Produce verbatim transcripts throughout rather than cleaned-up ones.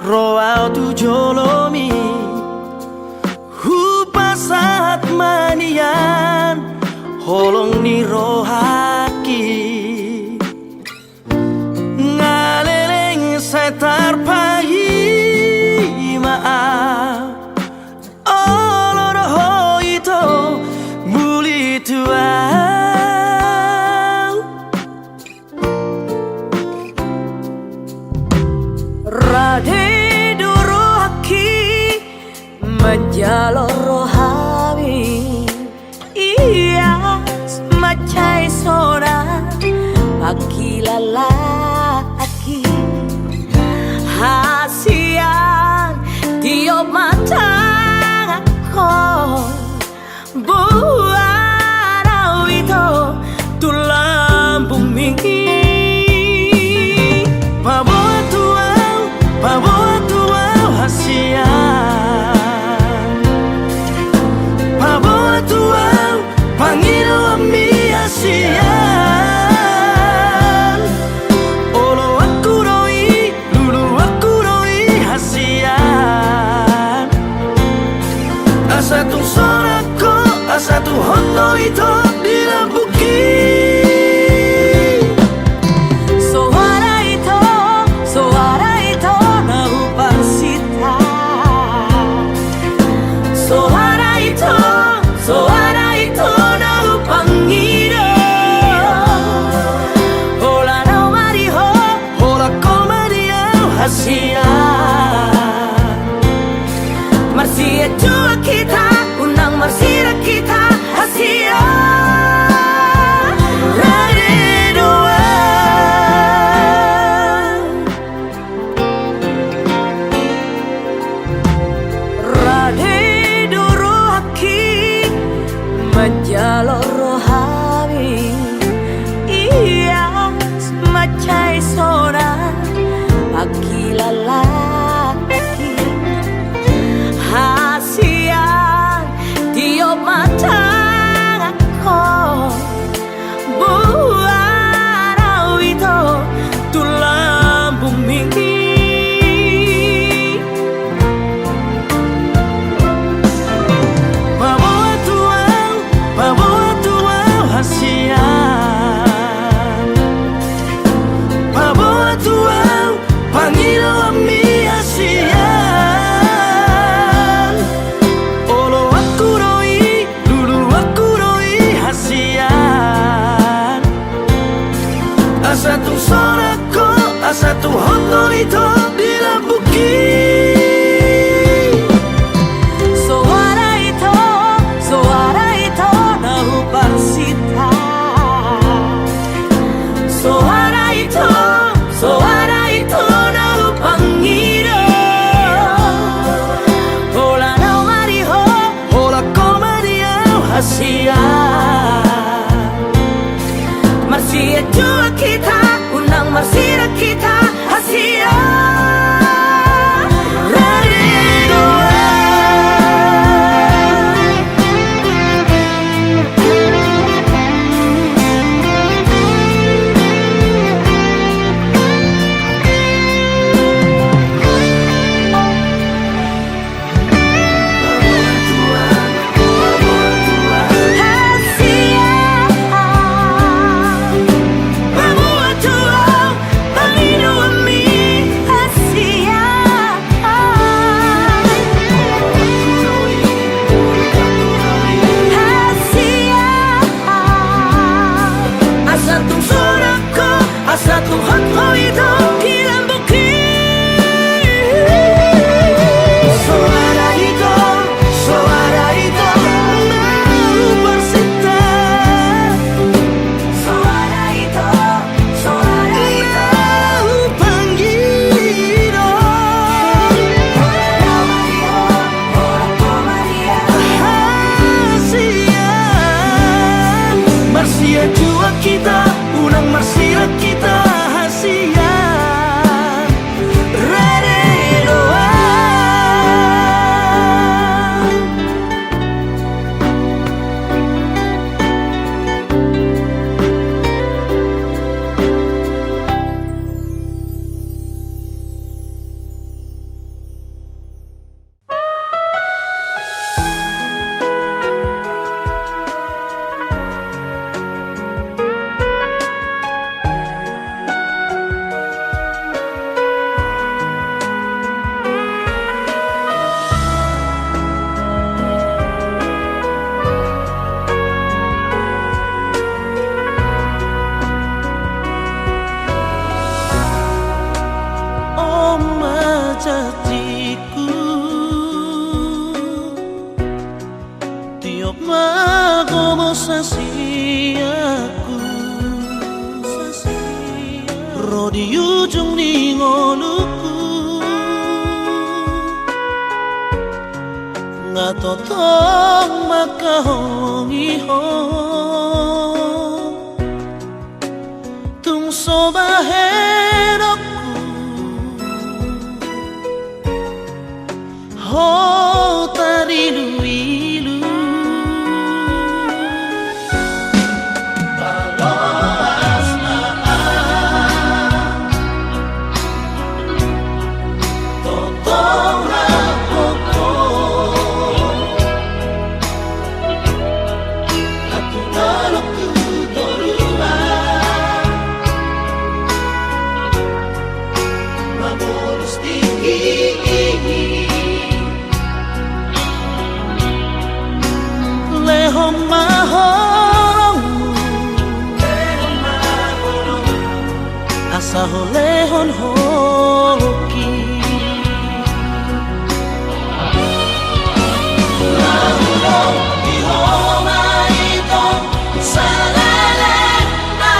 Ro ahu tu jolomi, hupasahat ma nian holong ni rohangki. Nga leleng sai tarpaima ahu, olo do ho ito muli tu ahu. Rade do rohangki manjalo rohami, ias mansai sonang pangkilalaanki. Hasian, tiop ma tanganhon, boan ahu ito tu lambungmi. Paboa tu ahu, paboa tu ahu hasian. Paboa tu ahu pangidoanmi hasian. Oloanku do i, luluanku do i hasian. Asa tung sonang ho, asa tung hot do ito di lambungki. Soara ito, soara ito na huparsinta. Soara ito, soara ito na hupangido. Holan ahu ma di ho, holan ho ma di ahu hasian. Marsianjuan hita, unang marsirang hita hasian. Rade do ahu. Rade do rohangki manjalo rohami, ias mansai sonang pangkilalaanki. Hasian, tiop ma tanganhon, boan ahu ito tu lambungmi. Paboa tu ahu, paboa tu ahu hasian. Paboa tu ahu pangidoanmi hasian. Oloanku do i, luluanku do i hasian. Asa tung sonang ho, asa tung hot do ito di lambungki. Soara ito, soara ito na huparsinta. Soara ito, soara ito na hupangido. Holan ahu ma di ho, holan ho ma di ahu hasian. Marsianjuan hita, unang marsirang hita hasian. Rade do ahu. ngolungku, nga totong mangkaholongi ho. Tung so bahenonku ho tariluilu. Paloas ma au, totong rap ho. Tung olo tu toruan, mamolus tingki i, lehon ma holongmu, asa hulehon holongki. Laho di ho ma i tong saleleng na,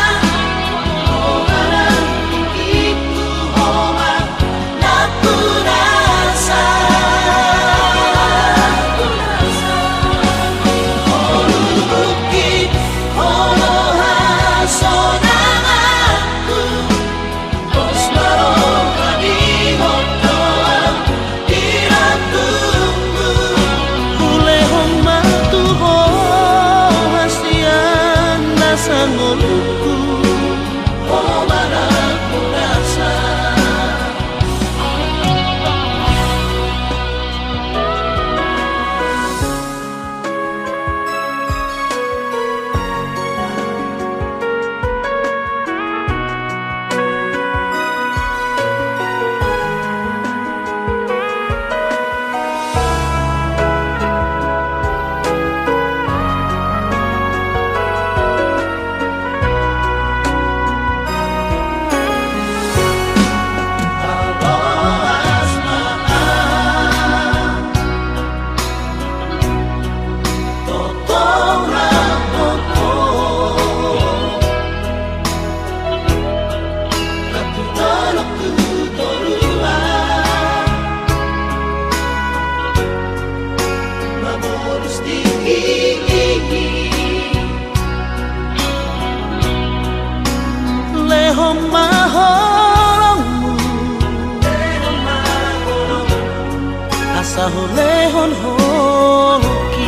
ho ma na i tu ho ma nampunasa. Ho lubungki, ho do hasonanganku. Pos ma roha di ho do au di lambungmu. Hulehon ma tu ho hasian nasa ngolungku, ho ma nampunasa. Lehon ma holongmu, asa hulehon holongki.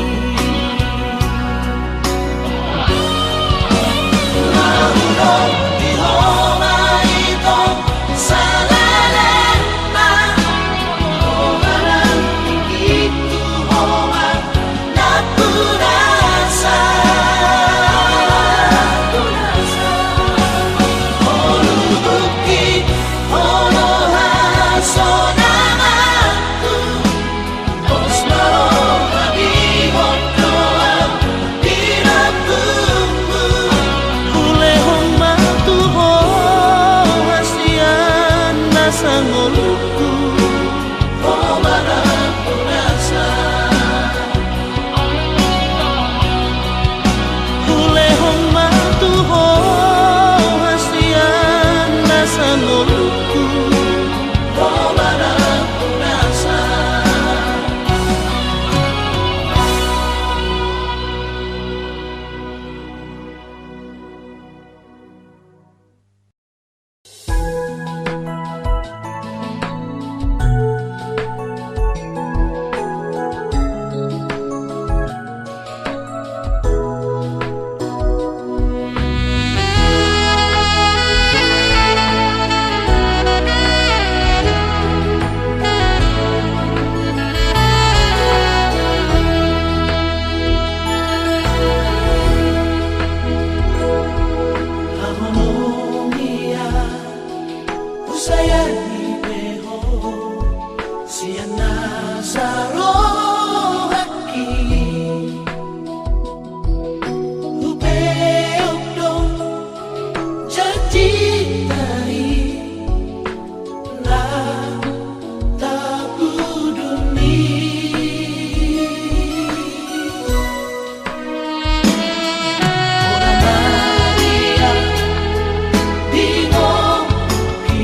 Laho di ho ma i tong saleleng na, ho ma na i tu ho ma nampunasa. Ho lubungki, ho do hasonanganku. Pos ma roha di ho do au di lambungmu. Hulehon ma tu ho hasian nasa ngolungku, ho ma nampunasa. Hulehon ma tu ho hasian nasa ngolungku, ho ma nampunasa. Haholongi au, husayani pe ho sian nasa rohangki. Hubeok do janjinta i, na tapudun i. Bona Maria, di ngolungki,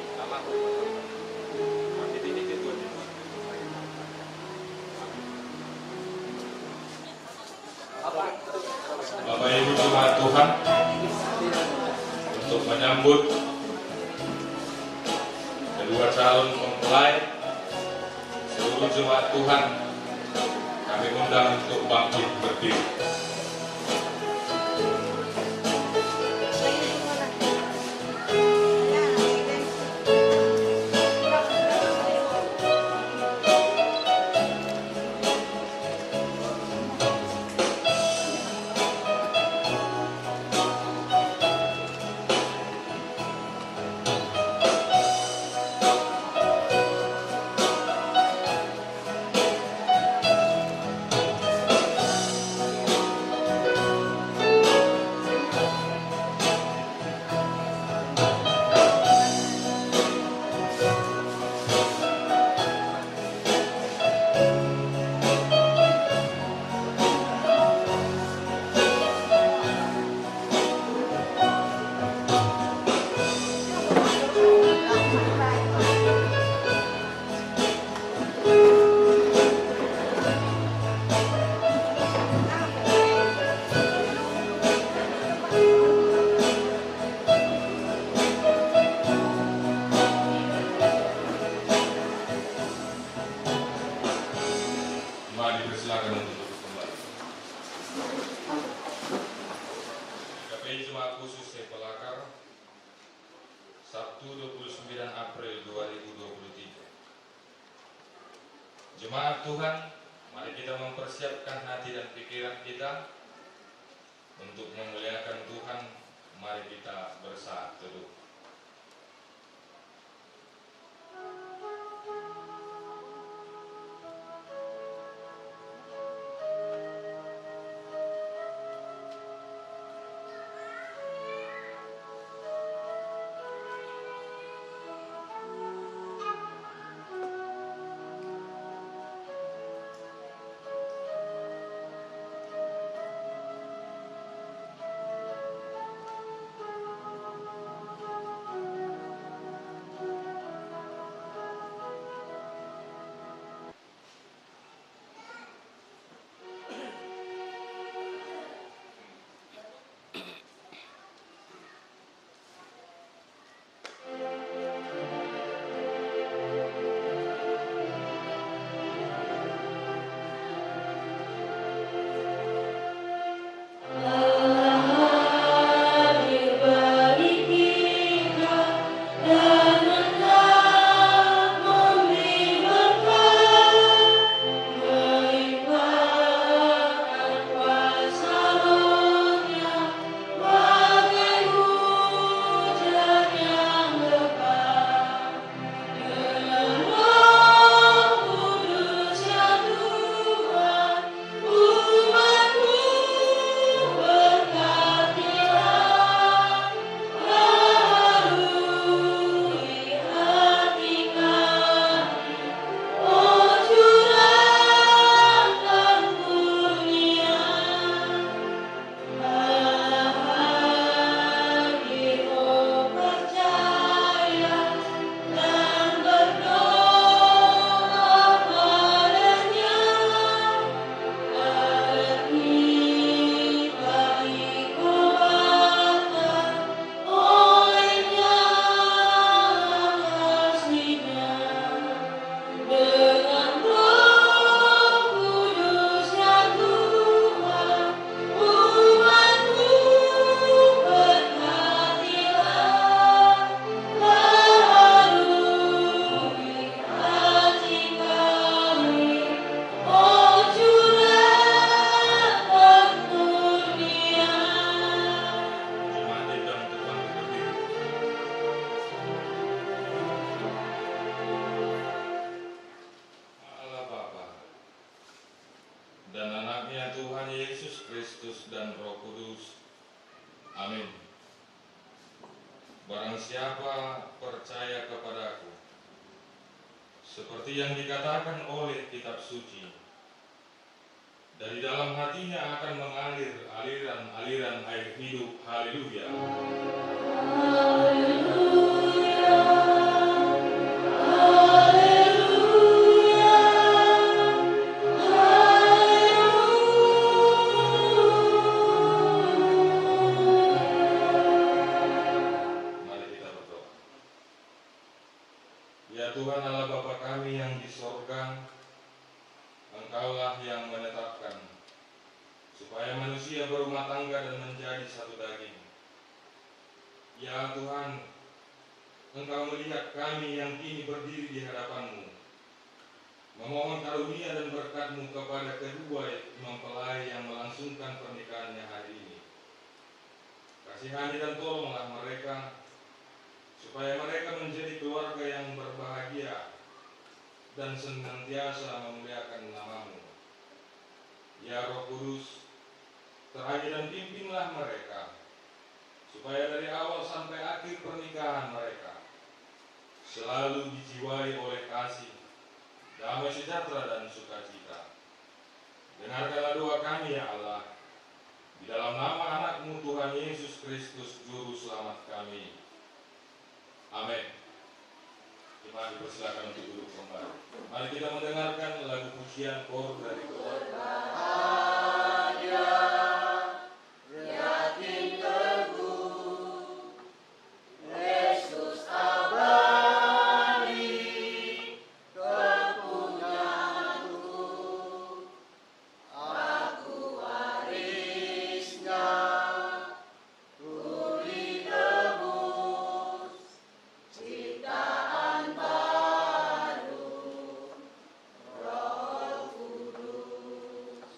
Bapak Ibu jemaat Tuhan, untuk menyambut kedua calon mempelai, seluruh jemaat Tuhan, kami undang untuk bangkit berdiri. Mari dipersilakan untuk duduk kembali. G K P I Jemaat Khusus Saipalakar, Sabtu dua puluh sembilan April dua ribu dua puluh tiga. Jemaat Tuhan, mari kita mempersiapkan hati dan pikiran kita untuk memuliakan Tuhan. Mari kita bersaat teduh. Allah Bapa, dan Anaknya Tuhan Yesus Kristus, dan Roh Kudus. Amin. Barang siapa percaya kepadaku, seperti yang dikatakan oleh Kitab Suci, Dari dalam hatinya akan mengalir aliran-aliran air hidup. Haleluya. Mari kita berdoa. Ya Tuhan Allah Bapa kami yang di sorga, Engkaulah yang menetapkan supaya manusia berumah tangga dan menjadi satu daging. Ya Tuhan, Engkau melihat kami yang kini berdiri di hadapan-Mu, memohon karunia dan berkat-Mu kepada kedua mempelai yang melangsungkan pernikahannya hari ini. Kasihani dan tolonglah mereka, supaya mereka menjadi keluarga yang berbahagia dan senantiasa memuliakan nama-Mu. Ya Roh Kudus, terapi dan pimpinlah mereka, supaya dari awal sampai akhir pernikahan mereka selalu dijiwai oleh kasih, damai sejahtera, dan sukacita. Dengarkanlah doa kami, ya Allah, di dalam nama Anak-Mu, Tuhan Yesus Kristus, Juru Selamat kami. Amin. Jemaat dipersilakan untuk duduk kembali. Mari kita mendengarkan lagu pujian kor dari keluarga. Bahagia, yakin teguh, Kristus abadi kepunyaanku. Aku warisnya, ku ditebus, ciptaan baru, Roh Kudus.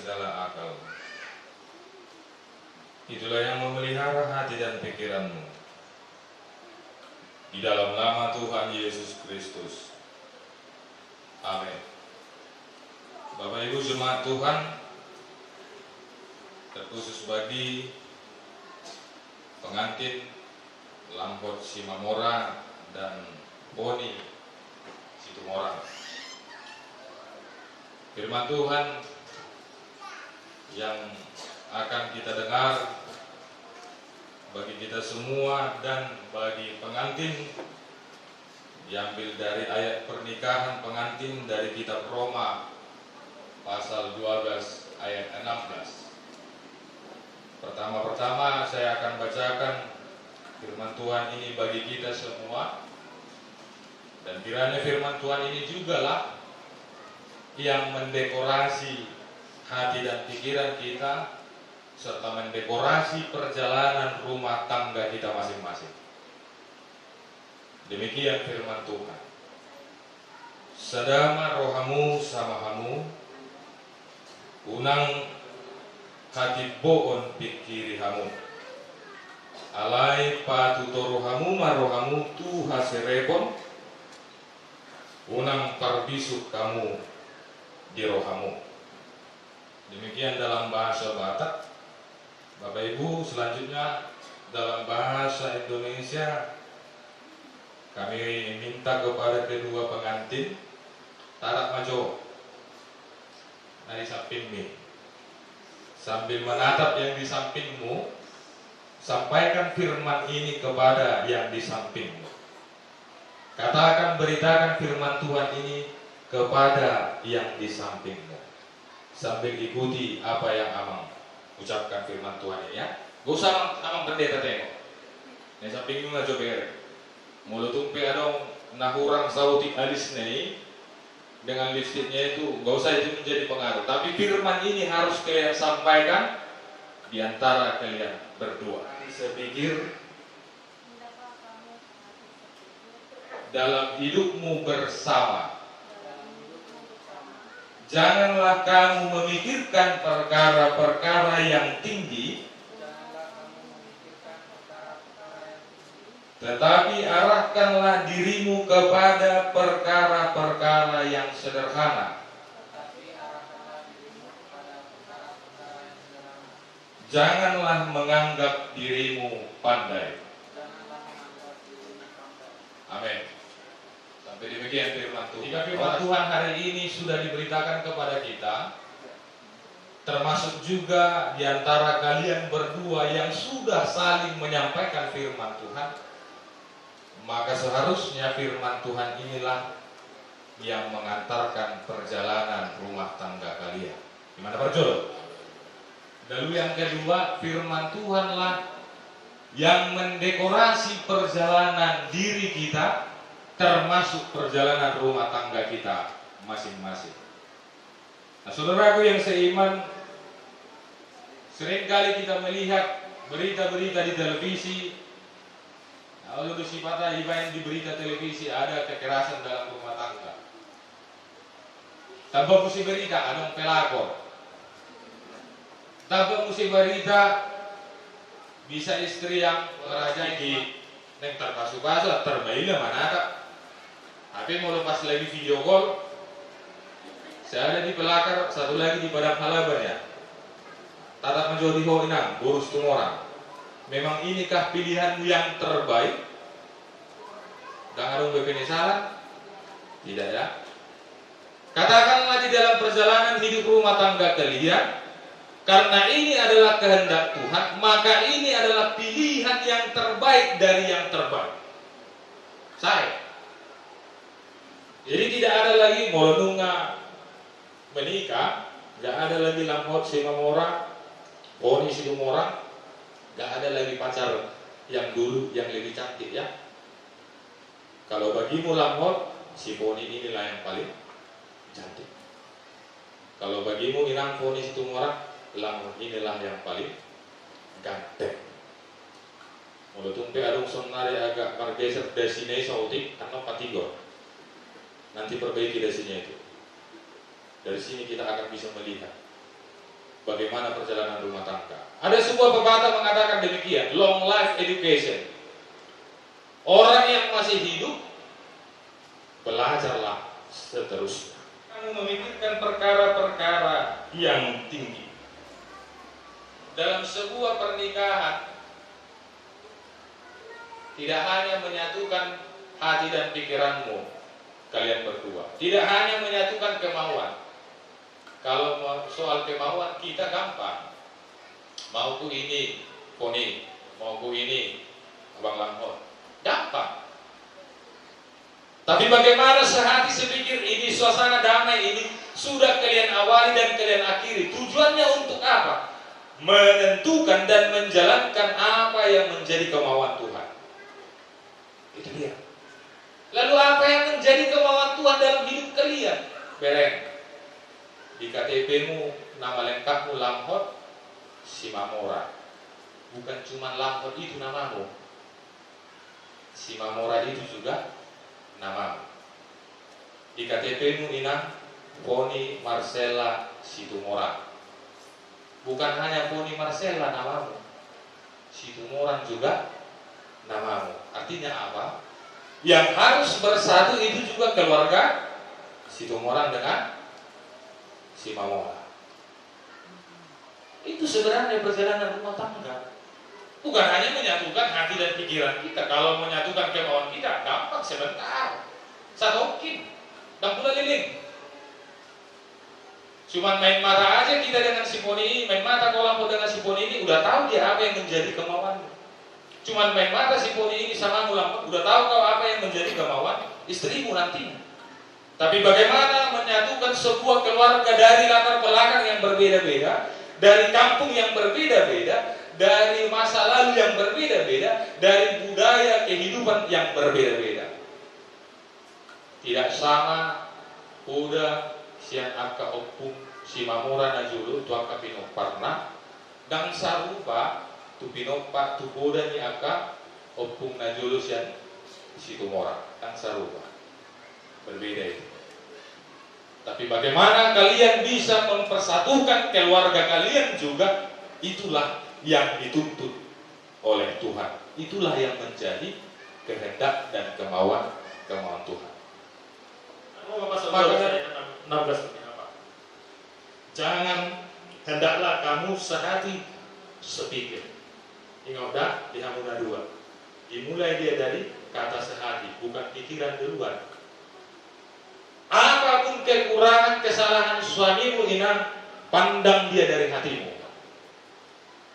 segala akal. Itulah yang memelihara hati dan pikiranmu di dalam nama Tuhan Yesus Kristus. Amin. Bapak Ibu jemaat Tuhan, terkhusus bagi pengantin Lampot Simamora dan Boni Situmorang. Firman Tuhan yang akan kita dengar bagi kita semua dan bagi pengantin diambil dari ayat pernikahan pengantin dari kitab Roma pasal dua belas ayat enam belas. Pertama-pertama saya akan bacakan firman Tuhan ini bagi kita semua. Dan kiranya firman Tuhan ini jugalah yang mendekorasi hati dan pikiran kita, serta mendekorasi perjalanan rumah tangga kita masing-masing. Demikian firman Tuhan. Sada ma rohamu sama hamu, unang hatimboon pingkiri hamu. Alai patutoru hamu ma rohamu tu haserepon, unang parbisuk hamu di rohamu. Demikian dalam bahasa Batak. Bapak Ibu, selanjutnya dalam bahasa Indonesia, kami minta kepada kedua pengantin, tatap ma jo na di sampingmi. Sambil menatap yang di sampingmu, sampaikan firman ini kepada yang di sampingmu. Katakan, beritakan firman Tuhan ini kepada yang di sampingmu. Sambil ikuti apa yang Amang ucapkan firman Tuhan ini, ya. Gak usah Amang, Amang Pendeta tengok. Na di sampingmu na jo bereng. Molo tung pe adong na hurang sautik alisna i dengan lipstiknya itu, gak usah itu menjadi pengaruh. Tapi firman ini harus kalian sampaikan di antara kalian berdua. Saya pikir dalam hidupmu bersama. Janganlah kamu memikirkan perkara-perkara yang tinggi, tetapi arahkanlah dirimu kepada perkara-perkara yang sederhana. Janganlah menganggap dirimu pandai. Amin. Sampai demikian firman Tuhan. Jika firman Tuhan hari ini sudah diberitakan kepada kita, termasuk juga di antara kalian berdua yang sudah saling menyampaikan firman Tuhan, maka seharusnya firman Tuhan inilah yang mengantarkan perjalanan rumah tangga kalian. Di mana parjolo? Lalu yang kedua, firman Tuhanlah yang mendekorasi perjalanan diri kita, termasuk perjalanan rumah tangga kita masing-masing. Nah, saudaraku yang seiman, seringkali kita melihat berita-berita di televisi. Nah, olo do sipata dibaen di berita televisi ada kekerasan dalam rumah tangga. Tamba muse berita adong pelakor. Tamba muse berita bisa istri yang merajai. Naeng tarpasupasu, tarmaila manatap. Tapi molo pas lagi video call, sada di pelakor, satu lagi di padang halaman ya. Tatap ma jo di ho inang, boru Situmorang. Memang inikah pilihanmu yang terbaik? Ndang adong be penyesalan? Tidak ya. Katakanlah di dalam perjalanan hidup rumah tangga kalian, karena ini adalah kehendak Tuhan, maka ini adalah pilihan yang terbaik dari yang terbaik. Sae. Jadi tidak ada lagi molo nunga menikah, nggak ada lagi Lampot Simamora, Boni Situmorang, nggak ada lagi pacar yang dulu yang lebih cantik ya. Kalau bagimu Lampot, si Boni inilah yang paling cantik. Kalau bagimu inang Boni Situmorang, Lampot inilah yang paling ganteng. Molo tung pe adong saonari agak margeser dasina i saotik, annon patigor. Nanti perbaiki dasinya itu. Dari sini kita akan bisa melihat Bagaimana perjalanan rumah tangga? Ada sebuah pepatah mengatakan demikian, long life education. Orang yang masih hidup, belajarlah seterusnya. Kamu memikirkan perkara-perkara yang tinggi. Dalam sebuah pernikahan, tidak hanya menyatukan hati dan pikiranmu, kalian berdua. Tidak hanya menyatukan kemauan. Kalau mau soal kemauan, kita gampang. Mauku ini, Poni, mauku ini, Abang Langhot. Gampang. Tapi bagaimana sehati sepikir ini, suasana damai ini sudah kalian awali dan kalian akhiri? Tujuannya untuk apa? Menentukan dan menjalankan apa yang menjadi kemauan Tuhan. Itu dia. Lalu apa yang menjadi kemauan Tuhan dalam hidup kalian? Bereng. Di K T P-mu nama lengkapmu Langhot Simamora. Bukan cuma Langhot itu namamu. Simamora itu juga namamu. Di K T P-mu, Inang, Poni Marcella Situmorang. Bukan hanya Poni Marcella namamu, Situmorang juga namamu. Artinya apa? Yang harus bersatu itu juga keluarga Situmorang dengan Simamora. Itu sebenarnya perjalanan rumah tangga. Bukan hanya menyatukan hati dan pikiran kita. Kalau menyatukan kemauan kita, gampang, sebentar. Satongkin. Dang pula leleng. Cuman main mata aja kita dengan si Poni ini, main mata kau Langhot dengan si Poni ini, udah tahu dia apa yang menjadi kemauanmu. Cuman main mata si Poni ini sama mu Langhot, udah tahu kau apa yang menjadi kemauan istrimu nantinya. Tapi bagaimana menyatukan sebuah keluarga dari latar belakang yang berbeda-beda, dari kampung yang berbeda-beda, dari masa lalu yang berbeda-beda, dari budaya kehidupan yang berbeda-beda? Tidak sama poda sian angka ompung Simamora najolo tu angka pinomparna, dang sarupa tu pinompar, tu poda ni angka ompung najolo sian Situmorang, dang sarupa. Berbeda itu. Tapi bagaimana kalian bisa mempersatukan keluarga kalian juga, itulah yang dituntut oleh Tuhan. Itulah yang menjadi kehendak dan kemauan, kemauan Tuhan. Maka dari enam belas ini apa? Jangan, hendaklah kamu sehati sepikir. Ingat dah, di hamu na dua. Dimulai dia dari kata sehati, bukan pikiran duluan. Apapun kekurangan, kesalahan suamimu, Inang, pandang dia dari hatimu.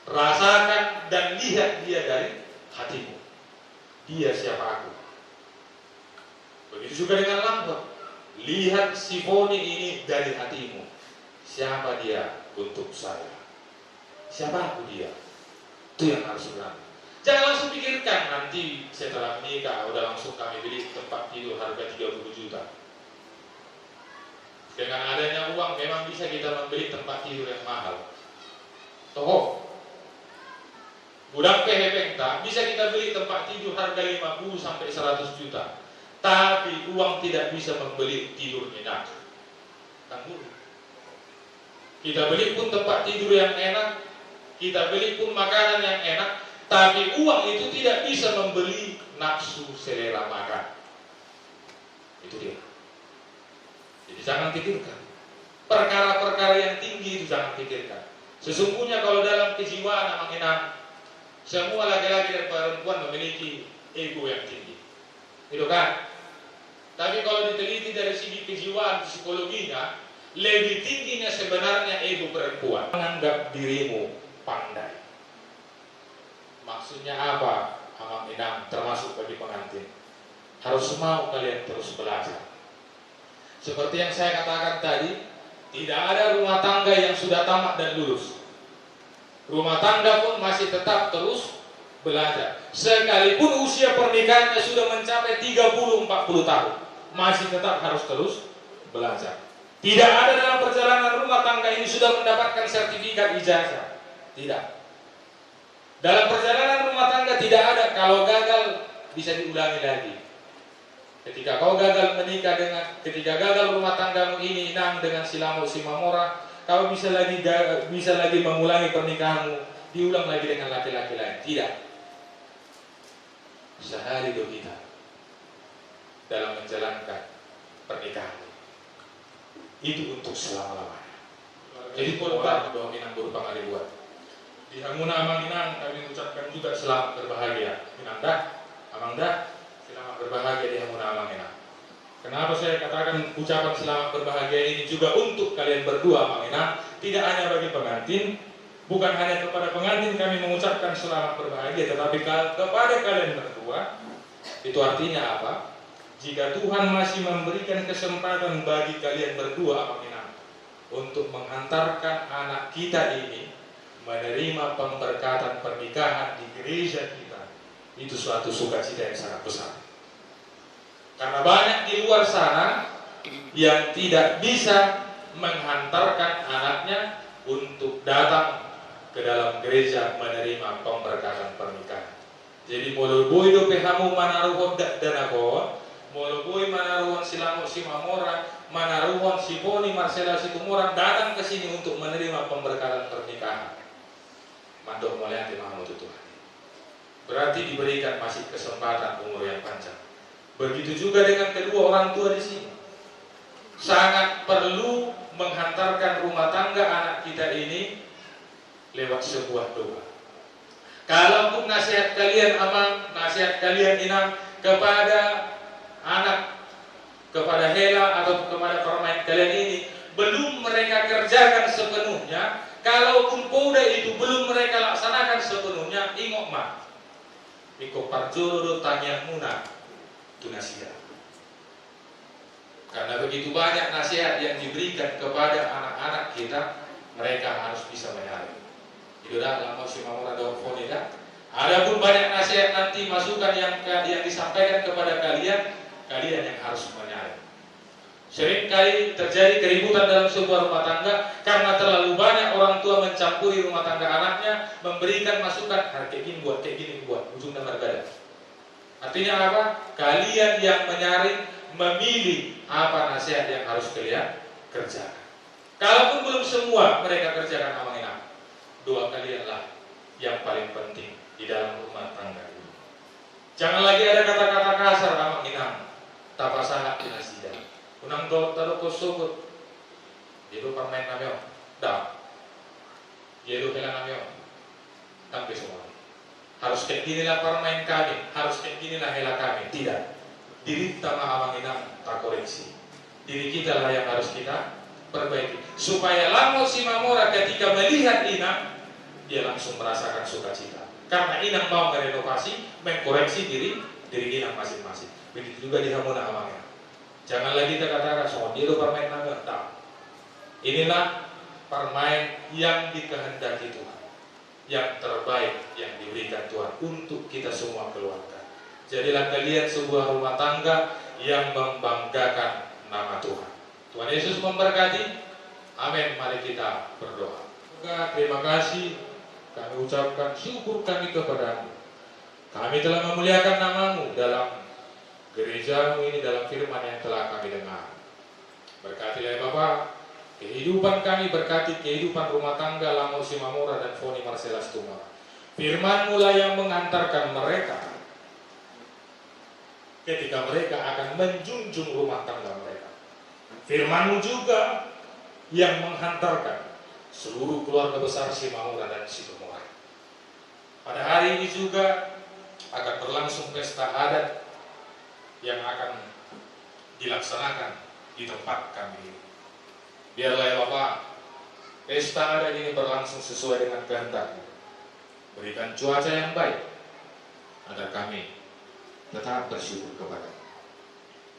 Rasakan dan lihat dia dari hatimu. Dia siapa aku? Begitu juga dengan Langhot. Lihat si Poni ini dari hatimu. Siapa dia untuk saya? Siapa aku dia? Itu yang harus dilakukan. Jangan langsung pikirkan, nanti setelah menikah, udah langsung kami beli tempat tidur harga tiga puluh juta. Dengan adanya uang, memang bisa kita membeli tempat tidur yang mahal. Toho. Godang pe hepengta, bisa kita beli tempat tidur harga lima puluh sampai seratus juta. Tapi uang tidak bisa membeli tidur nyenyak. Tanggul. Kita beli pun tempat tidur yang enak, kita beli pun makanan yang enak, tapi uang itu tidak bisa membeli nafsu selera makan. Itu dia. Jadi jangan pikirkan. Perkara-perkara yang tinggi itu jangan pikirkan. Sesungguhnya kalau dalam kejiwaan, Amang Inang, semua laki-laki dan perempuan memiliki ego yang tinggi. Gitu kan? Tapi kalau diteliti dari segi kejiwaan, psikologinya, lebih tingginya sebenarnya ego perempuan. Menganggap dirimu pandai. Maksudnya apa, Amang Inang, termasuk bagi pengantin? Harus mau kalian terus belajar. Seperti yang saya katakan tadi, tidak ada rumah tangga yang sudah tamat dan lulus. Rumah tangga pun masih tetap terus belajar. Sekalipun usia pernikahannya sudah mencapai tiga puluh, empat puluh tahun, masih tetap harus terus belajar. Tidak ada dalam perjalanan rumah tangga ini sudah mendapatkan sertifikat ijazah. Tidak. Dalam perjalanan rumah tangga tidak ada, kalau gagal bisa diulangi lagi. Ketika kau gagal menikah dengan, ketika gagal rumah tanggamu ini, Inang, dengan si Langhot Simamora, Kau bisa lagi ga-, bisa lagi mengulangi pernikahanmu, diulang lagi dengan laki-laki lain. Tidak. Sehari do kita dalam menjalankan pernikahan ini. Itu untuk selama-lamanya. Jadi, khotbah do, Inang, boru pangaribuan. Di hamuna amang inang kami ucapkan juga selamat berbahagia. Inang da, amang da, selamat berbahagia di hamuna amang inang. Kenapa saya katakan ucapan selamat berbahagia ini juga untuk kalian berdua, amang inang? Tidak hanya bagi pengantin, bukan hanya kepada pengantin kami mengucapkan selamat berbahagia, tetapi ka-, kepada kalian berdua. Itu artinya apa? Jika Tuhan masih memberikan kesempatan bagi kalian berdua, amang inang, untuk menghantarkan anak kita ini menerima pemberkatan pernikahan di gereja kita, itu suatu sukacita yang sangat besar. Karena banyak di luar sana yang tidak bisa menghantarkan anaknya untuk datang ke dalam gereja menerima pemberkatan pernikahan. Jadi, molo boi dope hamu manaruhon dakdanak on, molo boi manaruhon si Lamok Simamora, manaruhon si Foni Marcella Situmorang datang ke sini untuk menerima pemberkatan pernikahan, mandok mauliate ma hamu tu Tuhan. Berarti diberikan masih kesempatan umur yang panjang. Begitu juga dengan kedua orang tua di sini. Sangat perlu menghantarkan rumah tangga anak kita ini lewat sebuah doa. Kalaupun nasihat kalian amang, nasihat kalian inang kepada anak, kepada hela atau kepada parumaen kalian ini belum mereka kerjakan sepenuhnya, kalaupun poda itu belum mereka laksanakan sepenuhnya, ingot ma, ingkon parjolo do tangiangmuna tu nasida. Karena begitu banyak nasihat yang diberikan kepada anak-anak kita, mereka harus bisa menyaring. I do da, Lamok Simamora dohot Foni da. Adapun banyak nasihat nanti, masukan yang ke-, yang disampaikan kepada kalian, kalian yang harus menyaring. Seringkali terjadi keributan dalam sebuah rumah tangga karena terlalu banyak orang tua mencampuri rumah tangga anaknya, memberikan masukan, "Harus kayak gini buat, kayak gini buat," ujungnya margada. Artinya apa? Kalian yang menyaring, memilih apa nasihat yang harus kalian kerjakan. Kalaupun belum semua mereka kerjakan, amang inang, doa kalianlah yang paling penting di dalam rumah tangga ini. Jangan lagi ada kata-kata kasar, amang inang, tapasahat tu nasida. Unang do tadokkon sogot, "Dia do parumaen nami on." Dang. "Dia do hela nami on." Dang pe songon i. "Harus kayak ginilah parumaen kami, harus kayak ginilah hela kami." Tidak. Dirinta ma, amang inang, takoreksi. Diri kitalah yang harus kita perbaiki. Supaya Lamok Simamora ketika melihat inang, dia langsung merasakan sukacita. Karena inang mau merenovasi, mengkoreksi diri, diri inang masing-masing. Begitu juga di hamuna, amang inang. Jangan lagi kata-kata, "Songon dia do parumaen nami on." Dang. Inilah parumaen yang dikehendaki Tuhan, yang terbaik yang diberikan Tuhan untuk kita semua keluarga. Jadilah kalian sebuah rumah tangga yang membanggakan nama Tuhan. Tuhan Yesus memberkati. Amin. Mari kita berdoa. Tuhan, terima kasih kami ucapkan syukur kami kepada-Mu. Kami telah memuliakan nama-Mu dalam gereja-Mu ini, dalam firman yang telah kami dengar. Berkatilah ya Bapa, kehidupan kami, berkati kehidupan rumah tangga Lamok Simamora dan Foni Marcella Situmorang. Firman-Mu lah yang mengantarkan mereka ketika mereka akan menjunjung rumah tangga mereka. Firman-Mu juga yang menghantarkan seluruh keluarga besar Simamora dan Situmorang. Pada hari ini juga akan berlangsung pesta adat yang akan dilaksanakan di tempat kami ini. Biarlah ya Bapa, pesta adat ini berlangsung sesuai dengan kehendak-Mu. Berikan cuaca yang baik, agar kami tetap bersyukur kepada-Mu.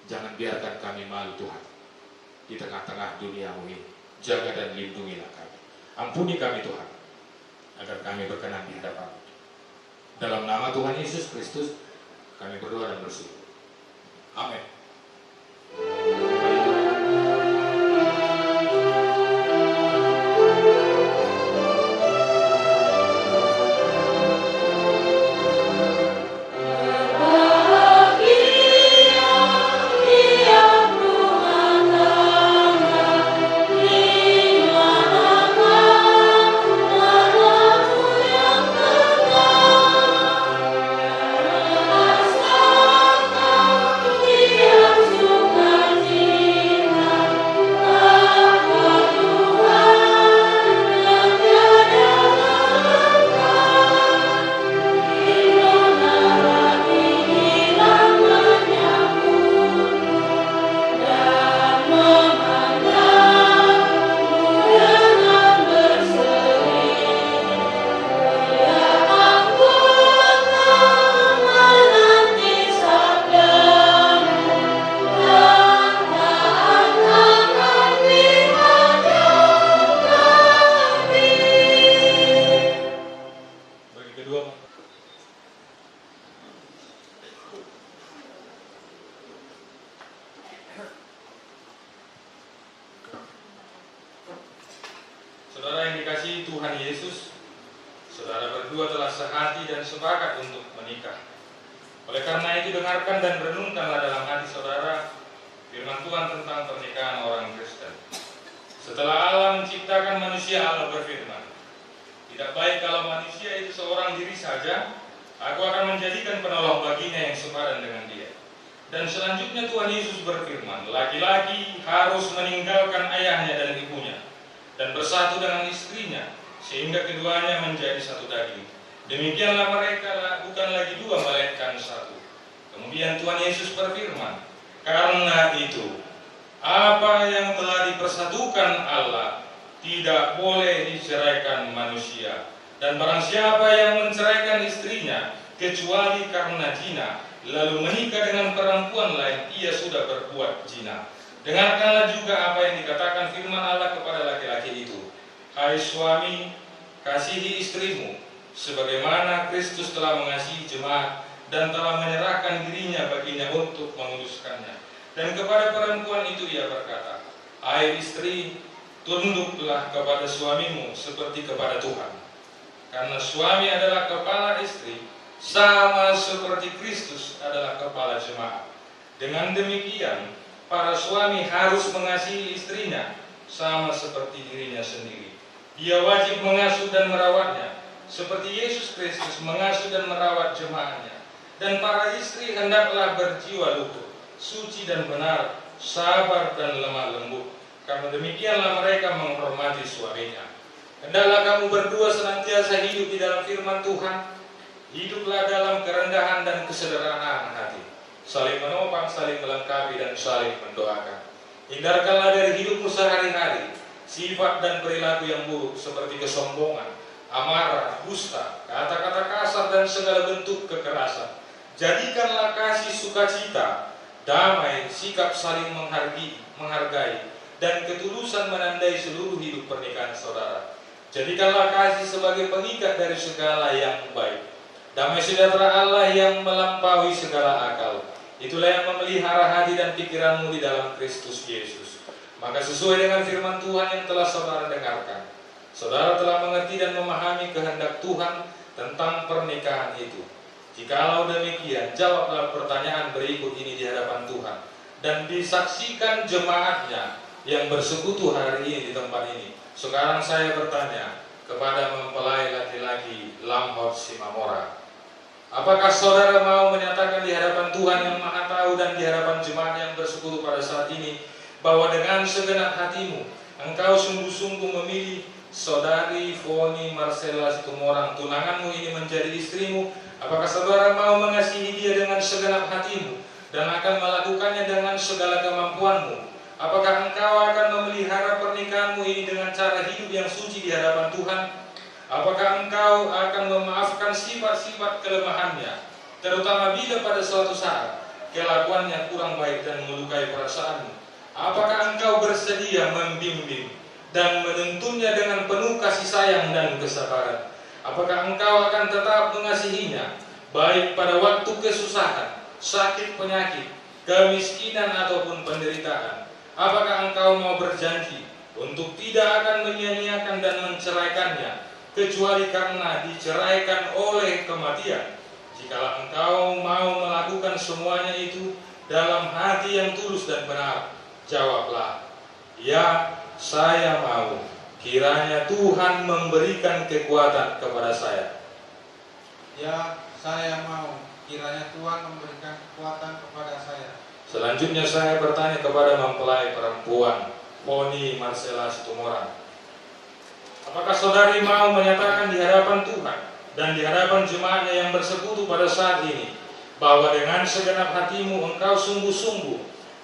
Jangan biarkan kami malu, Tuhan, di tengah-tengah dunia-Mu ini. Jaga dan lindungilah kami. Ampuni kami, Tuhan, agar kami berkenan di hadapan-Mu. Dalam nama Tuhan Yesus Kristus, kami berdoa dan bersyukur. Amin. Yesus, saudara berdua telah sehati dan sepakat untuk menikah. Oleh karena itu, dengarkan dan renungkanlah dalam hati saudara firman Tuhan tentang pernikahan orang Kristen. Setelah Allah menciptakan manusia, Allah berfirman, "Tidak baik kalau manusia itu seorang diri saja, Aku akan menjadikan penolong baginya yang sepadan dengan dia." Dan selanjutnya Tuhan Yesus berfirman, "Laki-laki harus meninggalkan ayahnya dan ibunya, dan bersatu dengan istrinya, sehingga keduanya menjadi satu daging. Demikianlah mereka la-, bukan lagi dua, melainkan satu." Kemudian Tuhan Yesus berfirman, "Karena itu, apa yang telah dipersatukan Allah tidak boleh diceraikan manusia. Dan barang siapa yang menceraikan istrinya, kecuali karena zina, lalu menikah dengan perempuan lain, ia sudah berbuat zina." Dengarkanlah juga apa yang dikatakan firman Allah kepada laki-laki itu, "Hai suami, kasihi istrimu, sebagaimana Kristus telah mengasihi jemaat dan telah menyerahkan dirinya baginya untuk menguduskannya. Dan kepada perempuan itu ia berkata, Hai istri, tunduklah kepada suamimu seperti kepada Tuhan. Karena suami adalah kepala istri, sama seperti Kristus adalah kepala jemaat. Dengan demikian, para suami harus mengasihi istrinya sama seperti dirinya sendiri. Dia wajib mengasuh dan merawatnya, seperti Yesus Kristus mengasuh dan merawat jemaatnya. Dan para istri hendaklah berjiwa luhur, suci dan benar, sabar dan lemah lembut. Karena demikianlah mereka menghormati suaminya. Hendaklah kamu berdua senantiasa hidup di dalam firman Tuhan. Hiduplah dalam kerendahan dan kesederhanaan hati, saling menopang, saling melengkapi, dan saling mendoakan. Hindarkanlah dari hidupmu sehari-hari sifat dan perilaku yang buruk, seperti kesombongan, amarah, dusta, kata-kata kasar, dan segala bentuk kekerasan. Jadikanlah kasih, sukacita, damai, sikap saling menghargi-, menghargai, dan ketulusan menandai seluruh hidup pernikahan saudara. Jadikanlah kasih sebagai pengikat dari segala yang baik. Damai sejahtera Allah yang melampaui segala akal, itulah yang memelihara hati dan pikiranmu di dalam Kristus Yesus. Maka sesuai dengan firman Tuhan yang telah saudara dengarkan, saudara telah mengerti dan memahami kehendak Tuhan tentang pernikahan itu. Jikalau demikian, jawablah pertanyaan berikut ini di hadapan Tuhan dan disaksikan jemaatnya yang bersekutu hari ini di tempat ini. Sekarang saya bertanya kepada mempelai laki-laki Lamhot Simamora. Apakah saudara mau menyatakan di hadapan Tuhan yang Maha Tahu dan di hadapan jemaat yang bersekutu pada saat ini, bahwa dengan segenap hatimu, engkau sungguh-sungguh memilih saudari Foni Marcella Situmorang, tunanganmu ini, menjadi istrimu? Apakah saudara mau mengasihi dia dengan segenap hatimu dan akan melakukannya dengan segala kemampuanmu? Apakah engkau akan memelihara pernikahanmu ini dengan cara hidup yang suci di hadapan Tuhan? Apakah engkau akan memaafkan sifat-sifat kelemahannya, terutama bila pada suatu saat kelakuannya kurang baik dan melukai perasaanmu? Apakah engkau bersedia membimbing dan menuntunnya dengan penuh kasih sayang dan kesabaran? Apakah engkau akan tetap mengasihinya, baik pada waktu kesusahan, sakit penyakit, kemiskinan, ataupun penderitaan? Apakah engkau mau berjanji untuk tidak akan menyia-nyiakan dan menceraikannya, kecuali karena diceraikan oleh kematian? Jikalau engkau mau melakukan semuanya itu dalam hati yang tulus dan benar, jawablah, "Ya, saya mau. Kiranya Tuhan memberikan kekuatan kepada saya." Ya, saya mau. Kiranya Tuhan memberikan kekuatan kepada saya. Selanjutnya saya bertanya kepada mempelai perempuan, Foni Marcella Situmorang. Apakah saudari mau menyatakan di hadapan Tuhan dan di hadapan jemaatnya yang bersekutu pada saat ini, bahwa dengan segenap hatimu engkau sungguh-sungguh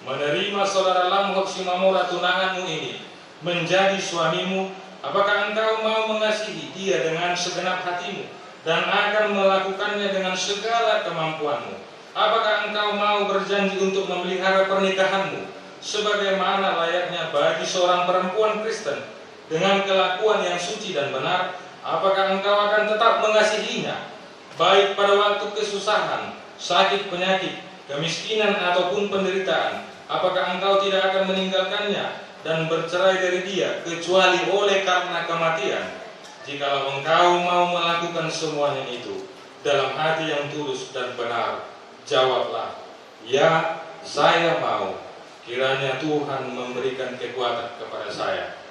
menerima saudara Lamhot Simamora, tunanganmu ini, menjadi suamimu? Apakah engkau mau mengasihi dia dengan segenap hatimu dan akan melakukannya dengan segala kemampuanmu? Apakah engkau mau berjanji untuk memelihara pernikahanmu sebagaimana layaknya bagi seorang perempuan Kristen, dengan kelakuan yang suci dan benar? Apakah engkau akan tetap mengasihinya, baik pada waktu kesusahan, sakit penyakit, kemiskinan, ataupun penderitaan? Apakah engkau tidak akan meninggalkannya dan bercerai dari dia, kecuali oleh karena kematian? Jikalau engkau mau melakukan semuanya itu dalam hati yang tulus dan benar, jawablah, "Ya, saya mau." Kiranya Tuhan memberikan kekuatan kepada saya.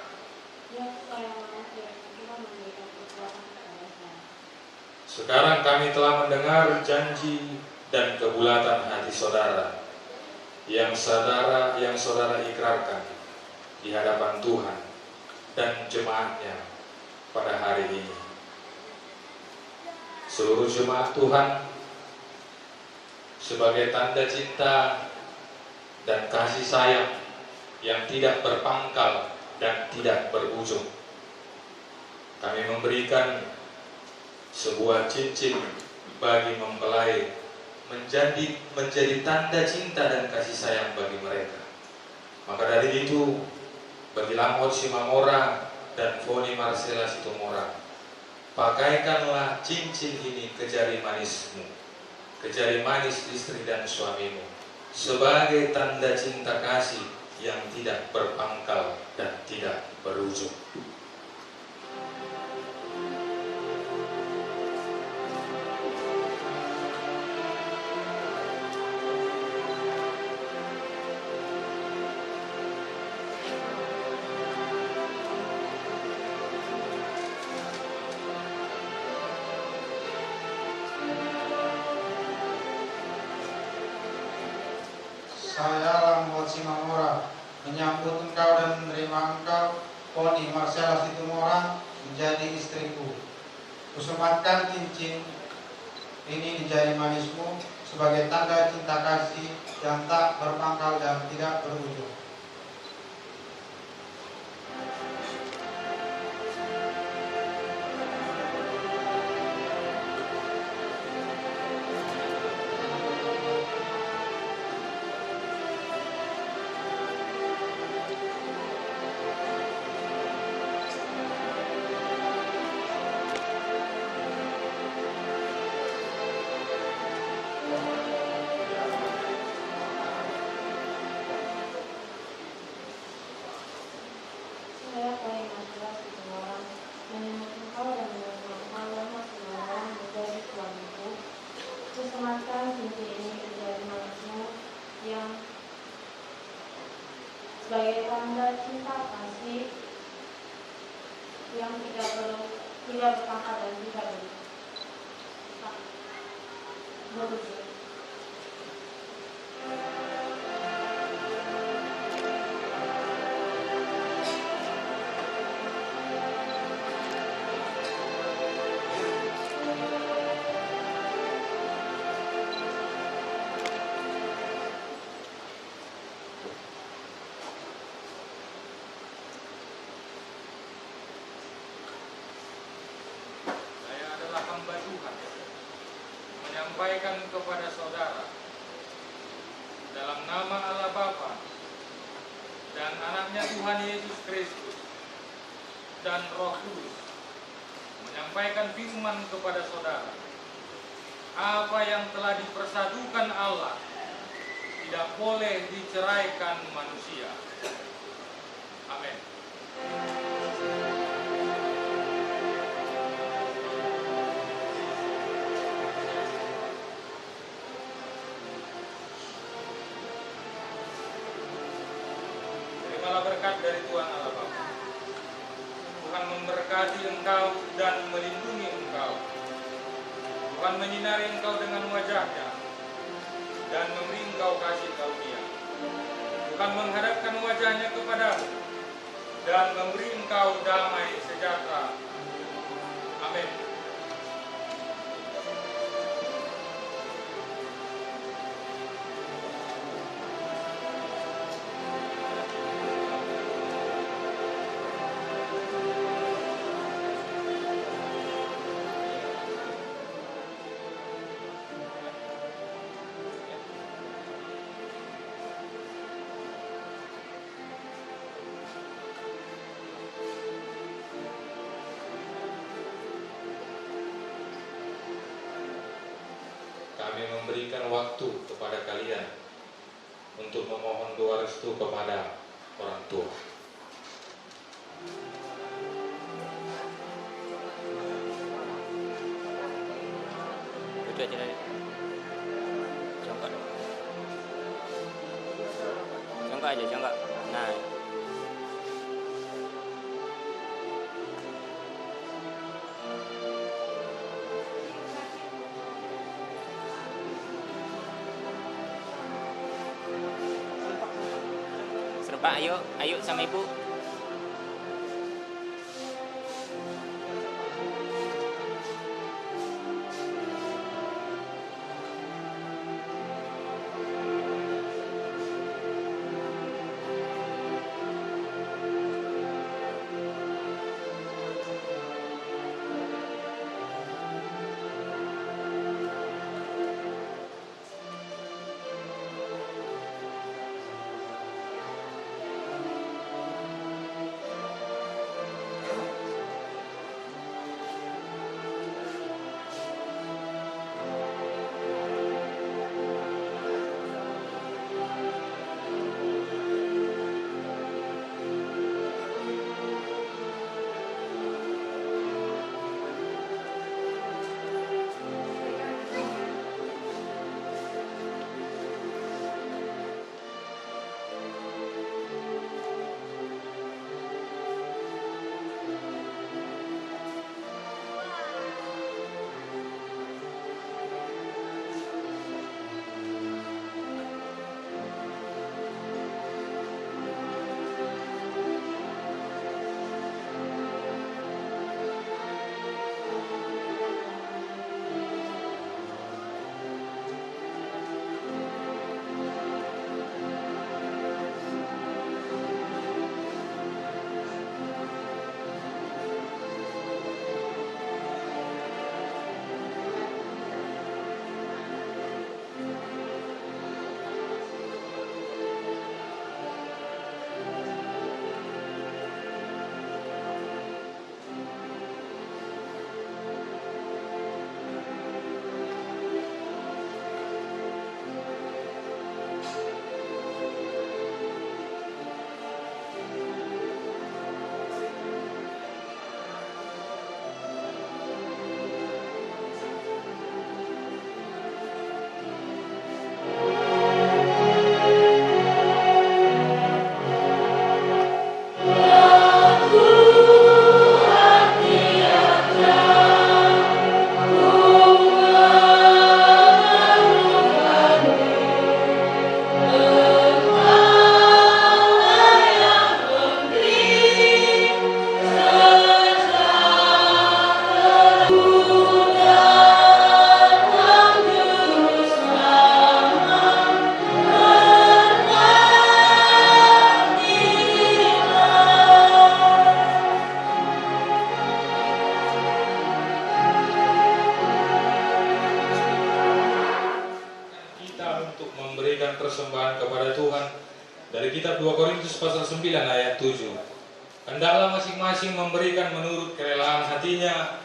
Ya, saya mau, kiranya Tuhan memberikan kekuatan kepada saya. Sekarang kami telah mendengar janji dan kebulatan hati saudara yang saudara, yang saudara ikrarkan di hadapan Tuhan dan jemaat-Nya pada hari ini. Seluruh jemaat Tuhan, sebagai tanda cinta dan kasih sayang yang tidak berpangkal dan tidak berujung, kami memberikan sebuah cincin bagi mempelai, menjadi, menjadi tanda cinta dan kasih sayang bagi mereka. Maka dari itu, bagi Lamhot Simamora dan Foni Marcella Situmorang, pakaikanlah cincin ini ke jari manismu, ke jari manis istri dan suamimu, sebagai tanda cinta kasih yang tidak berpangkal dan tidak berujung. Saya, Lamhot Simamora, menyambut engkau dan menerima engkau, Foni Marcella Situmorang, menjadi istriku. Kusematkan cincin ini di jari manismu sebagai tanda cinta kasih yang tak berpangkal dan tidak berujung. Saya, Foni Marcella Situmorang, menyambut engkau dan menerima engkau, Lamhot Simamora, menjadi suamiku. Kusematkan cincin ini di jari manismu yang sebagai tanda cinta kasih yang tidak ber-, tidak berpangkal dan tidak ber-, berujung. Saya adalah hamba Tuhan, menyampaikan kepada saudara, dalam nama Allah Bapa dan Anaknya Tuhan Yesus Kristus dan Roh Kudus, menyampaikan firman kepada saudara, apa yang telah dipersatukan Allah tidak boleh diceraikan manusia. Amin. Terimalah berkat dari Tuhan Allah Bapa. Tuhan memberkati engkau dan melindungi engkau. Tuhan menyinari engkau dengan wajah-Nya dan memberi engkau kasih karunia. Tuhan menghadapkan wajah-Nya kepadamu dan memberi engkau damai sejahtera. Amin. Kami memberikan waktu kepada kalian untuk memohon doa restu kepada orang tua. Congkak. Congkak aja, congkak. Nah. Serempak, ayo, ayo sama ibu. Kita untuk memberikan persembahan kepada Tuhan dari kitab dua Korintus pasal sembilan ayat tujuh. Hendaklah masing-masing memberikan menurut kerelaan hatinya,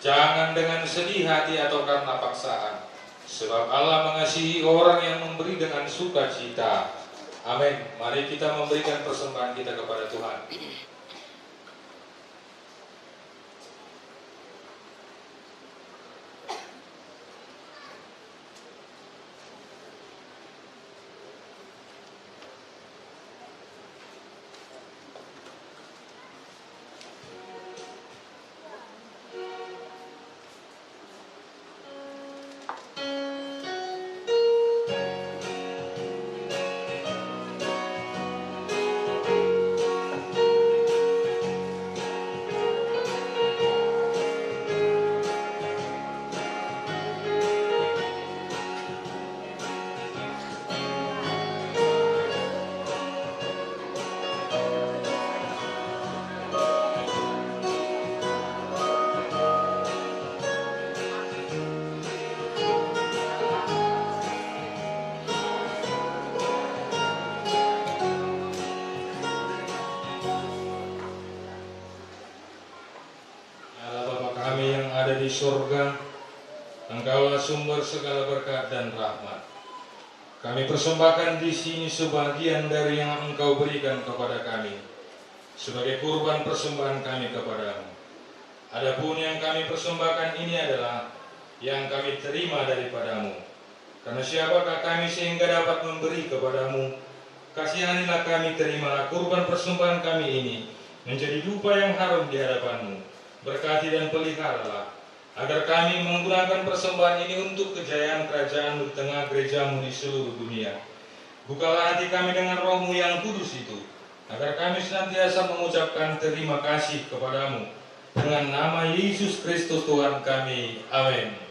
jangan dengan sedih hati atau karena paksaan. Sebab Allah mengasihi orang yang memberi dengan sukacita. Amin. Mari kita memberikan persembahan kita kepada Tuhan. Allah Bapa kami yang ada di surga, Engkaulah sumber segala berkat dan rahmat. Kami persembahkan di sini sebagian dari yang Engkau berikan kepada kami sebagai kurban persembahan kami kepada-Mu. Adapun yang kami persembahkan ini adalah yang kami terima daripada-Mu. Karena siapakah kami sehingga dapat memberi kepada-Mu? Kasihanilah kami, terimalah kurban persembahan kami ini menjadi dupa yang harum di hadapan-Mu. Berkati dan peliharalah, agar kami menggunakan persembahan ini untuk kejayaan kerajaan-Mu di tengah gereja-Mu di seluruh dunia. Bukalah hati kami dengan Roh-Mu yang kudus itu, agar kami senantiasa mengucapkan terima kasih kepada-Mu. Dengan nama Yesus Kristus Tuhan kami. Amin.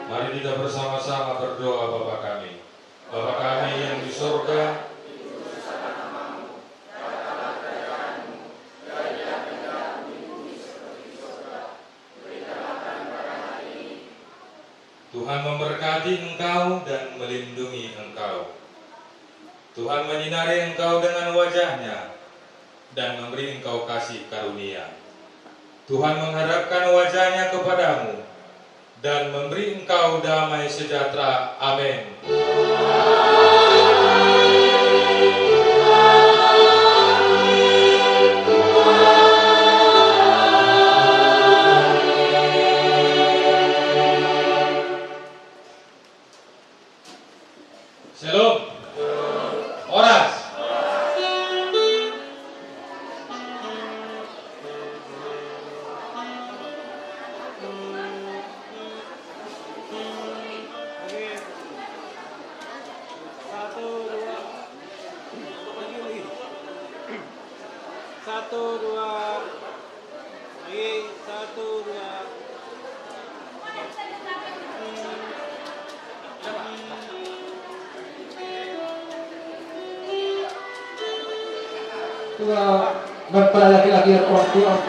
Mari kita bersama-sama berdoa, Bapa kami. Bapa kami yang di sorga, Tuhan memberkati engkau dan melindungi engkau. Tuhan menyinari engkau dengan wajah-Nya dan memberi engkau kasih karunia. Tuhan menghadapkan wajah-Nya kepadamu dan memberi engkau damai sejahtera. Amin. Shalom. Horas. Satu, dua. Satu, dua. Oke, satu, dua. Dua, mempelai laki-laki yang kuat, kuat.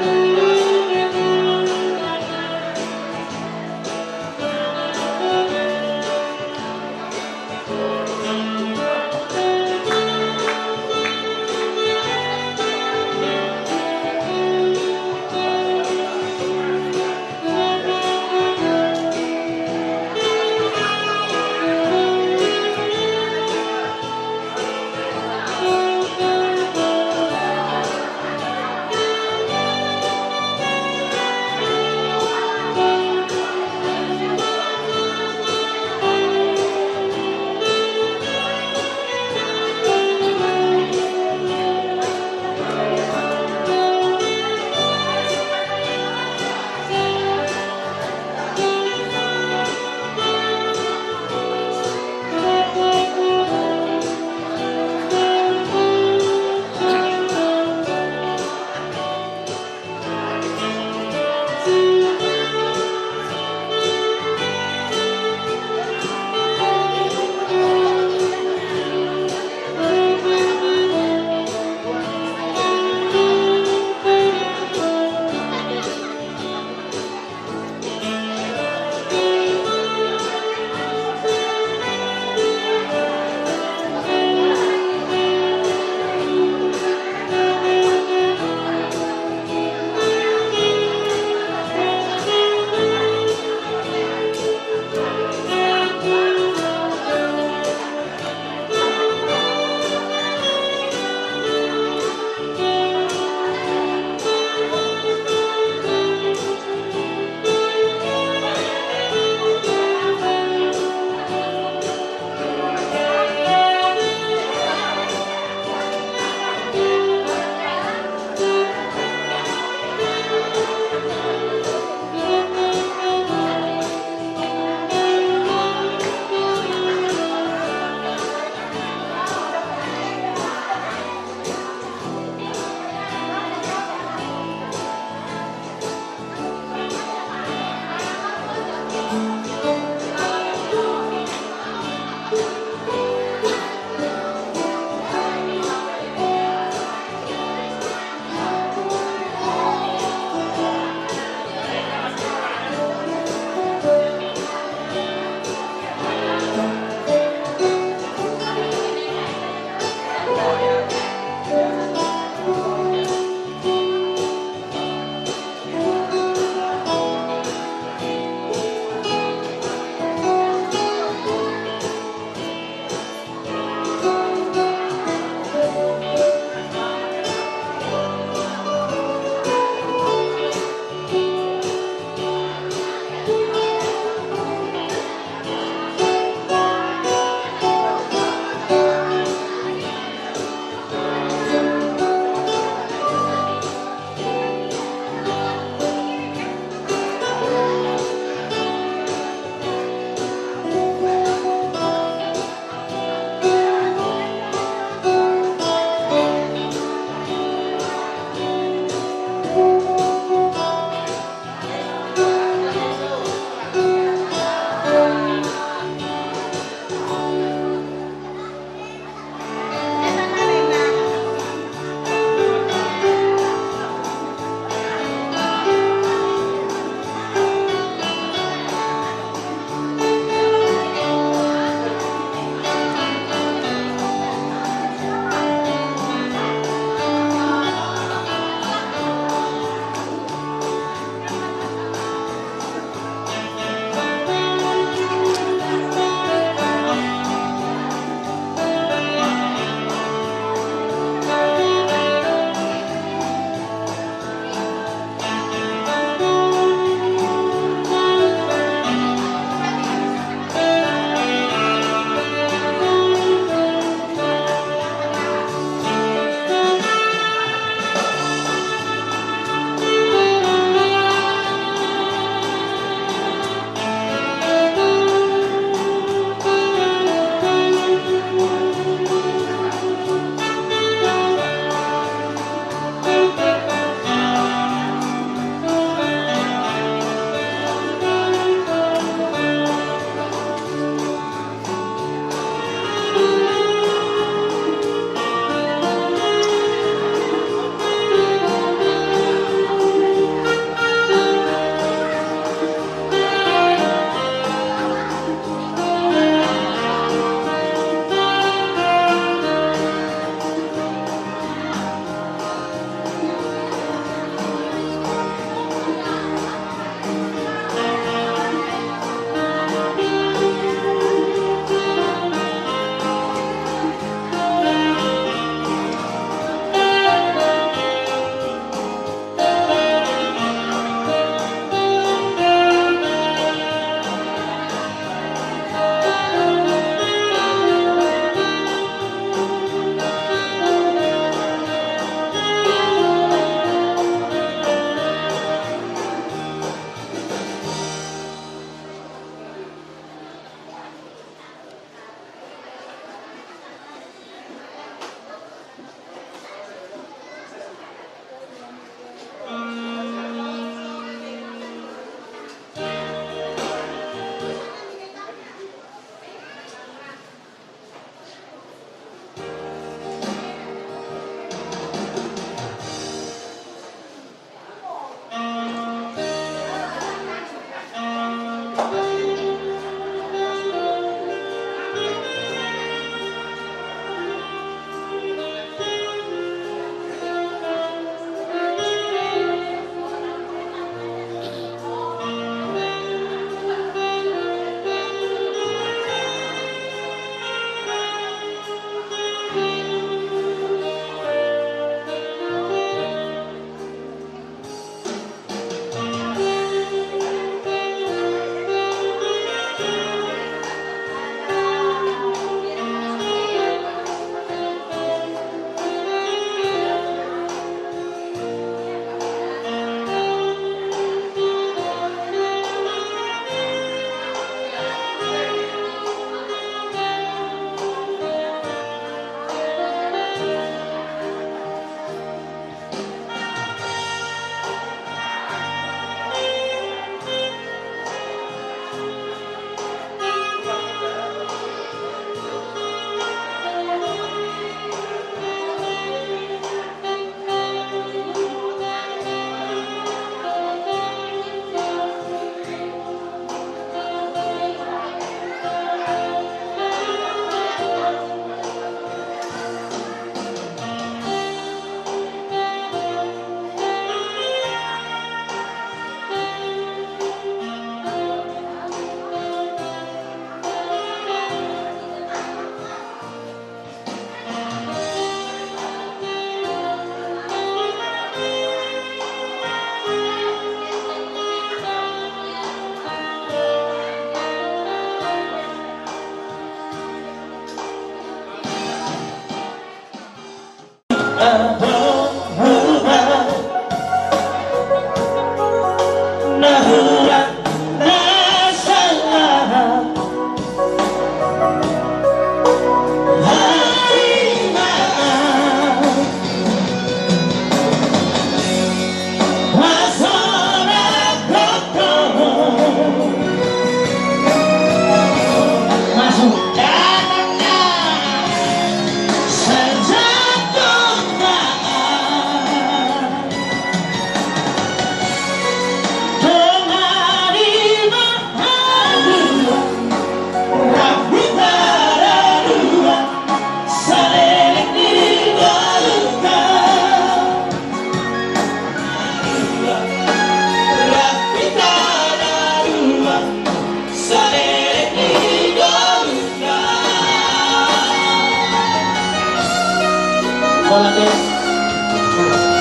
Bola tuh.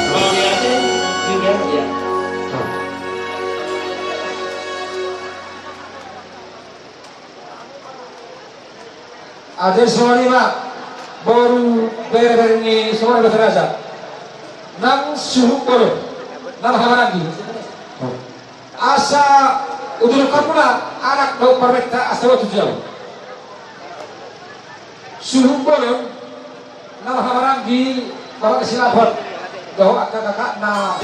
Kalau di atas, juga, ya. Ate songon i ma boru bere-bere ni songon i ma raja. Nang suhut bolon, nang hahamaranggi. Asa udurukan muna anak dohot parumaenta asa botu jauh. Suhut bolon, nang hahamaranggi, bapak silahon. Dohot angka kakakna.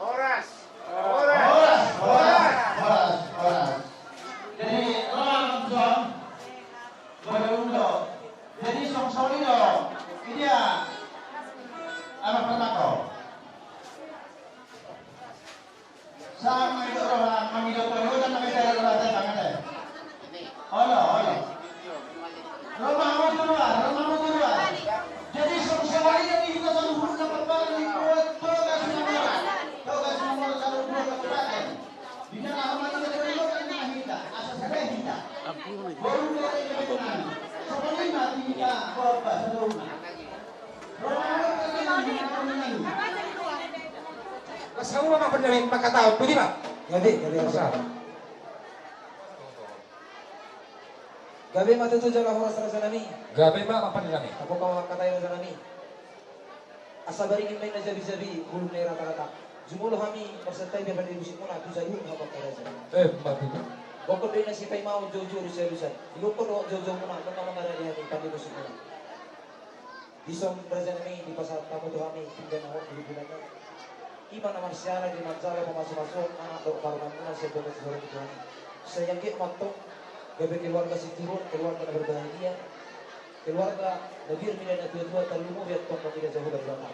Horas. Horas. Horas. Horas. Horas. Jadi, lawan, Bang. Jadi, songon i do. Idia. Anak pertako. Sama itu orang mamido koyo dan mamido koyo. Olo, olo. Romamu tu luar, romamu tu luar. Jadi, songon i do di hita saluhutna, Bapak, di kuat, Bapak, Bapak, Bapak, saluhutna, Bapak. Di dalam hati kita, kita, asa sadar kita. Baru kita ingat, songon i ma di hita, Bapak, saluhutna. Las hamu ma, Amang Pardinami, mangkatahon, boti ma. Gabe, gabe, masa. Gabe ma tutu jala horas, rajanami. Gabe ma, Amang Pardinami. Tabo ma mangkatai, rajanami. Asa baringin ma i na jabi-jabi, bulung na i rata-rata. Jumolo hami marsantabi pande musikmuna tu saluhut hamu angka raja. Emma tutu. Bokkon do i na sipaimaon, jou-jou do sialusan. Dibokkon do jou-joumuna, nunga mangarade hami pande musikmuna. Dison, rajanami, dipasahat hamu tu hami pinggan na hot di hubunganna. I ma na marsiala di manjalo pamasu-masuon anak dohot parumaenmuna sian bagas ni hami. Sai anggiat ma antong gabe keluarga sitiruon, keluarga na berbahagia, keluarga na pir mida na tua-tua, tarlumobi antong marnida Jahowa Debata.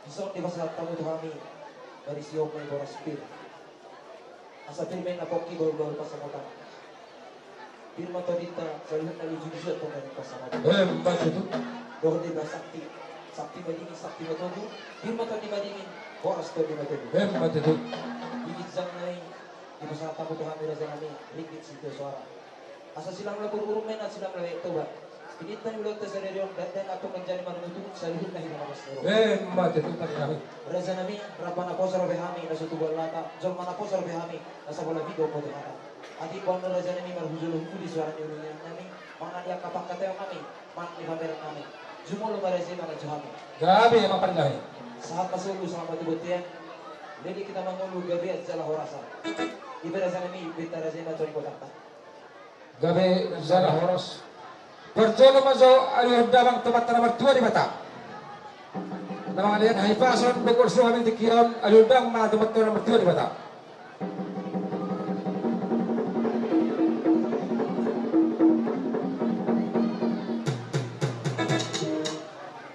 Dison dipasahat hamu tu hami, marisi on ma i boras pir. Asa pir ma i na pongki bahul-bahul pansamotan. Pir ma tondinta saluhutna, luju-luju antong na nian pansamotan. Emma tutu. Dohot do i ba sakti. Sakti madingin, sakti matogu. Pir ma tondi madingin, boras tondi matogu. Emma tutu. Di ginjang nami, dipasahat hamu tu hami, rajanami, ringgit sitio soara. Asa silang labur urung ma i na silang lae Toba. Pinangido ni ulaonta sadari on, dakdanak antong manjadi marmutu saluhutna hita na marsiala. Emma tutu, Pardinami. Rajanami, ramba naposo dope hami na so tubu alata, jolma naposo dope hami na so pola piga umboto hata. Atik boan do, rajanami, marhujolo-hujolo di suara ni uluan nami, manang di angka pangkataion nami, manang di pameran nami. Jumolo ma raja i manganju hami. Gabe, Amang Pardinami. Sahat ma solu, sahat ma tu bontean. Leleng hita mangolu, gabean jala horasan. I pe, rajanami, beta raja i ma tu ni kotanta. Gabe jala horas. Parjolo ma jo alualuhon damang tu Amanta na martua Debata. Na mangalean hahipason, bokkon so hami tingki on, alualuhon damang ma tu Amanta na martua Debata.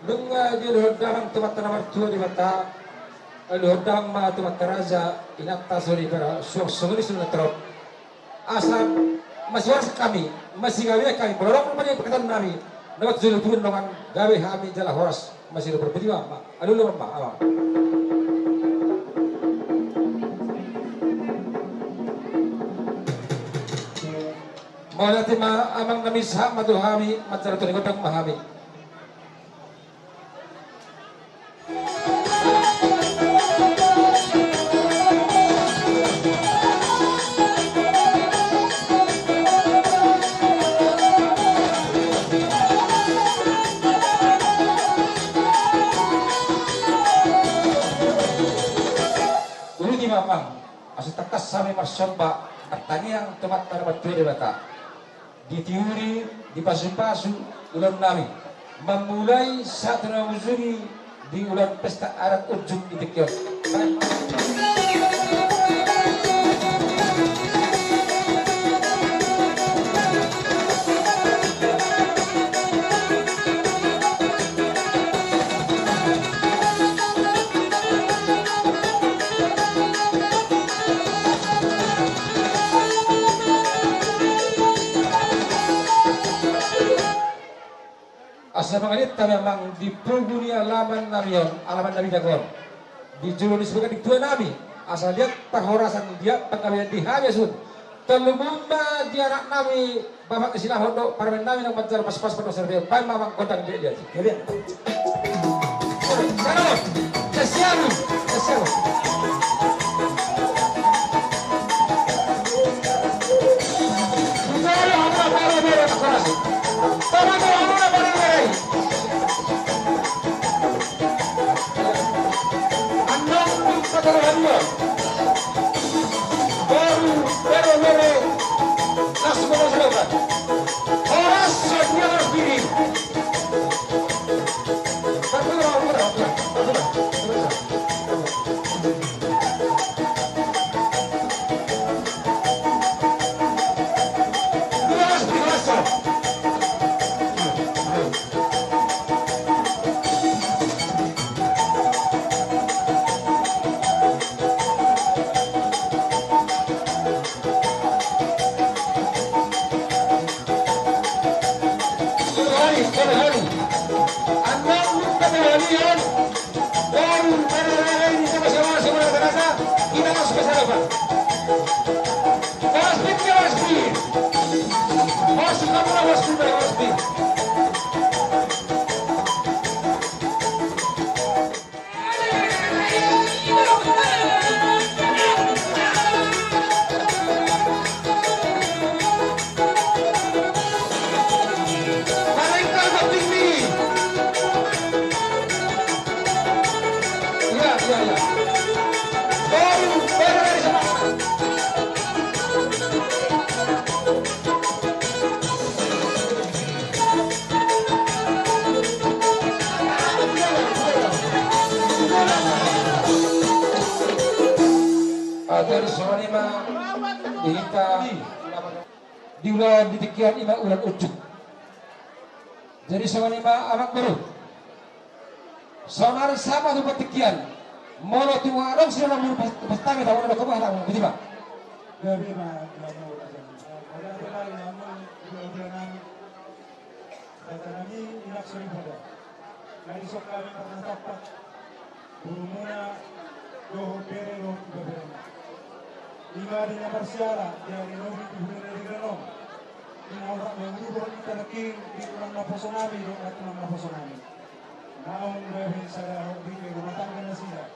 Nunga dialualuhon damang tu Amanta na martua Debata. Aluhon damang ma tu amanta raja, inanta soripada, suang songon i sude na torop. Asa masihoras hami, masigabe hami, molo adong rupani pangkataion nami, na mangkataion tu dongan, gabe hami jala horas, masihoras, botima ma, alualu ma, amang. Mauliate ma amang nami, sahat ma tu hami, manjalo tu na gondang ma hami. Uli di mamang, asa tangkas hami marsomba, martangiang tu Amanta na martua Debata. Ditiuri, dipasupasu ulaon nami. Mamulai sahat tu na mangujungi di ulaon pesta adat unjuk di tingki on. Asa mangaliat hami amang di pogu ni alaman nami on, alaman nami dago on. Di jolo ni sibaga di tua nami, asa liat parhorasan, liat panggabean di hami asa on. Tarlumobi ma di anak nami, bapak ni silahon do, parumaen nami na manjalo paspas pado serbe, baen ma amang gondang di liat. Gabe. Salam. Sesiamu. Sesiamu. Bukalah apa para bere keras. Para bere, para bere. Anong di pataruhan dia. Baru, baru, baru. Langsung masuk. Horas, setia, horas diri. Atur songon i ma di hita di ulaon di tingki on, i ma ulaon unjuk. Jadi songon i ma amang boru. Saonari sahat ma tu partingkian. Molo tung adong sian na mulu pas, pas tangi tahu ada kau ada kau, botima. Gabe ma, gabe ma. Ada apa lagi namun dua bulan nami. Raja nami, inang soripada. Na dison hami parnatampak. Borumuna dohot bere dohot ibebere. Ima di na marsiala di ari nobi tu hula na di ranon. Ima orak mangurubur hita nangkin di tulang naposo nami dohot tulang naposo nami. Naung gabe sada hot di rumah tangga nasida.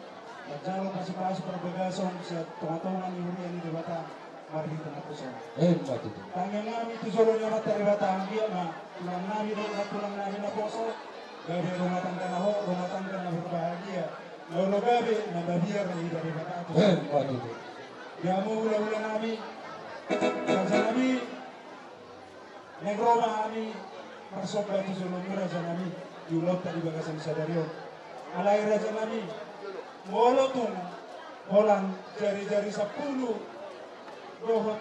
Manjalo pasupasu parbagason sian tongatonga ni huria ni Debata. Marhite na poso. Emma tutu. Tangiang nami tu jolo ni Amanta Debata, anggiat ma tulang nami dohot nantulang nami naposo, gabe rumah tangga na hot, rumah tangga na berbahagia, na olo gabe, na mabiar na iba Debata tu. Emma tutu. Di hamu hulahula nami, raja nami, naeng ro ma hami marsomba tu jolomu raja nami, di ulaonta di bagasan sadari on. Alai raja nami, molo tung holan jarijari sampulu dohot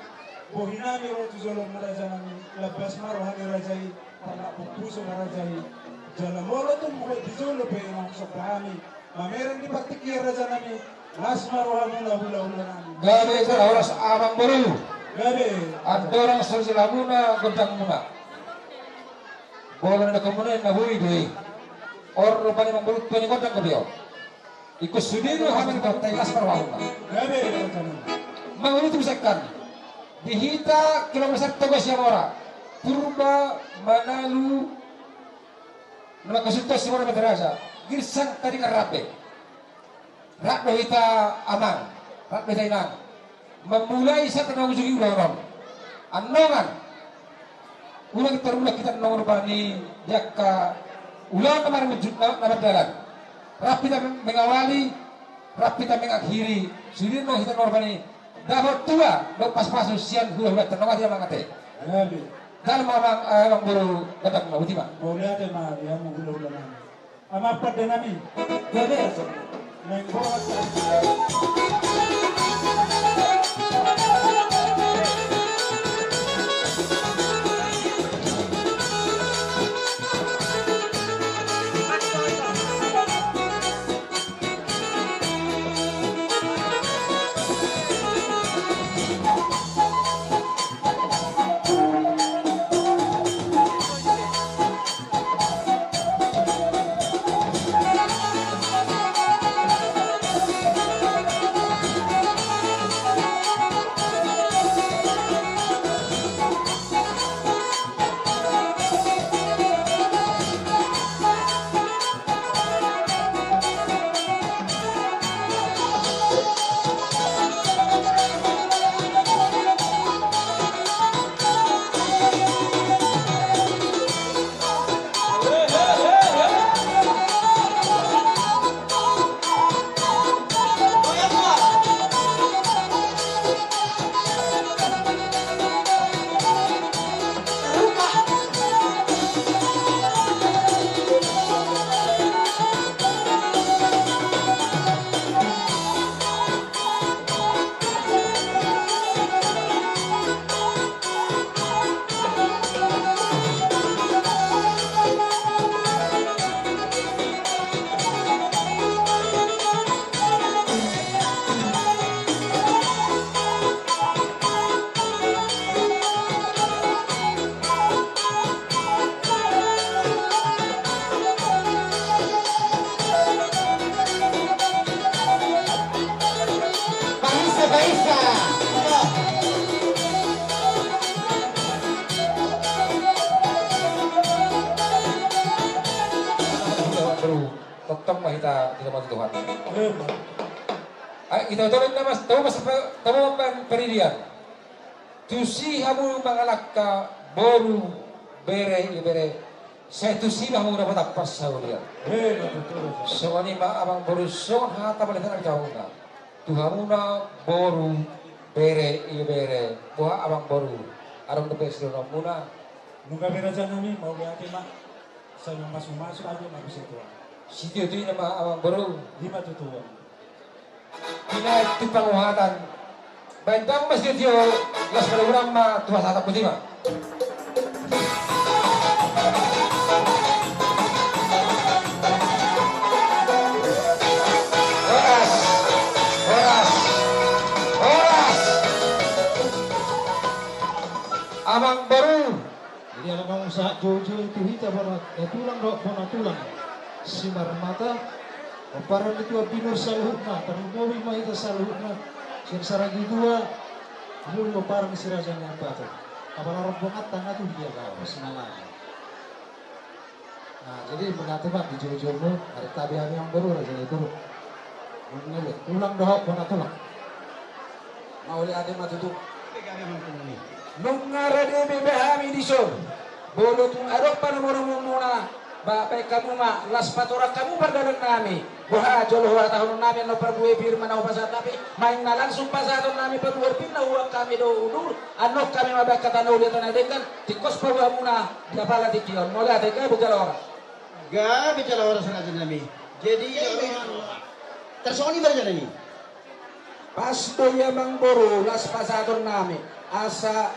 bohi nami ro tu jolomu raja nami, lambas ma roha ni raja i, parlak puso ma raja i. Jala molo tung buat di jolo pe naung somba hami, Pamereng di partingkian raja nami, las ma rohamuna hulahula nami. Gabe jala horas amang boru. Gabe. Andorang so jala muna gondang muna. Bola na dohonon muna na boi do i. On rupani amang boru tua ni gondang gabe on. Ingkon sude do hami na las ma rohamuna. Gabe. Mangolu tu misalkan di hita kilometer satu Toga Siamora, Purba, Manalu, na mangkasusut Siamora Batiraja, Girsang Tadingan Rambe. Rap do hita amang, rap do hita inang. Mamulai sahat na ujung i ulaon on. Annon, unang tarulak hita annon rupani di angka ulaon na marujung na, na mardalan. Rap hita mengawali, rap hita mengakhiri, sude do hita annon rupani dapot tua dohot pasupasu sian hulahulanta, nunga dia mangate. Dalam amang, eh, amang boru gondang muna, botima. Mauliate ma di hamu hulahula nami. Amang pande nami. Gabe. Menggorat. Paisa, paisa. Tongtong ma hita di rumah Tuhan. Ai, hita tolong nama, tau mas, tau mambaen paridian. Tusi hamu mangalangka boru, bere, ibebere. Sai tusi ma hamu na patappas saulian. Songon i ma amang boru, songon hata malihat na di hamuna. Tu hamuna boru, bere, ibebere. Boha amang boru, adong dope sidohononmuna? Nunga be raja nami, mauliate ma. Sai mamasumasu aja ma bisa tua. Sitio tu i nama amang boru. Ima tutu. Pinaek tu panguhatan. Baen damang ma sitio, las padaburan ma tu hasahatan, botima. Horas, horas, horas. Amang boru. Jadi ala naung sahat joujou tu hita bona, eh, tulang dohot bona tulang. Simarmata, pomparan ni tuan binur saluhutna, tarlumobi ma hita saluhutna, sian saragitua, muli pomparan ni si Raja Nai Ambaton. Apala rombongan tangga tu dia kau, sinamana. Nah, jadi mauliate ma di joujoumu, ari tabi hami amang boru, raja ni boru. Mangele, tulang dohot bona tulang. Mauliate ma tutu. Nunga rade be hami dison. Molo tung adong panomunomuonmuna, ba, baen hamu ma, las patorang hamu pardalan nami. Boha jolo huhatahon nami annon parbue pir ma na hupasahat, tapi main na langsung pasahaton nami parbue pir na huboan hami do udur, annon hami mambaen hata na uli, hata na denggan, tingkos paboaonmuna di apala tingki on. Mauliate, gabe jala horas. Gabe jala horas raja nami. Jadi, tarsongon i ma raja nami. Pas do i amang boru, las pasahaton nami. Asa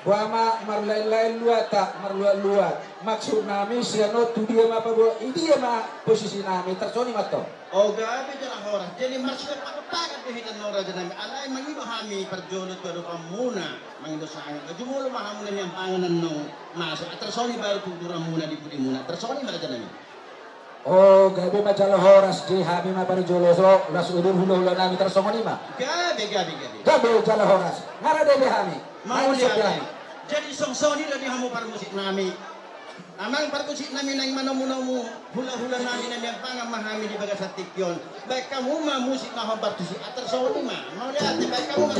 Boha ma marlain-lain luatta, marluat-luat. Maksudnami sian on tu dia ma paboa, i dia ma posisinami, tarsongon i ma tong. O gabe jala horas. Jadi marsipapak-papak do hita annon rajanami. Alai mangido hami parjolo tu adopanmuna, mangido sangap. Jumolo ma hamu na nian panganon annon. Masa tarsongon i baru tu tubuanmuna di pudimuna. Tarsongon i ma rajanami. O gabe ma jala horas, di hami ma parjolo so las udur hula-hulanami tarsongon i ma. Gabe, gabe, gabe. Gabe jala horas. Nga rade be hami. Mauliate. Mauliate. Jadi songon i do di hamu parmusiknami. Amang parmusiknami naeng manomu-nomu hula-hulanami na nian pangan ma hami di bagasan tingki on. Baen hamu ma musik na hombar tusi, tarsongon i ma. Mauliate, baen hamu ma.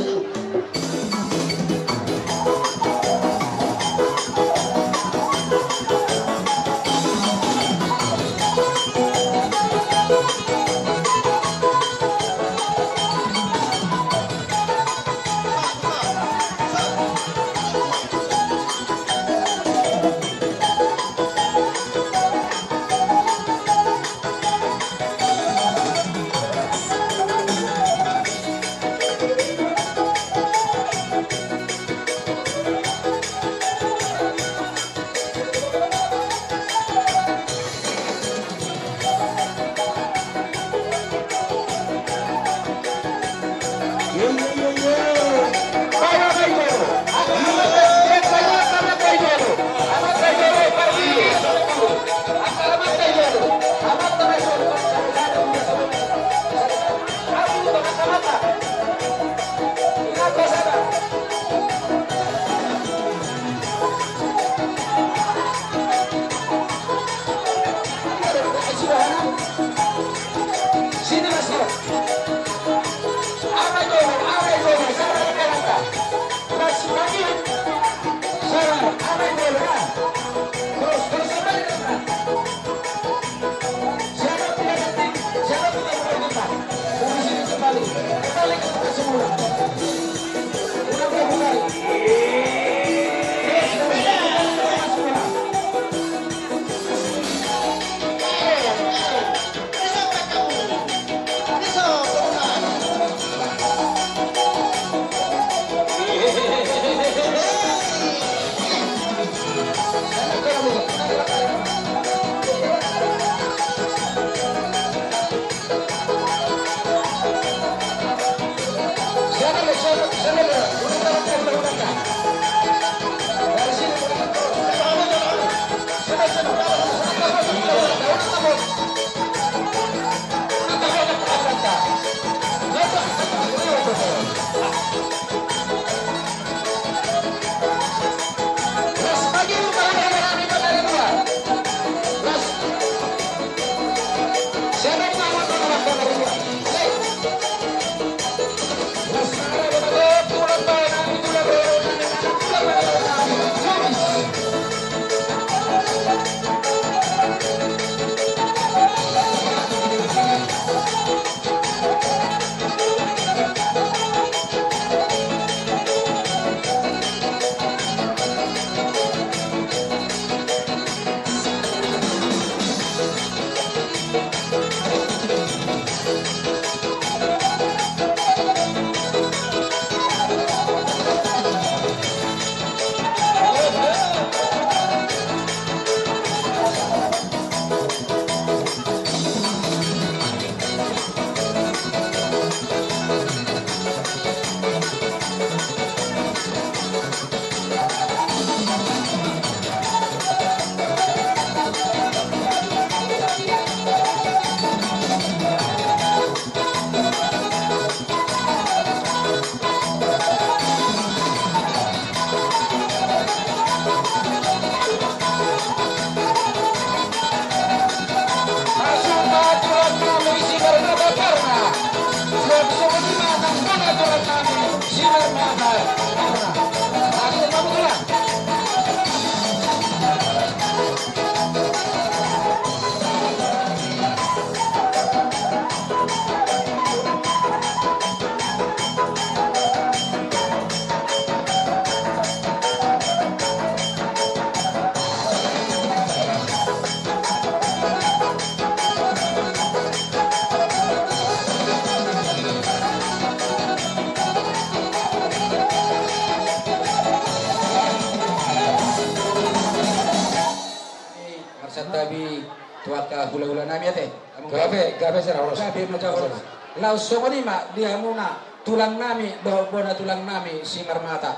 Nami ate. Gabe, gabe sada horas. Gabe ma jala horas. Laos songon i ma di hamuna tulang nami dohot bona tulang nami Simarmata.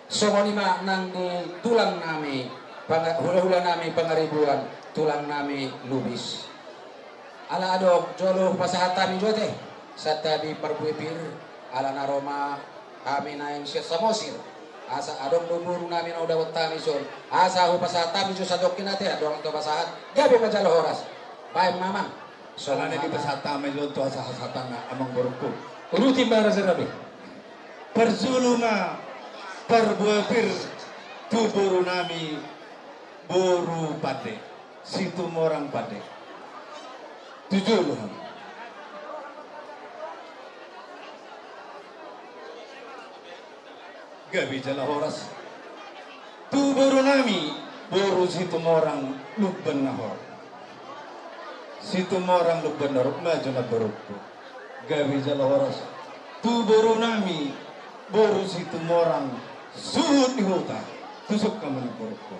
Songon i ma nang di tulang nami panga-, hula-hula nami Pangaribuan, tulang nami Lubis. Ala adong jolo hupasahat hami jo ate, santabi parbue pir, ala na ro ma hami naeng sian Samosir. Asa adong do boru nami na hudapot hami son. Asa hupasahat hami jo sadongkin ate, adong tu pasahat. Gabe ma jala horas. Baen ma amang. Songon i ma dipasahat hami jo tu hasahatan na amang borungku. Uruti ma raja nami. Parjolo ma parbue pir tu boru nami boru pande. Situmorang pande. Tu jolo hami. Gabe jala horas. Tu boru nami, boru Situmorang Lumban Nahor. Situmorang Lumban Nahor, maju ma borungku. Gabe jala horas. Tu boru nami, boru Situmorang Suhut ni Huta. Tusuk hamu ma borungku.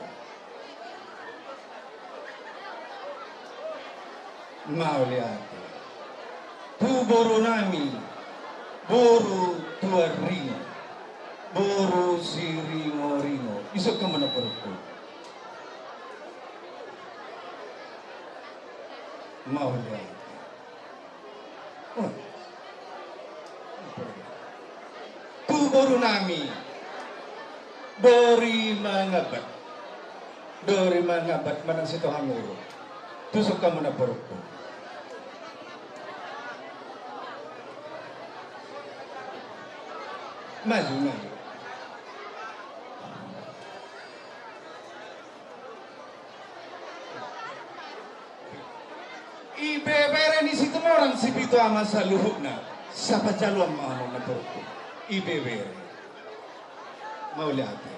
Mauliate. Tu boru nami, boru Tuan Ringo, boru Siringoringo. Tusuk hamu ma borungku. Mauliate. Tu boru nami, Dori Mangabat. Dori Mangabat manang Sitohang Uru. Tusuk hamu ma borungku. Maju, maju. Ibebere ni Situmorang Sipitu Ama saluhutna, sapajaluan ma hamu ma borungku. Ibebere. Mauliate.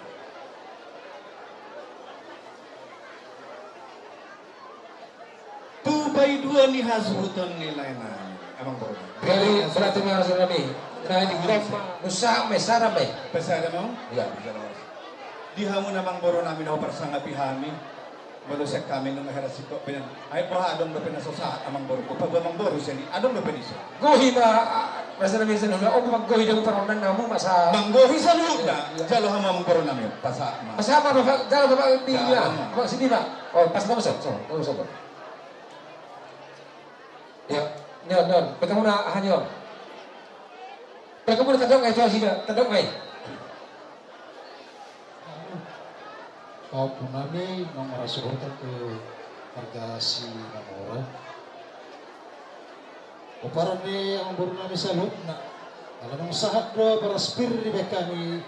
Tu paidua ni hasuhuton ni lae nami. Amang boru. Jadi berarti ma raja nami. Nah, di gudang. Nusa me sada me. Pesada mau? Iya. Di hamu na amang boru nami na huparsangapi hami. Molo sian hami nunga hera singkop pe nian. Ai boha adong dope na so sahat amang boru. Paboa amang boru sian i adong dope disi. Gohi ma, ah, raja nami sian hula, oh, manggohi do parondang namu masa. Manggohi saluhutna. Iya, iya. Jalo hamu amang boru nami. Pasahat ma. Pasahat ma, Bapak, jalo Bapak di, jalo ya, ma. Bapak sini, Pak. Oh, pas nama so, so, so, so. Ya, nion, nion. Petamuna aha nion. Petamuna tadok ngai tu asida, tadok ngai. Pahompu nami, nunga marhasuhuton tu marga Sinamora. Pomparan ni amang boru nami saluhutna. Ala nunga sahat do boras pir dibaen hami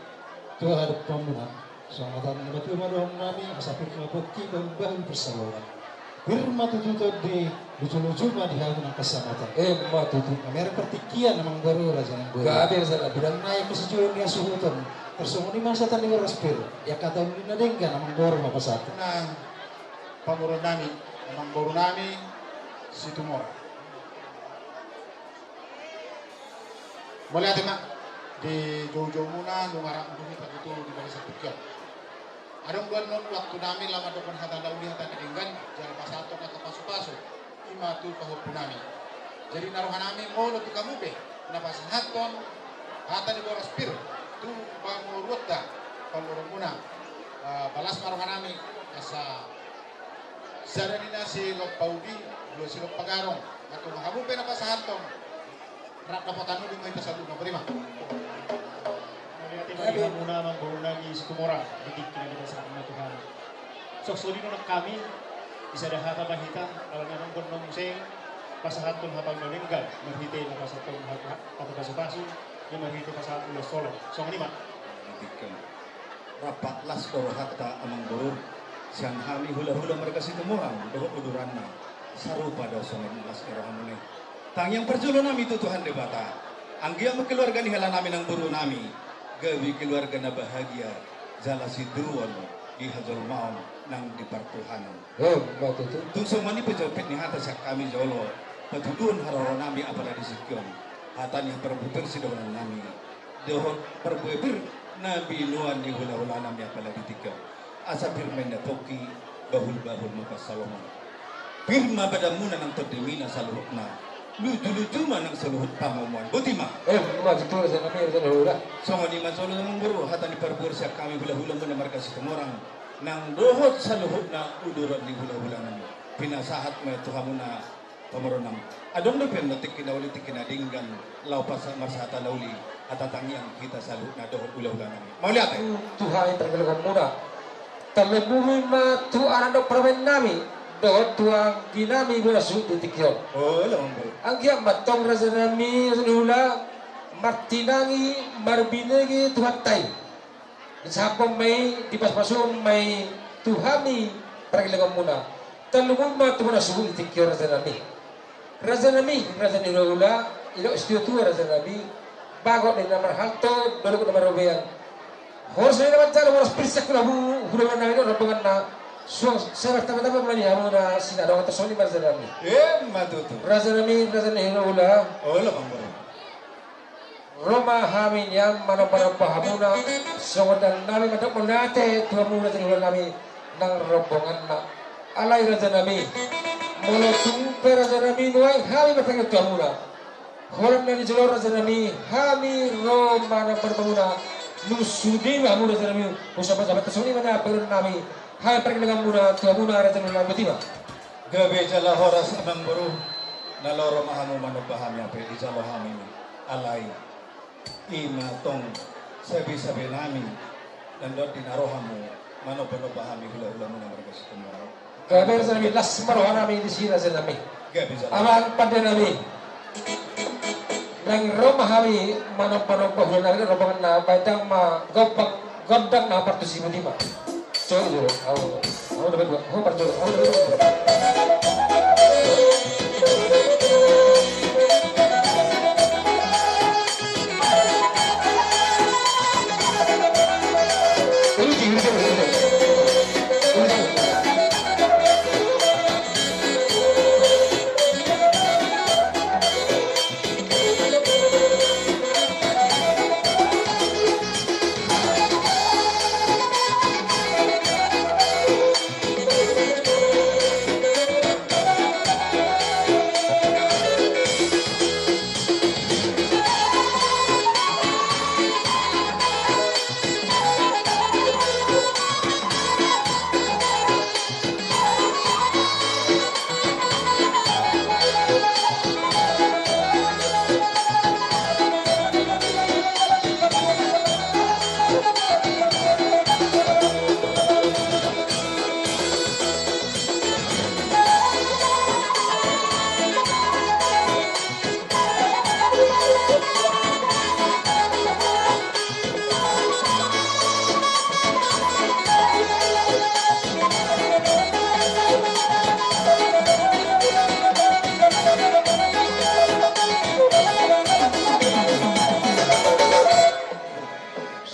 tu adopanmuna. Songon hata ni natuatua ma dohonon nami, asa pir ma pongki, bahulbahul parsaoran. Pir ma tutu tondi, lujuluju ma di hamu nang pansamotan. Emma tutu. Mamereng partingkian amang boru, raja nang boru. Gabe sada. Godang nai pasujolo ni hasuhuton. Tarsongon i ma sahat ni boras pir. Ia hata ni na denggan amang boru ma pasahat. Nang pamoruon nami, amang boru nami, Situmorang. Mauliate ma di joujoumuna nunga rap mundungi hita tutu di bagasan tingki on. Adong do annon waktu nami laho mandokhon hata na uli, hata na denggan, jala pasahathon angka pasupasu, i ma tu pahompu nami. Jadi na roha nami molo tu hamu pe na pasahathon hata ni boras pir tu pamoruonta, pamoruonmuna, eh, balas ma roha nami asa sada ni na silompa ubi, dua silompa garong. Antong hamu pe na pasahathon, rap dapotan ubi ma hita saluhutna, botima. Mauliate ma di hamuna amang boru nami Situmorang di tingki na nipasahat Tuhan. Songon i do nang hami, di sada hata ma hita, ala na nunga adong muse pasahathon hata na denggan, marhite na pasahathon hata, hata pasupasu, marhite pasahat ulos holong. Songon i ma. Rap las do rohanta amang boru, sian hami hulahula marga Situmorang dohot uduranna, sarupa do songon las ni rohamuna i. Tangiang parjolo nami tu Tuhan Debata, anggiat ma keluarga ni hela nami nang boru nami gabe keluarga na bahagia jala sinduruon di hajolmaon nang di partuhanon. Emma tutu. Tung songon i pe jolo pit ni hata sian hami jolo, patuduhon haroro nami apala di tingki on, hata ni parbue pir sidohonon nami dohot parbue pir na binoan ni hulahula nami apala di tingki on. Asa pir ma inna pongki, bahulbahul ma pansalongan. Pir ma badanmuna nang tondimuna saluhutna. Lujuluju ma nang saluhut pangomoan. Boti ma. Eh, ma tutu, raja nami, raja ni hulahula. Songon i ma jolo, amangboru, hata ni parbual sian hami hulahulamuna marga Situmorang nang dohot saluhutna uduran ni hulahula nami. Pinasahat ma tu hamuna pamoruon nami. Adong dope na tingki na uli, tingki na denggan, laho pasa-, marsahata na uli, hata tangiang hita saluhutna dohot hulahula nami. Mauliate. Tu hami parkeluargamuna. Tarlumobi ma tu anak dohot parumaen nami dohot tu anggi nami bona suhut di tingki on. Olo, amangboru. Anggiat ma antong, raja nami, raja ni hulahula, martinangi, marbinege Tuhanta i. Disahaphon ma i, dipasupasu ma i tu hami parkeluargamuna. Tarlumobi ma tu bona suhut di tingki on, raja nami. Raja nami, raja ni hulahula, didok situatua, raja nami, bagot ni na marhalto, dolok ni na marrobean. Horas ni na manjalo, horas pir sian hula-, hulahula nami dohot rombonganna. Suang sai martamba-tamba mula ni hamuna sinadongan, songon i ma, raja nami. Emma tutu. Raja nami, raja ni hulahula. Olo, amangboru. Ro ma hami nian manomba-nomba hamuna, songon dangka nami mandok mauliate tu hamu, raja ni hulahula nami nang rombonganna. Alai, raja nami, molo tung pe, raja nami, nuaeng hami martangiang tu hamuna. Holan na di jolo, raja nami, hami ro manomba-nomba hamuna. Nunga sude ma hamu, raja nami, husahat-sahat songon i ma na paboaon nami. Hami parkeluargamuna tu hamuna, raja ni hulahula nami, boti ma. Gabe jala horas, amangboru. Na laho ro ma hamu manomba hami, hape dijalo hami. Alai i ma tong sabe-sabe nami, nang dohot di na ro hamu manomba-nomba hami hula-hulamuna marga Situmorang. Gabe, raja nami, las ma roha nami disi, raja nami. Gabe jala. Amang pande nami. Nang ro ma hami manomba-nomba hula nami, rombonganna, baen ndang ma gombang, gondang na partusi, boti ma. Jolo, jolo, au, au dapat dua, au par jolo, au dapat dua.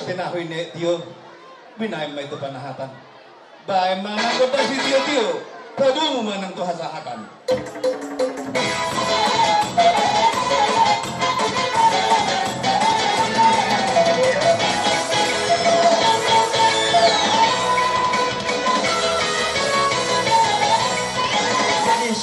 Senahui ne tio, binaen ma i tu panahatan. Baen ma nang gondang sitio-tio, padomu ma nang tu hasahatan.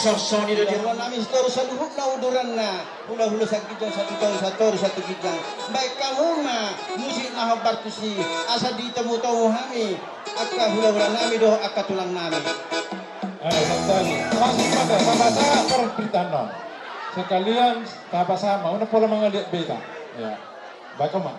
Sosoni do di roha nami sitoru saluhutna uduranna. Hula-hula saginjang, satu toru, satu toru, satu ginjang. Baen hamu ma musik na hombar tusi, asa ditomu-tomu hami angka hula-hula nami dohot angka tulang nami. Eh, santai. Masih pada, sama-sama berpitano. Sekalian, sama-sama. Udah pola mangaliat beta. Ya. Baik, Oma.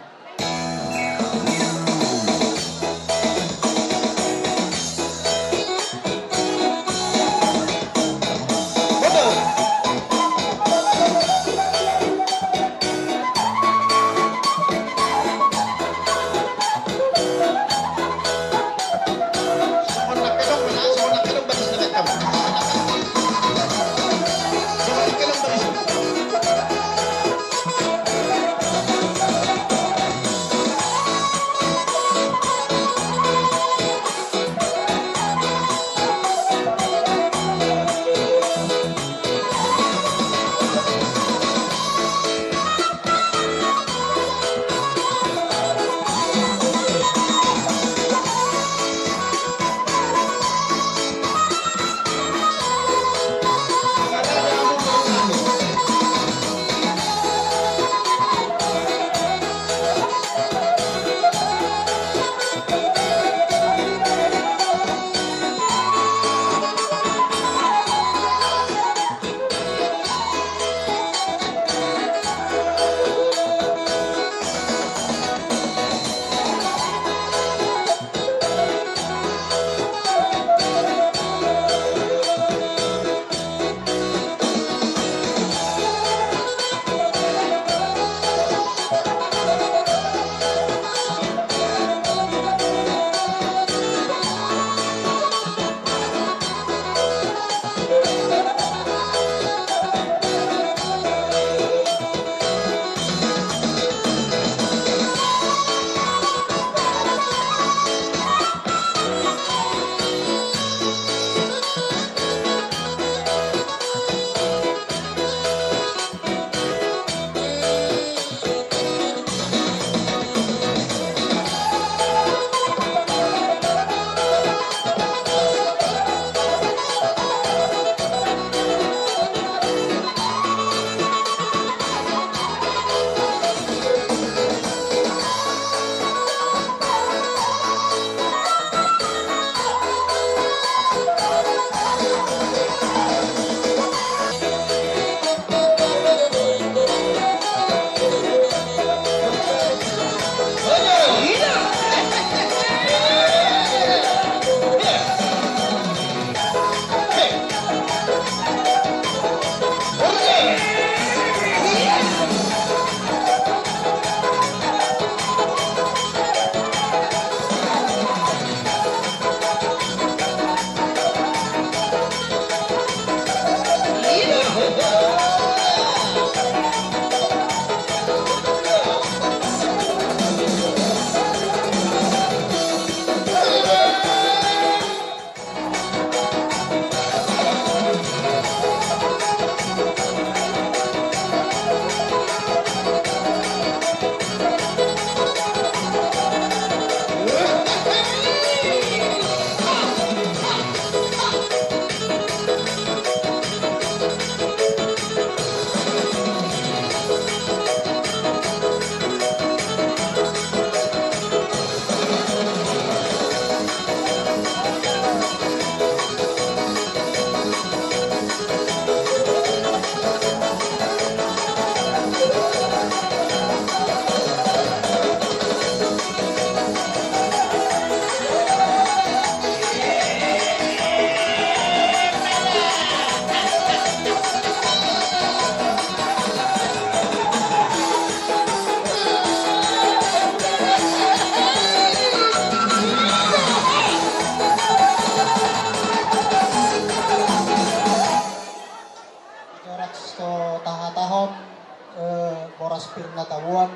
Horas pir na taboan,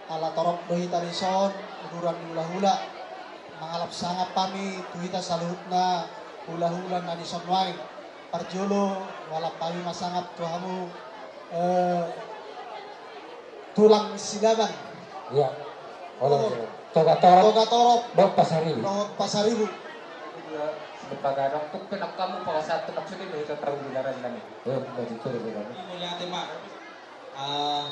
ala torop do hita dison, uduran ni hulahula. Mangalap sangap hami tu hita saluhutna hulahula na dison nuaeng. Parjolo, hualap hami ma sangap tu hamu, eh, Tulang Silaban. Iya. Horas. Toga Torop. Toga Torop. Dohot Pasaribu. Dohot Pasaribu. Dua, sebetul gadang, tung pe nang hamu pasahathon nang sude do hita tahu di daerah nami. Eh, betul, betul. Mauliate ma. Ah,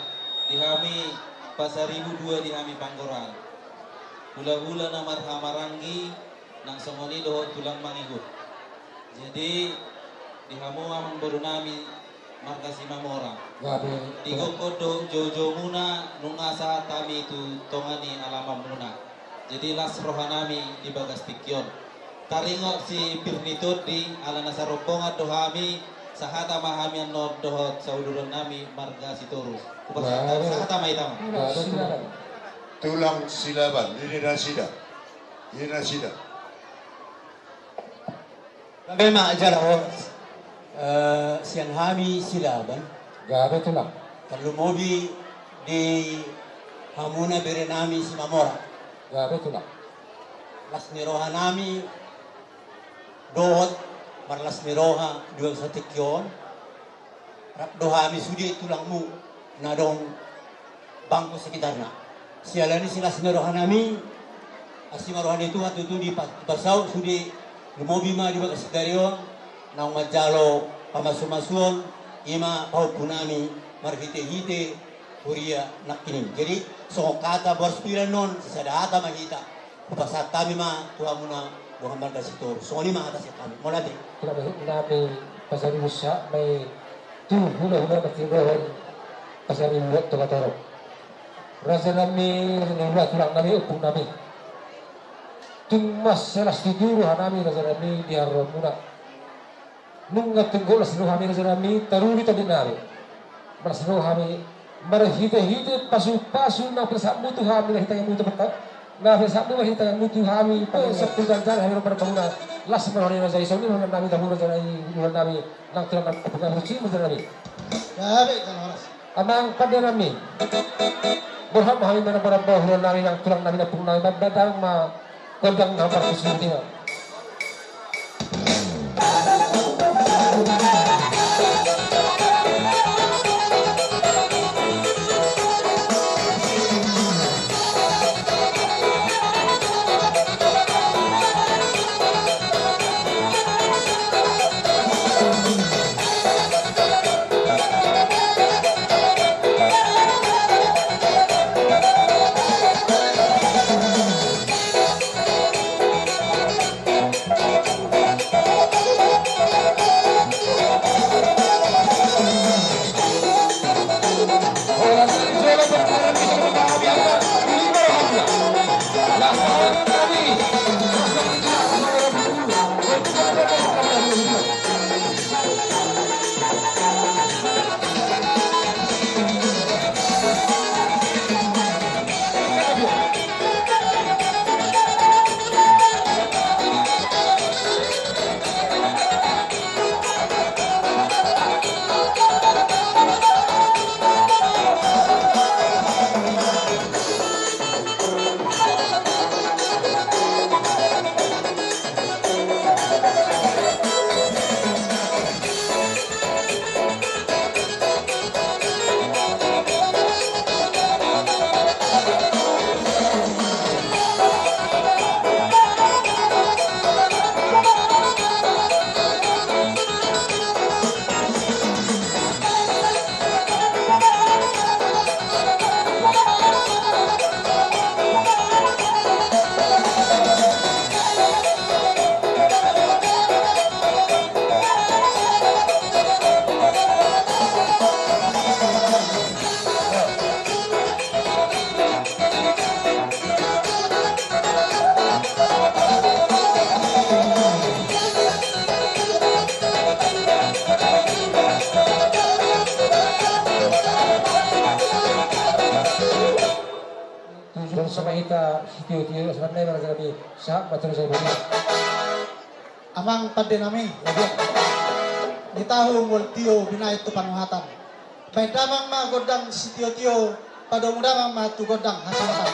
di hami Pasaribu dua di hami Panggora. Hulahula na marhahamaranggi, nang songon i dohot tulang mangihut. Jadi, di hamu amangboru nami marga Simamora. Gabe. Digokhon do joujou muna nunga sahat hami tu tonga ni alaman muna. Jadi las roha nami di bagas tingki on. Taringot si pir ni tondi, ala na sarombongan do hami, sahata ma hami annon dohot sauduran nami marga Sitorus. Hupasahat, sahata ma hita ma. Tulang Silaban, di nasida. Di nasida. Gabe ma jala horas, eh, sian hami Silaban. Gabe tulang. Tarlumobi di hamuna bere nami Simamora. Gabe tulang. Las ni roha nami dohot marlas ni roha di bagas tingki on. Rap do hami sude tulangmu na adong bangko sekitarna. Siala ni silas ni roha nami, asi ma roha ni Tuhan tutu dipa-, dipasaut sude, lumobi ma di bagas sadari on, naung manjalo pamasumasuon, i ma pahompu nami marhitehite huria nangkining. Jadi, songon hata boras pir annon, sisada hata ma hita. Hupasahat hami ma tu hamuna dongan marga Sitorus. Songon i ma hata sian hami. Mauliate. Tulang nami Pasaribu sahat ma i tu hulahula na tindohon Pasaribu dohot Toga Torop. Raja nami, raja ni hulahula, tulang nami, ompung nami. Tung mansai las tutu roha nami raja nami di haroronmuna. Nunga tung gok las ni roha hami raja nami, taruli tondi nami. Marlas ni roha hami, marhitehite pasupasu na pinasahatmu tu hami na hita hamu tu peta-, na pinasahatmu ma hita hamu tu hami, pe sampulu ganjang hami ro parbanguna. Las ma roha ni raja i, songon i ma roha nami tu hamu raja nami, roha nami, nang tulang nami, ompung nami, raja nami. Gabe, jala horas. Amang pande nami. Borhat ma hami manang baramba roha nami nang tulang nami nang ompung nami, manang ma gondang nang parpusung tina. Tujuh sama hita, sitio-tio, sebenarnya, barangkali, sahat, macam saya. Amang pande nami, ya, dia. Di tahu multio binaik tu panuhatan. Baen damang ma gondang sitiotio, padomu damang ma tu gondang hasahatan.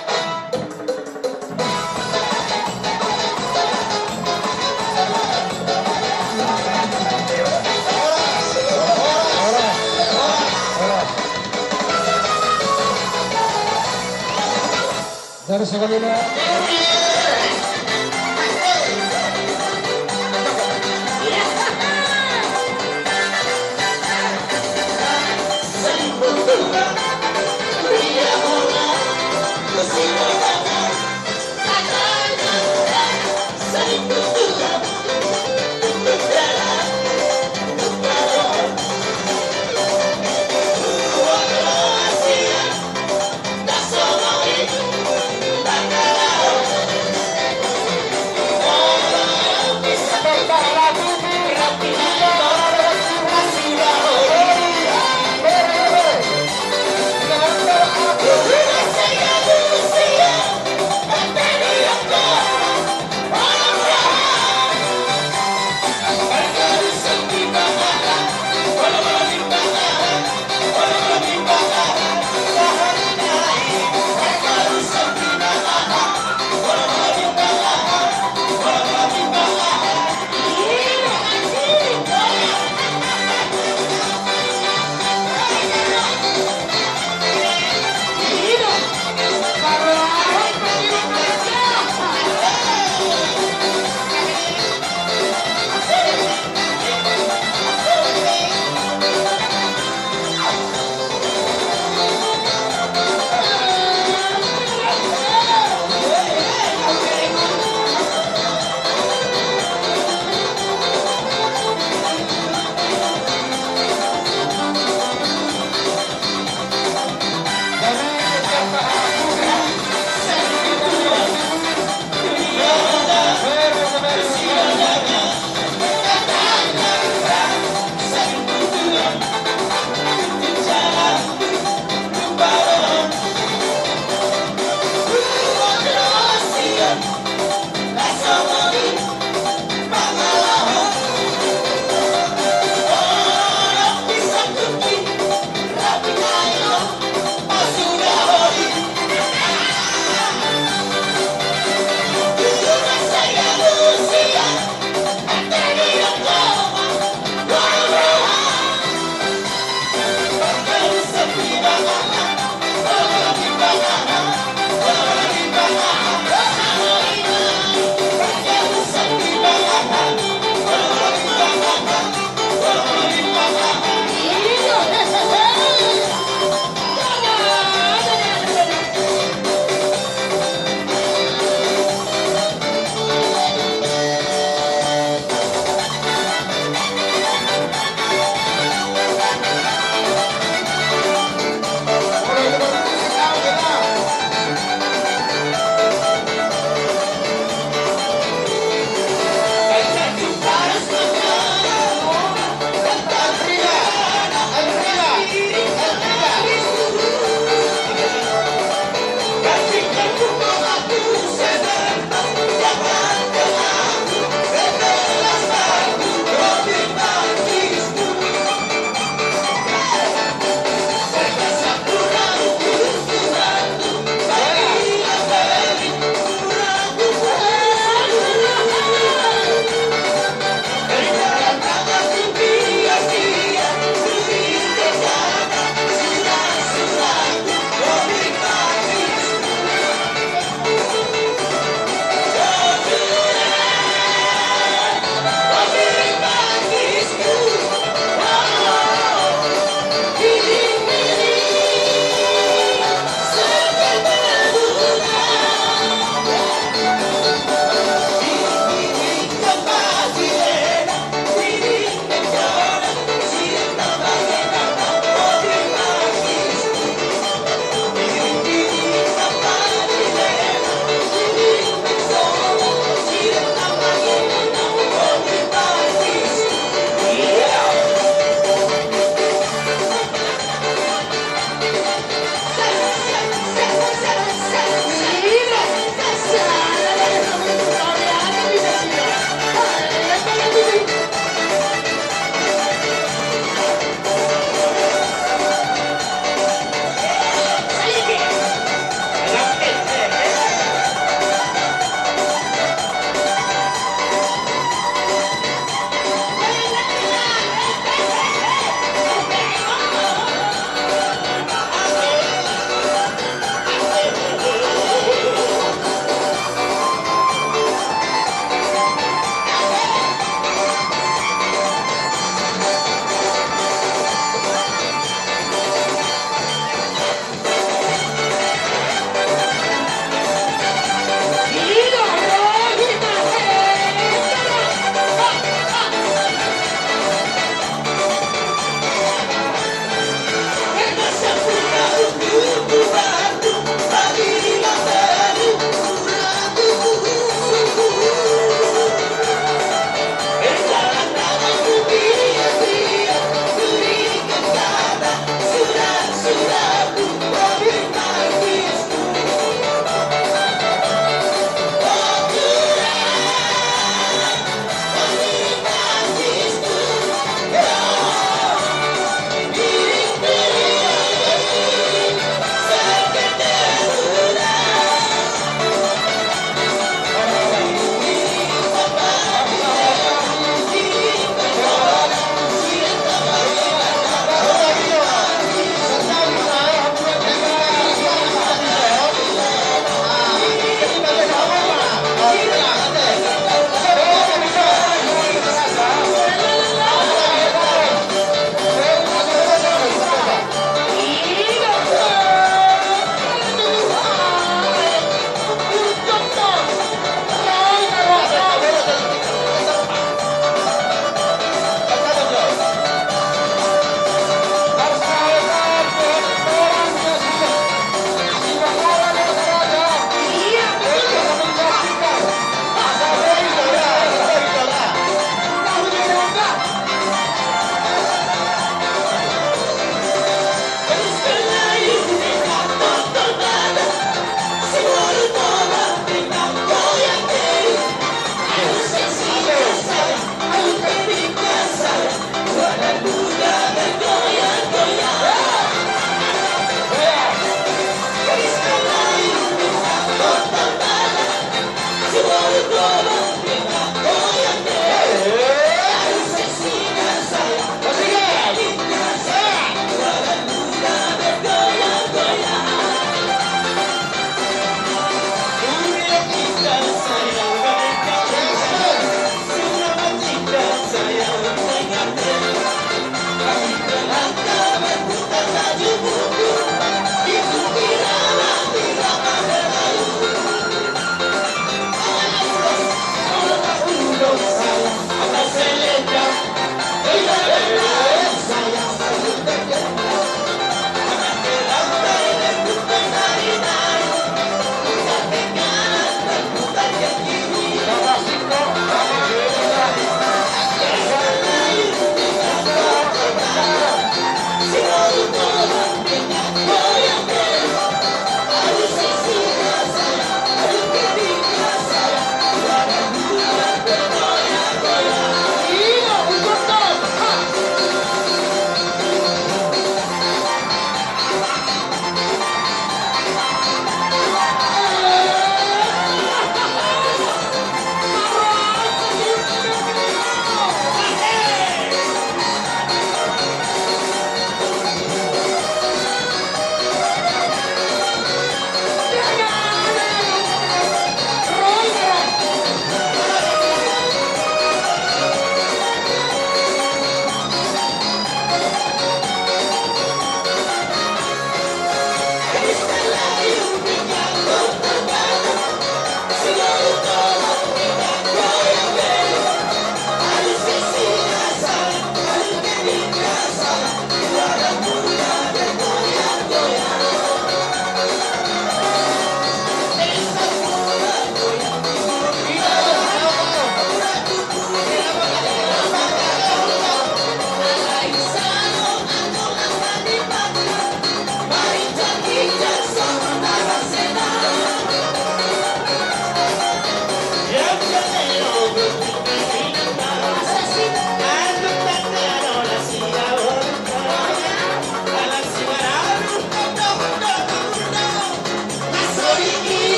Dari sekolah.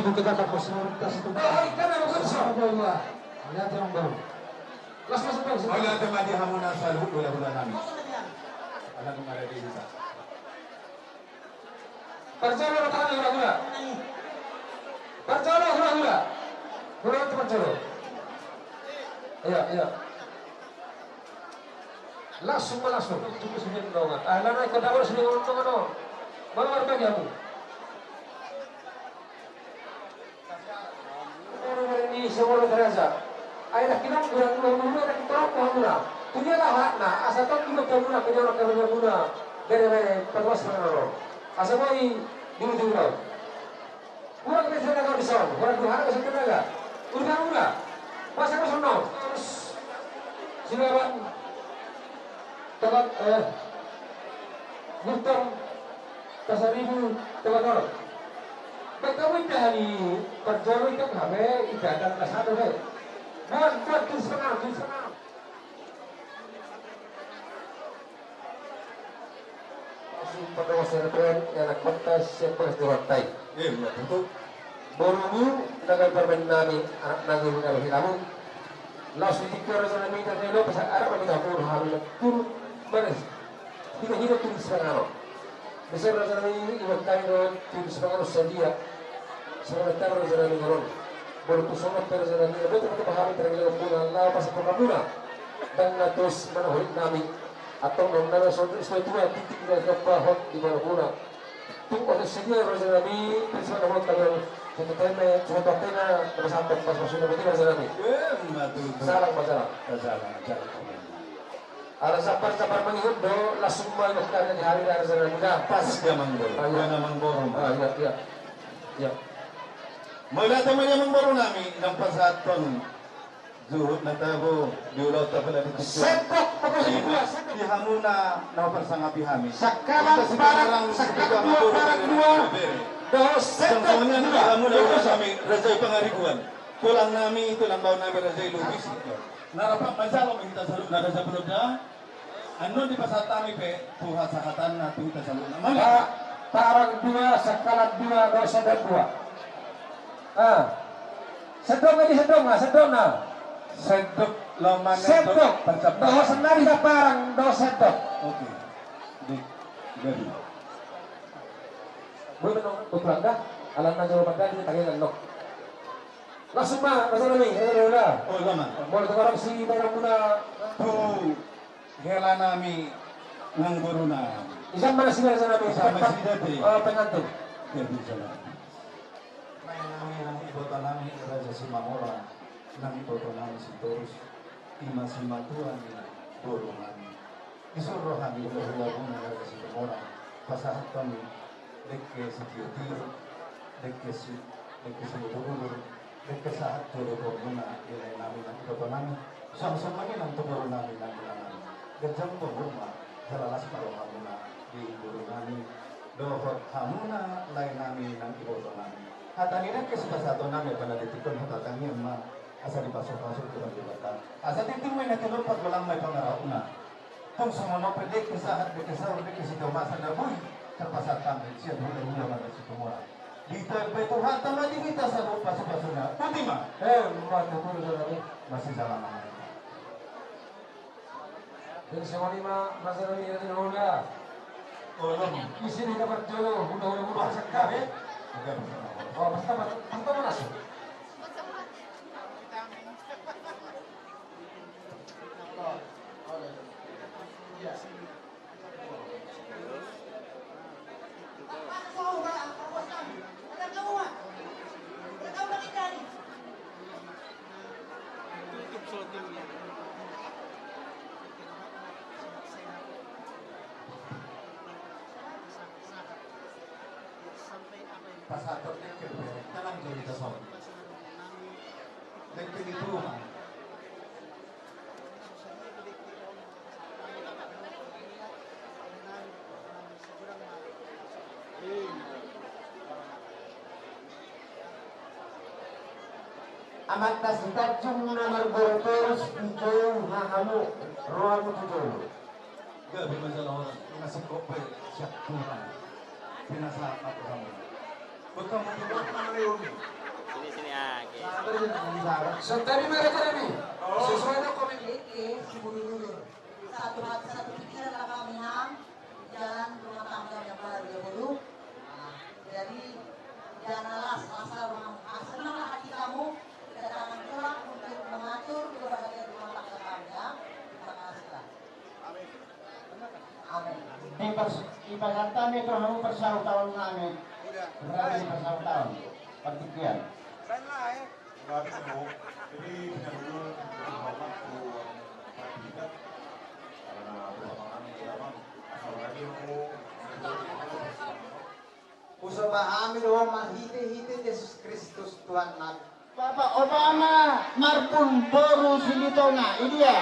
Kita tak bersemangat, kita situ. Oh, ikan apa, Bang? Apa, Bang? Lihat, Bang. Las masuk, Bang. Oh, lihat, Bang, di hamuna saluhut hulahula nami. Ala nunga ada di desa. Parjolo, tangan hulahula. Parjolo, hulahula. Hulahula tu parjolo. Iya, iya. Langsung ma, langsung. Tunggu sebentar, dongan. Ah, lana ikut dapat sebentar, dongan, dongan. Mana warga kamu? Ni semua terasa. Ai nak kinam bulan dua puluh, nak kinam bulan dua puluh. Punya lah hak na. Asa tak juga kamu nak kerja orang kerja guna. Dari, dari petugas mana lo? Asa boy dulu dulu. Kurang dari tenaga di sana. Kurang dua hari masuk tenaga. Udah, udah. Masa masuk no. Terus silaban. Telat, eh, Gutang, Pasaribu, Telat Orok. Baik, kamu indah hari parjolo ikam hame, indah dan kasado, hei. Buat, buat, terus menang, terus menang. Langsung pada wawancara pen, ya, anak kota, siap beres di hotel. Iya, iya, betul. Borumu, naga parmen nami, anak nami, naga hilamu. Laos di tingki raja nami, tak ada lo, pas arah nami, tak ada hal, turun, baris. Hina-hina turun sangano. Bisa raja nami, iwak kain, turun sangano, sadia. Selamat datang, raja nami, ngolon. Boru tu songot, raja nami, betul-betul pahami, terang, lawan puna, lawan pas pemamuna. Dan natus, mana holik nami. Atau non nana, sontu, istilah tua, titik, dan kepahot, di mana puna. Tung oto sadia raja nami, terus mana mau kalian satu tema, satu tema, terus apa pas masuk nama tiga raja nami. Eh, matu. Salam masalah. Salam, salam. Ada sapar-sapar mangihut do, langsung mangihut karena di hari raja nami dah. Pas dia manggol. Ah, iya. Mana manggol? Ah, iya, iya. Iya. Mauliate ma di amangboru nami, naung pasahathon juhut na tabo, di ulaonta pala di tujuan. Sendok, apa sih, dua sendok? Di hamuna na huparsangapi hami. Sangkalan parang, sangkalan dua, parang dua. Dohot sendok, dua. Di hamuna, dua. Raja i Pangaribuan. Tulang nami, tulang baoa nami, Raja i Lubis. Na rap manjalo ma hita saluhutna, Raja Pulonda. Annon dipasahat hami pe tu hasahatanna tu hita saluhutna. Mauliate. Pa-, parang dua, sangkalan dua, dohot sendok dua. Ah. Sendok, di sendok na, sendok na. Sendok, lawan mana sendok? Sendok. Dohot sendok, parang, dohot sendok. Oke. Di, jadi. Gue menang, gue pelangga, alam naga rumah tadi, tangan nok. Langsung ma, langsung nami, langsung nami. Oh, lama. Boleh tukar si barang guna. Tuh. Hela nami nang boruna. Isan mana si hela nami? Isan mana si hela nami? Eh, pengantin. Ya, bisa lah. Lae nami nang iboto nami Raja Simamora, nang iboto nami Sitorus, ima simatua ni boru nami. Dison ro hami tu hulahula na Raja Situmorang, pasahathon dengke sitiotio, dengke si, dengke siulurulur, dengke sahat tu dohot borumuna, di lae nami nang iboto nami. Songon i nang tu boru nami nang ina nami. Ganjang umur ma, jala las ma rohamuna di boru nami dohot hamuna lae nami nang iboto nami. Hata ni dengke sipasahaton nami, apala di tingki on hata tangiang ma, asa dipasupasu Tuhan Debata. Asa tintin ma i na tinompa, golang ma i pangarahutna. Tung songon on pe dengke sahat, dengke saur, dengke sitio ma asa na boi tarpasahat hami sian hulahula na Raja Situmorang. Ditaimbai Tuhanta ma di hita saluhut pasupasuna. Boti ma. Eh, ma tutu do nami. Masih salam. Jadi songon i ma, Raja nami, hulahula. Oh, belum. Isi di kamar jolo, hulahula, hulahula. Pas, sangkap, eh? Oke, pas, pas. Oh, pas, pas, pas, pas, pas. Pasahaton dengke, tenang jadi tasawuf. Dengke di rumah. Amanta Sitanjung na marboru torus, ijou hahamu, rohamu tu jolo. Gabe ma jala horas, ina singkop pe siap Tuhan. Pinasahat ma tu hamu. Buat hamu tu buat mana leon. Sini, sini, ah, oke. Sabar, sabar. Santai ma, Raja Nami. Sesuai dengan komitmen. Oke, si Bulu Dulu. Satu hati, satu pikiran lah kami, Nang. Jalan rumah tangga yang baru, ya, Bulu. Nah, jadi, janganlah asal rumah. Ah, senanglah hati kamu kedatangan pulang untuk mengatur kebahagiaan rumah tangga kami, ya. Terima kasih, lah. Amin. Dipers-, dipasahat hami tu hamu parsahutaon nami. Berarti parsahutaon. Partingkian. Jadi, punya dulu, hormat tu Pak Bupati, karena perkembangan zaman, asal lagi mau. Husombahon hami do marhite-hite Jesus Kristus Tuhannami. Bapa, opa ma marpun boru Silitonga, idia.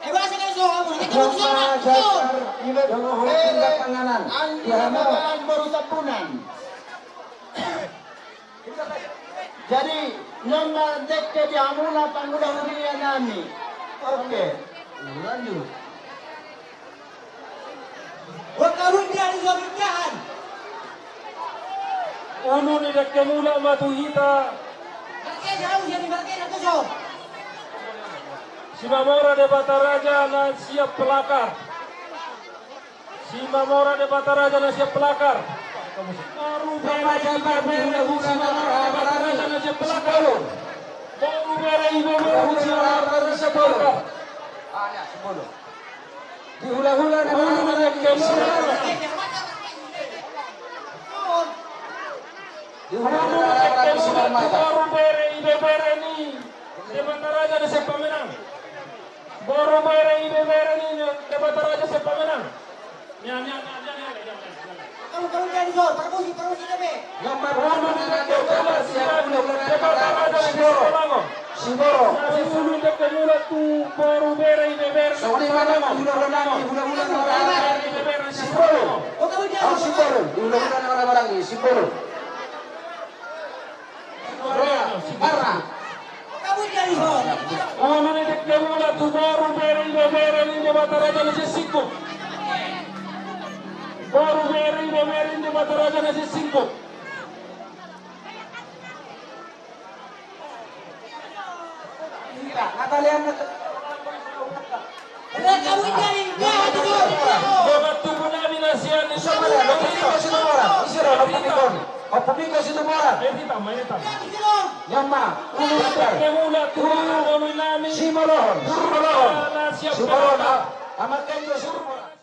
Opa, dasar, iba, iba, boru Tambunan. Jadi, nunga dengke di hamuna pangula huria nami. Oke. Lanjut. Ulu ni dengke muna ma tu hita. Simamora Debata Raja na siap pelakar. Simamora Debata Raja na siap pelakar. Boru bere, Simamora Debata Raja na siap pelakar. Boru bere, Simamora Debata Raja na siap pelakar. Di hula-hula na marhahamaranggi. Di hula-hula na marhahamaranggi. Boru bere, ibebere ni Debata Raja na siap pamenang. Boru bere, ibebere ni Debata Raja siap pamenang. Nia, nia, nia. Kamu, kamu jadi sor, permusi, permusi kami. Nomor ulu ni dengke muna, Simamora Debata Raja na siap Siboro. Siboro. Ulu ni dengke muna tu boru bere, ibebere. Songon i ma di hula-hula nami, hula-hula na marhahamaranggi. Siboro. Au Siboro. Di hula-hula na marhahamaranggi, Siboro. Ulu ni dengke muna tu boru bere, ibebere ni Debata Raja na siap Singkop. Boru bere, ibebere ni Debata Raja na siap Singkop. Natalian. Dongan tubu nami na sian Situmorang. Isi ro, Ompu Miko Situmorang. Ompu Miko Situmorang. Nia ma, ulu ni dengke muna tu boru nami. Simolohon, Simolohon. Simolohon. Ama Kenjo Sumorang.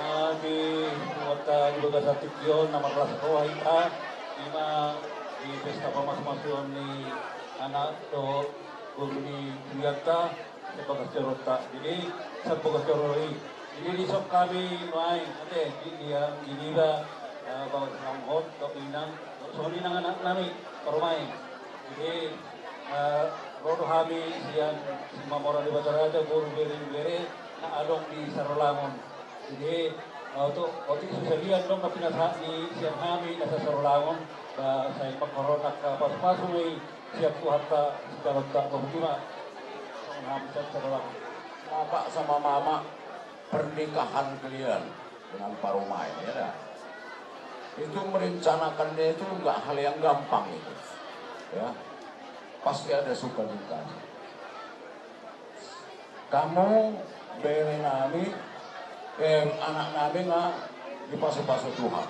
Ah, di kota di bagasan tingki on na marlas roha hita, ima di pesta pamasumasuon ni anak dohot boru ni suhianta, sian bagas joronta. Jadi, sian bagas joro i. Jadi, dison hami nuaeng, ate, di, di, di nira, eh, bagas inanghon, dohot inang, dohot songon i nang anak nami, parumaen. Jadi, eh, ro do hami sian Simamora Debata Raja, boru, bere, ibebere, na adong di Sarolangun. Jadi, eh, otik, otik so salelengon do na pinasahat ni sian hami na sa Sarolangun, ba sai mangkorhon angka pasupasu ma i sian Tuhanta, sian Debata, botima. Songon hami sian Sarolangun. Bapak sama mama, pernikahan kalian dengan parumaen, ya dah. Itu merencanakannya itu nggak hal yang gampang itu. Ya. Pasti ada suka dukanya. Kamu, bere nami, eh, anak nami nga dipasupasu Tuhan.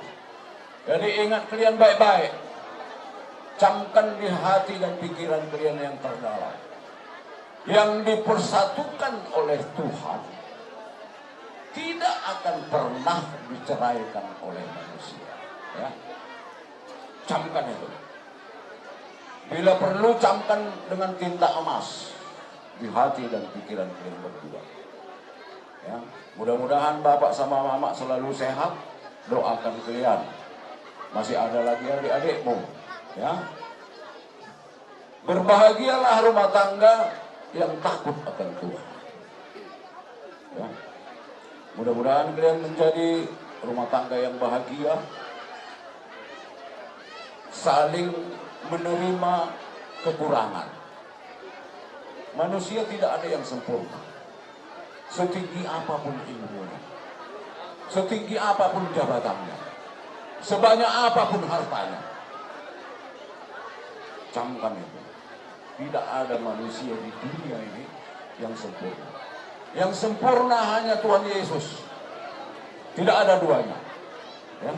Jadi ingat kalian baik-baik. Camkan di hati dan pikiran kalian yang terdalam. Yang dipersatukan oleh Tuhan tidak akan pernah diceraikan oleh manusia. Ya. Camkan itu. Bila perlu, camkan dengan tinta emas di hati dan pikiran kalian berdua. Ya, mudah-mudahan bapak sama mama selalu sehat. Doakan kalian. Masih ada lagi adik-adikmu. Ya. Berbahagialah rumah tangga yang takut akan Tuhan. Ya. Mudah-mudahan kalian menjadi rumah tangga yang bahagia, saling menerima kekurangan. Manusia tidak ada yang sempurna. Setinggi apapun ilmunya, setinggi apapun jabatannya, sebanyak apapun hartanya, camkan itu. Tidak ada manusia di dunia ini yang sempurna. Yang sempurna hanya Tuhan Yesus. Tidak ada duanya. Ya.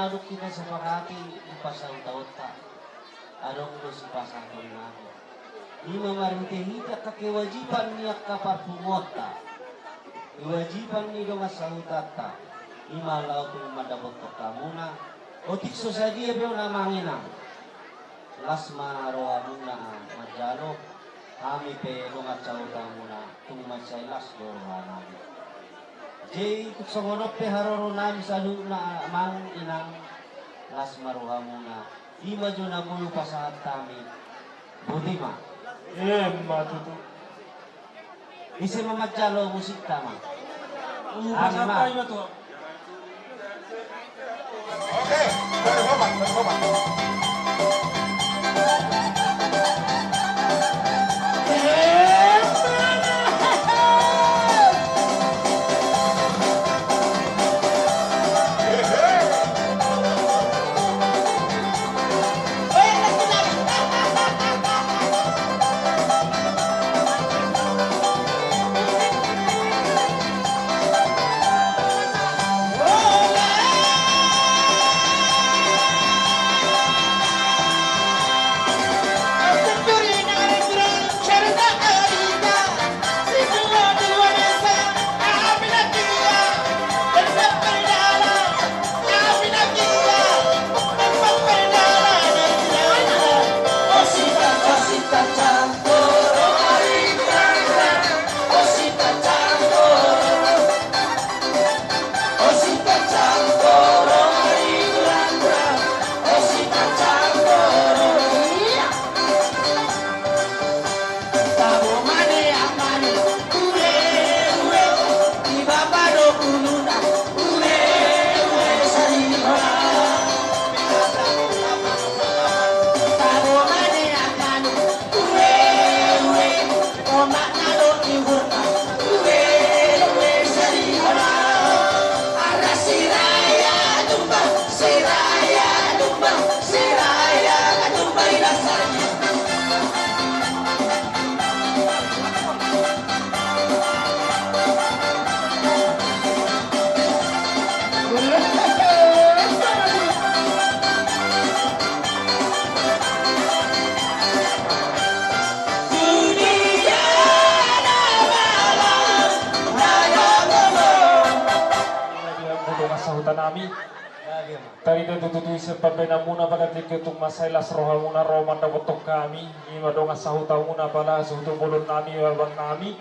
Dung hita sepakati di pasautaonta, adong do sipasahatonnami. I ma marhitehite angka kewajiban ni angka parpunguanta, kewajiban ni dongan sahutanta, i ma laho tung mandapothon hamuna. Otik so sadia pe on amang inang, las ma rohamuna manjalo. Hami pe dongan sahutamuna tung mansai las do rohanami. Jadi tung songon on pe haroronami saluhutna amang inang, las ma rohamuna. I ma jo na boi hupasahat hami. Boti ma. Emma tutu. Ise ma manjalo musikta ma. Hupasahat hami ma tu. Oke, berkomat, berkomat. Dongan sahutanami. Tarida tutu tu ise pambahenanmuna bahen tingki on tung mansai las rohamuna ro mandapothon hami, i ma dongan sahutamuna apala suhut bolonnami, abangnami.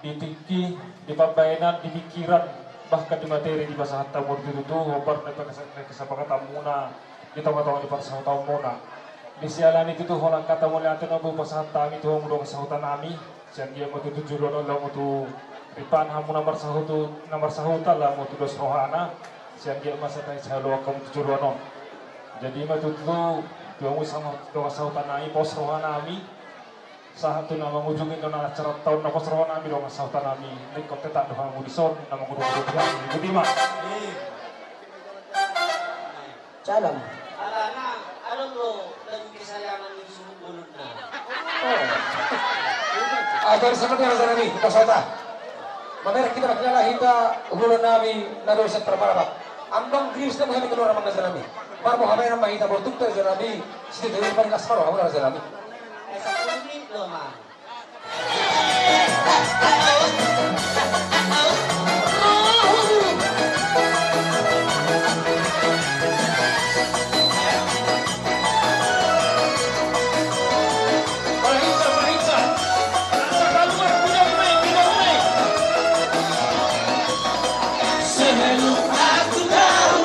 Di tingki, di pambahenan, di pikiran, bahkan di materi dipasahat hamu tutu, hombar na kesepakatanmuna di tongatonga ni parsahutaonmuna. Di siala ni tutu holan hata mauliate na boi hupasahat hami tu hamu dongan sahutanami. Sian dia ma tutu joloan on laho tu ripan hamu na marsahutu, na marsahuta laho tu dos rohana. Sian dia ma sai tahaloan hamu tu joloan on. Jadi ma tutu tu hamu sama dongan sahutanami, pos rohanami. Sahat tu na mangujungi do na acara taon na pos rohanami dongan sahutanami. Ingkon tetap do hamu dison na mangudung-udung hami. Boti ma. Salam. Alana adong do lagu kesayangan ni suhut bolonna. Oh. Ajar seperti yang tadi, kita sota. Mamereng hita, mamereng hita, bolonnami na dosa terparabak. Ambang gris dan hami keluar amang na janami. Marmo hami nama hita botuk tu janami. Siti dewi paling asmaro amang na janami. Esa kulit do ma. Sebelum aku tahu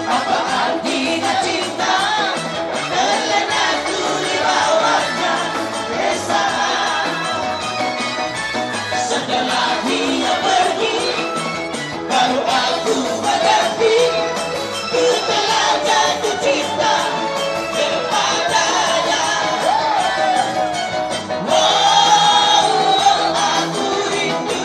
apa artinya cinta, terlena aku di bawahnya, perasaan. Setelah dia pergi, baru aku mengerti, ku telah jatuh cinta kepadanya. Oh, aku rindu.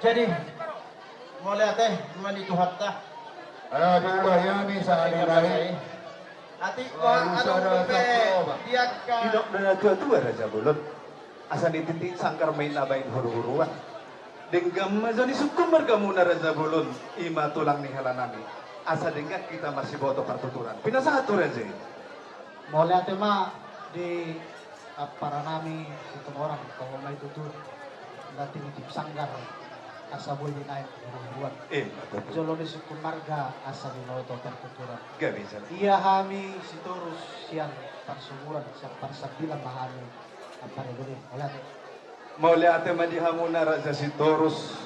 Jadi, mauliate ma di Tuhanta. Atik, sada adong pe, di angka didok na tuatua, Raja Bolon. Asa ni tintin sanggar ma i na baen huruhuruan. Denggan ma jo ni sungkun margamuna, Raja Bolon, i ma tulang ni helanami. Asa denggan hita marsiboto partuturan. Pinasahat tu raja i. Mauliate ma di amparanami Situmorang, toho ma i tutu. Nda tinitip sanggar, asa boi binaen huruhuruan. Jolo ni sungkun marga asa binoto partuturan. Ia hami Sitorus sian Parsumuran, sian Parsambilan ma hami. Ampara i, mauliate. Mauliate ma di hamuna Raja Sitorus.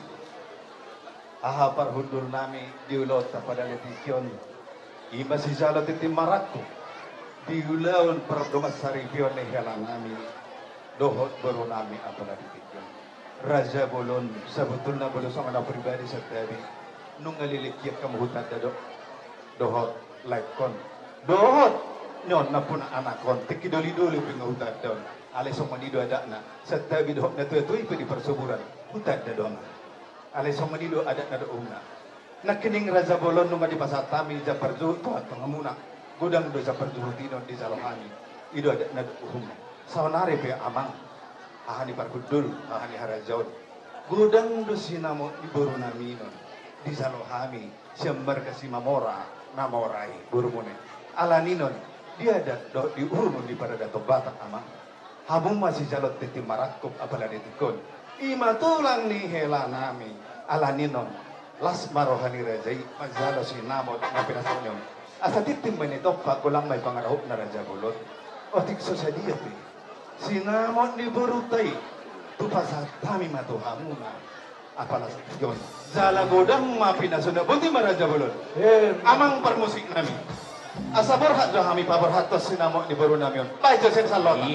Haha parhundulnami di ulaon Tapadalit tingki on, i ma sijalo tintin marangkup di ulaon pardongansaripeon ni helanami dohot borunami Tapadalit tingki on. Raja Bolon, sabotulna molo songon au pribadi santabi, nunga leleng hian hamu hutanda do, dohot laengkon, dohot nion nampuna anakkon, tingki dolidoli pe nunga hutanda on. Alai songon i do adatna, santabi dohot natuatua i pe di Parsumuran hutanda do on. Alai songon i do adatna dohot uhumna. Nangkining Raja Bolon, nunga dipasahat hami jambar juhut tu hamuna. Godang do jambar juhut i nuaeng dijalo hami. I do adatna dohot uhumna. Saonari pe amang, haha ni parhundul, haha ni harajaon, godang do sinamot ni borunami nuaeng dijalo hami sian marga Simamora na mora i, borumuna i. Alani nuaeng di adat dohot di uhum ni paradaton Batak, amang, hamu ma sijalo tintin marangkup Tapadalit tingki on, i ma tulang ni helanami. Alani nuaeng las ma roha ni raja i manjalo sinamot na pinasahat ni on. Asa tintin ma i na ditompa, golang ma i pangarahutna, Raja Bolon. Otik so sadia pe sinamot ni borunta i, hupasahat hami ma tu hamuna Tapadalit tingki on. Jala godang ma pinasuna. Boti ma, Raja Bolon. Amang parmusiknami, asa borhat jo hami paborhathon sinamot ni borunami on. Baen jo sian sallota.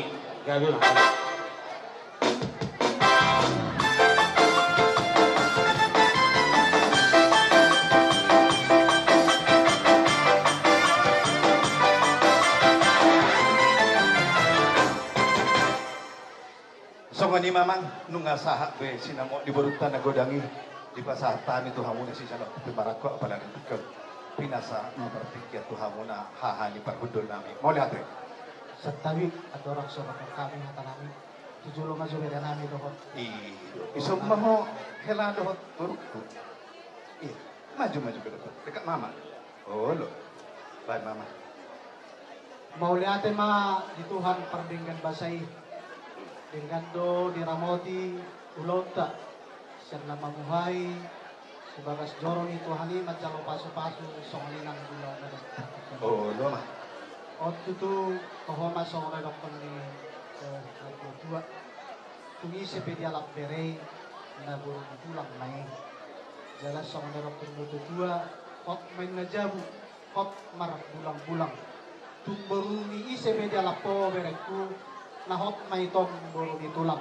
Songon i ma, amang, nunga sahat be sinamot ni borunta na godang i, dipasahat hami tu hamuna sijalo tintin marangkup Tapadalit tingki on. Pinasahat ma partingkian tu hamuna, haha ni parhundulnami. Mauliate. Santabi, andorang so rap hami hatanami, tu jolo ma jo berenami dohot. I do. Ison ma ho hela dohot borungku. I, maju, maju ke depan. Dekat mama. Olo. Baen mama. Mauliate ma di Tuhan pardenggan basa i. Denggan do diramoti ulaonta sian na mamuhai, tu bagas joro ni Tuhan i manjalo pasupasu songon i nang di ulaon na denggan. Olo ma. On tutu, toho ma songon na didokkon ni, eh, natuatua. Tung ise pe dialap bere i, na boru ni tulang ma i. Jala songon na didokkon ni natuatua, hot ma inna jabu, hot marbulangbulang. Tung boru ni ise pe dialap ho berengku, na hot ma i tong boru ni tulang.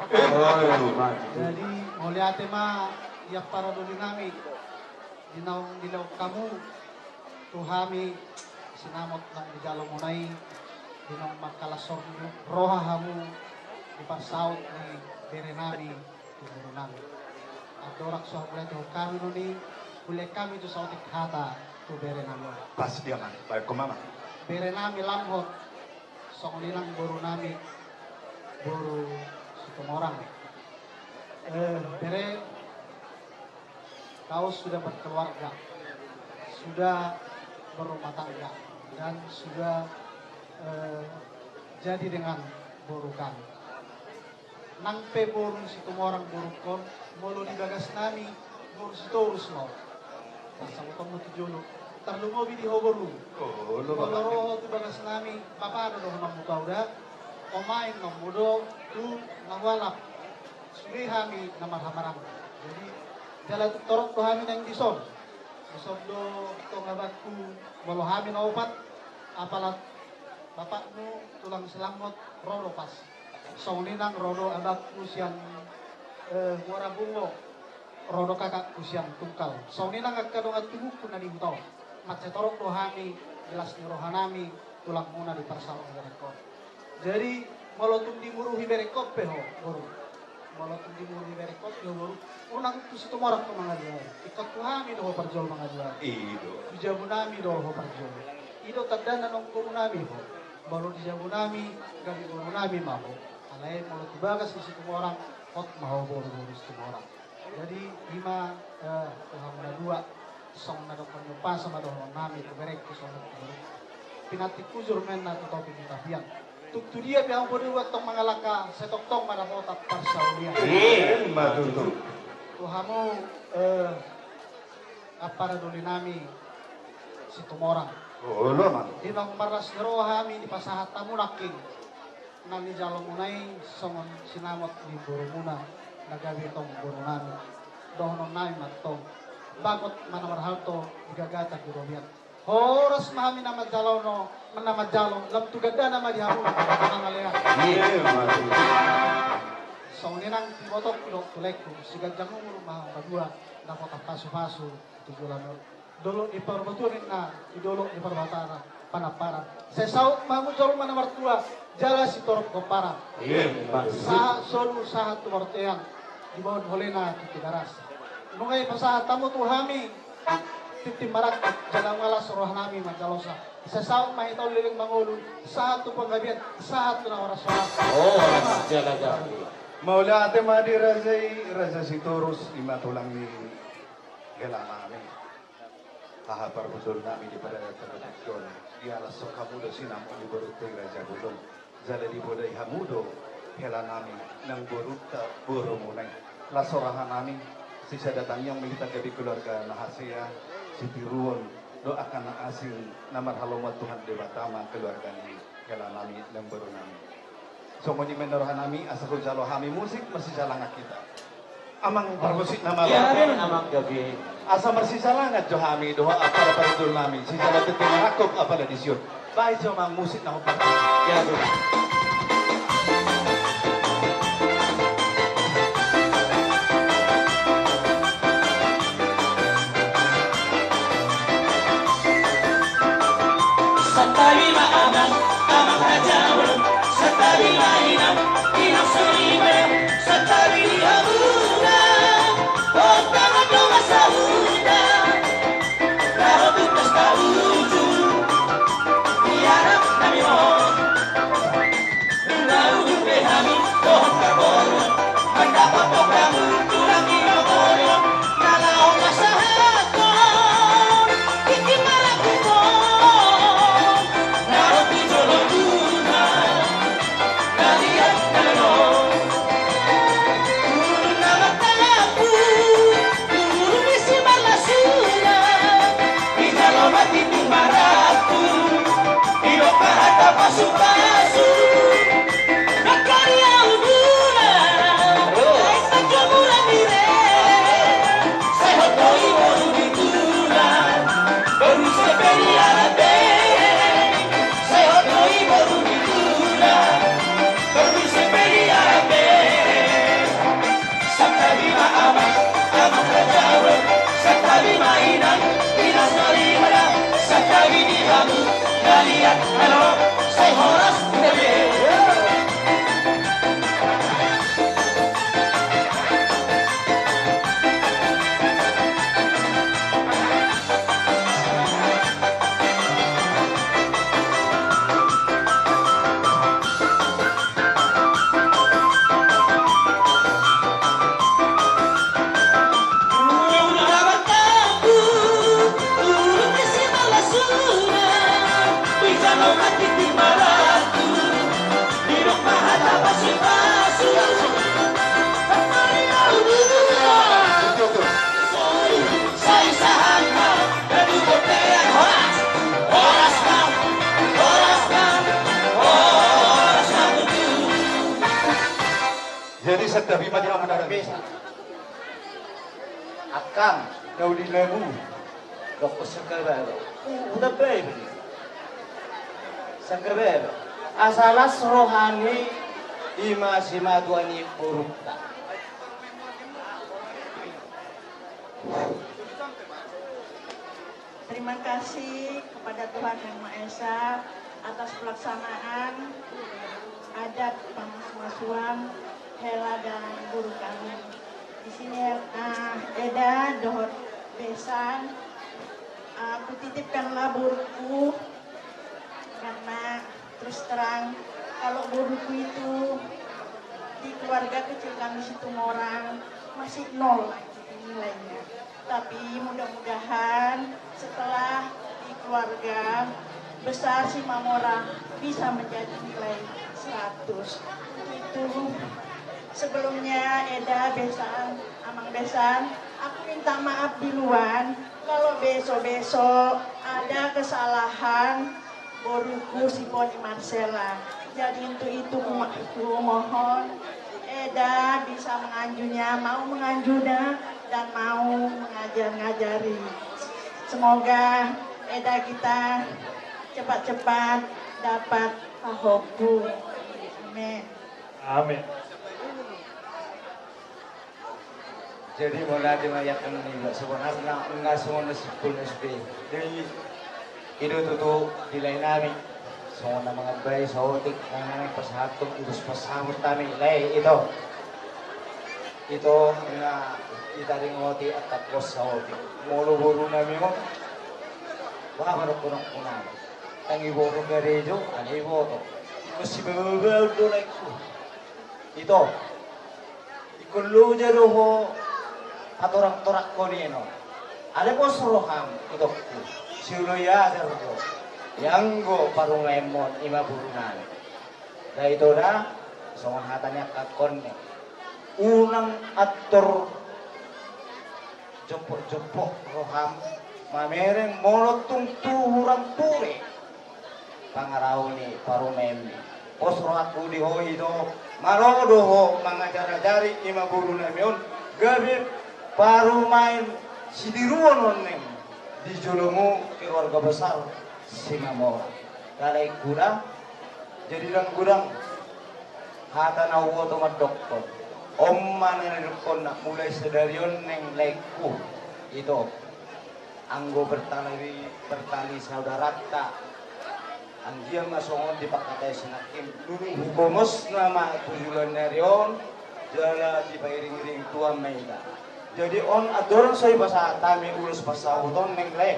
Jadi, mauliate ma di ampara dolinami, di naung dilehon hamu tu hami sinamot naung dijalo muna i, di naung mangkalashon roha hamu di parsaut ni berenami tu borunami. Andorang so hamu lehon hami nuaeng i, hulehon hami tu saotik hata tu berenami on. Pas dia, amang. Baen ho ma, amang. Berenami lam hot, songon i nang borunami, boru Situmorang. Eh, bere, kau sudah berkeluarga, sudah berumah tangga, dan sudah, eh, jadi dengan boru kami. Nang pe boru Situmorang borungkon, molo di bagasnami boru Sitorus ma ho. Pasahatonmu tu jolo. Tarlumobi di ho boru. Molo ro ho tu bagasnami, bapa do dohononmu tu au da. Omain ma ho do tu na hualap. Sude hami na marhahamaranggi. Jadi, jala torop do hami naeng dison. Dison do tong abangku, molo hami na opat, apala bapakmu tulang Silamot ro do pas. Songon i nang ro do abangku sian, eh, Muara Bungo, ro do kakakku sian Tungkal. Songon i nang angka dongan tubungku na di huta on. Mansai torop do hami di las ni rohanami tulangmuna di parsaut ni berengkon. Jadi, molo tung dimuruhi berengkon pe ho, boru, Molo tung dibereng ho di boru, unang tu Situmorang ho mangalualu. Ingkon tu hami do ho parjolo mangalualu. I do. Tu jabu nami do ho parjolo. I do tandana naung boru nami ho. Molo di jabu nami, gabe boru nami ma ho. Alai molo tu bagas ni Situmorang, hot ma ho boru-boru Situmorang. Jadi, i ma, eh, tu hamu na dua, songon na dok ni umpasa ma dohonon nami tu berengku songon tu boru. Pinantik hujur ma inna tu topi ni tapian. Tung tu dia pe hamu boru dua tong mangalangka, sai tongtong ma dapotan parsaulian. Ima tutu. Tu hamu, eh, ampara doli nami Situmorang. Olo ma. Di naung marlas ni roha hami dipasahat hamu nangkin na nijalo muna i songon sinamot ni boru muna na gabe tong boru nami. Dohonon nami ma tong. Bagot ma na marhalto di gagaton di robean. Horas ma hami na manjalo, na manjalo, lam tu gandana ma di hamu, mangalean. Ima tutu. Songon i nang tu ibotongku dohot tu laengku, siganjang umur ma hamu na dua, dapotan pasu-pasu tu joloan on. Dolok ni Parbatuan inna, di dolok ni Parbataran, Panamparan. Sai saut ma hamu jolma na martua, jala sitorop pomparan. Ima tutu. Sahat solu, sahat tu bontean, dibahen holena tu Tigaras. Nunga dipasahat hamu tu hami, tintin marangkup, jala nunga las roha nami manjalosa. Sai saut ma hita on leleng mangolu, sahat tu panggabean, sahat tu na horas-horas. Horas jala gabe. Mauliate ma di raja i, Raja Sitorus, i ma tulang ni hela nami. Haha parhundul nami di paradaton on, dialas songon hamu do sinamot ni borunta i Raja Bolon. Jala dipodai hamu do hela nami nang borunta boru muna i. Las roha nami, sisada tangiang ma hita gabe keluarga na hasea, sitiruon dohot angka na asing na marhalomoan Tuhan Debata ma keluarga ni hela nami nang boru nami. Songon i ma inna roha nami, asa hujalo hami musik, marsijalangan hita. Amang parmusik nama. Iya, amang gabe. Asa marsijalangan jo hami dohot ampara parhundul nami, sijalo tintin marangkup apala disi on. Bahen jo amang musik na hombar. Iya, gabe. Santabi ma amang, amang raja on. Santabi ma inang, inang soripada. Santabi di hamuna, dohot dongan-dongan sahuta. Na ro tu pesta ujung ni anak nami on. Nunga ujung be hami dohot parboruon, mandapot hamu tulang ni parboruon, na laho pasahathon tintin marangkup on, na ro tu jolo muna, na liat na lolo. Ulun na martangapung, ulun ni simarlasuna, dijalo ma tintin marangkup, didok ma hata pasu-pasu. Nangkaning ahu nunga, ai sajo mura ni re, sai hot do i boru ni tulang, boru ni Sepedi Arambe, sai hot do i boru ni tulang, boru ni Sepedi Arambe. Santabi ma amang, amang raja on. Santabi ma inang, inang soripada. Santabi di hamu na liat na lolo. Sai horas gabe. Jadi santabi ma di hamu na dame. Akang. Daudi Lebu. Dokkon sanggar baba. Uda bebe. Sanggar baba. Asa las roha ni i ma simatua ni borunta. Terima kasih kepada Tuhan Yang Maha Esa atas pelaksanaan adat pamasuasuan Hela dan guru kami. Di sini, ah, Eda dohot Besan, ah, kutitipkanlah boruku, karena terus terang, kalau boruku itu di keluarga kecil kami Situmorang masih nol lagi nilainya. Tapi mudah-mudahan setelah di keluarga besar Simamora bisa menjadi nilai seratus. Itu sebelumnya Eda Besan, Amang Besan, aku minta maaf duluan kalau besok-besok ada kesalahan boruku si Poni Marcella. Jadi untuk itu ku, ku mohon Eda bisa menganjunya, mau menganjunya dan mau mengajar-ngajari. Semoga Eda kita cepat-cepat dapat pahompu. Amin. Amin. Jadi mauliate ma iangkanna, sebenarna nunga songon na simpul na sude. Jadi i do tutu di lae nami songon na mangambai saotik, na naeng pasahathon ulos pansamot hami lae, ito. Ito, na itaringoti angka pos saotik. Molo boru nami on, boha ma dohononku nami? Ndang iboto garejo, alai iboto. Masibababau do laengku. Ito, ingkon loja do ho patorang-torangkon i, no. Alai pos roham, itongku, sioloi ajar do. Ianggo parumaenmon i ma boru nami. Da ito da, songon hata ni angka on, ne. Unang antor jompok-jompok roham mamereng molo tung tu hurang ture pangarahon ni parumaenmi. Pos rohangku di ho, ito, malo do ho mangajar-ajari i ma boru nami on, gabe parumaen sitiruon on, ne, di jolomu keluarga besar Simamora. Alai kuda, jadi ndang godang hata na huboto mandokkon. On ma na nidokkonna mulai sadari on, ne, laengku, ito. Anggo bertali, bertali saudaranta, anggiat ma songon dipangkatai sinangkin, nunga hugomosna ma tu joloan ni ari on, jala dipairing-iring Tuhan ma hita. Jadi on andorang so dipasahat hami ulos pansamot on, ne, lae.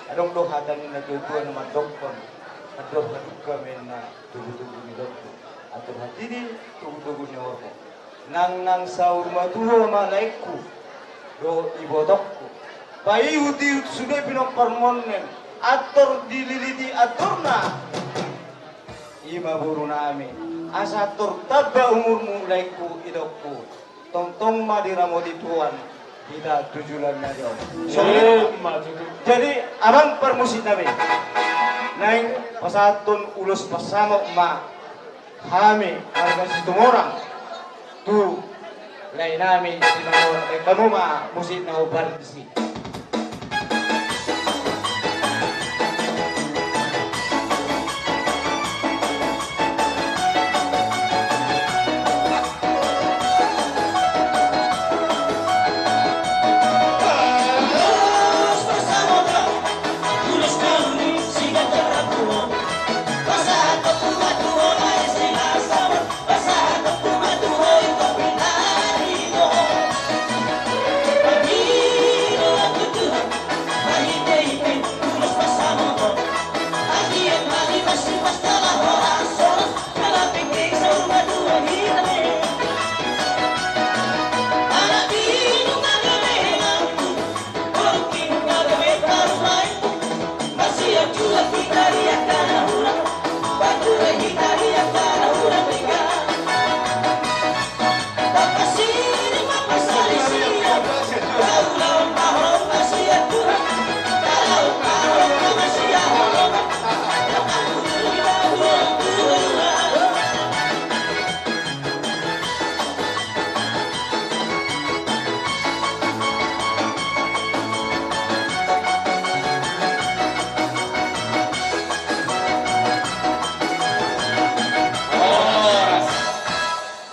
Adong do hata ni natua-tua na mandokkon, andor hadungka ma inna tugu-tugu ni lombu, andor hatiti tugu-tugu ni horbo. Nangnang saur matua ma laengku dohot ibotongku. Paihut-ihut sude pinomparmon, ne, antor dililiti antorna i ma boru nami. Asa antor tamba umurmu laengku, itongku. Tongtong ma diramoti Tuhan hita tu joloan ni ari on. Songon i. Emma tutu. Jadi, amang parmusik nami, naeng pasahathon ulos pansamot ma hami marga Situmorang tu lae nami Simanggorang. Baen hamu ma musik na hombar disi.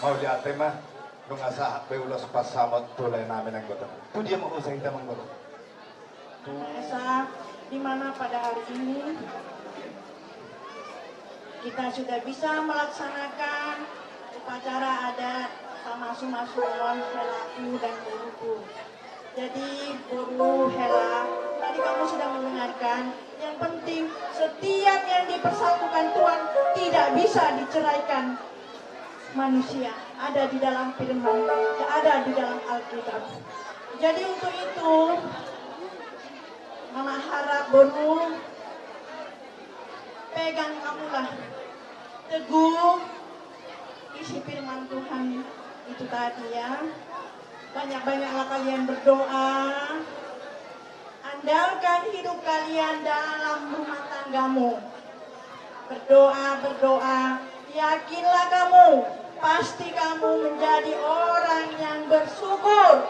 Mauliate ma, nunga sahat be ulos pansamot tu lae nami, Amangboru. Tu dia ma huulos hita, Amangboru? Asa di mana pada hari ini kita sudah bisa melaksanakan upacara adat Masumasu on helaku dan boruku. Jadi boru hela, tadi kamu sudah mendengarkan. Yang penting, setiap yang dipersatukan Tuhan tidak bisa diceraikan manusia. Ada di dalam firman, ada di dalam Alkitab. Jadi untuk itu, Mama harap boru, pegang kamulah teguh isi firman Tuhan itu tadi, ya. Banyak-banyaklah kalian berdoa. Andalkan hidup kalian dalam rumah tanggamu. Berdoa, berdoa. Yakinlah kamu, pasti kamu menjadi orang yang bersyukur,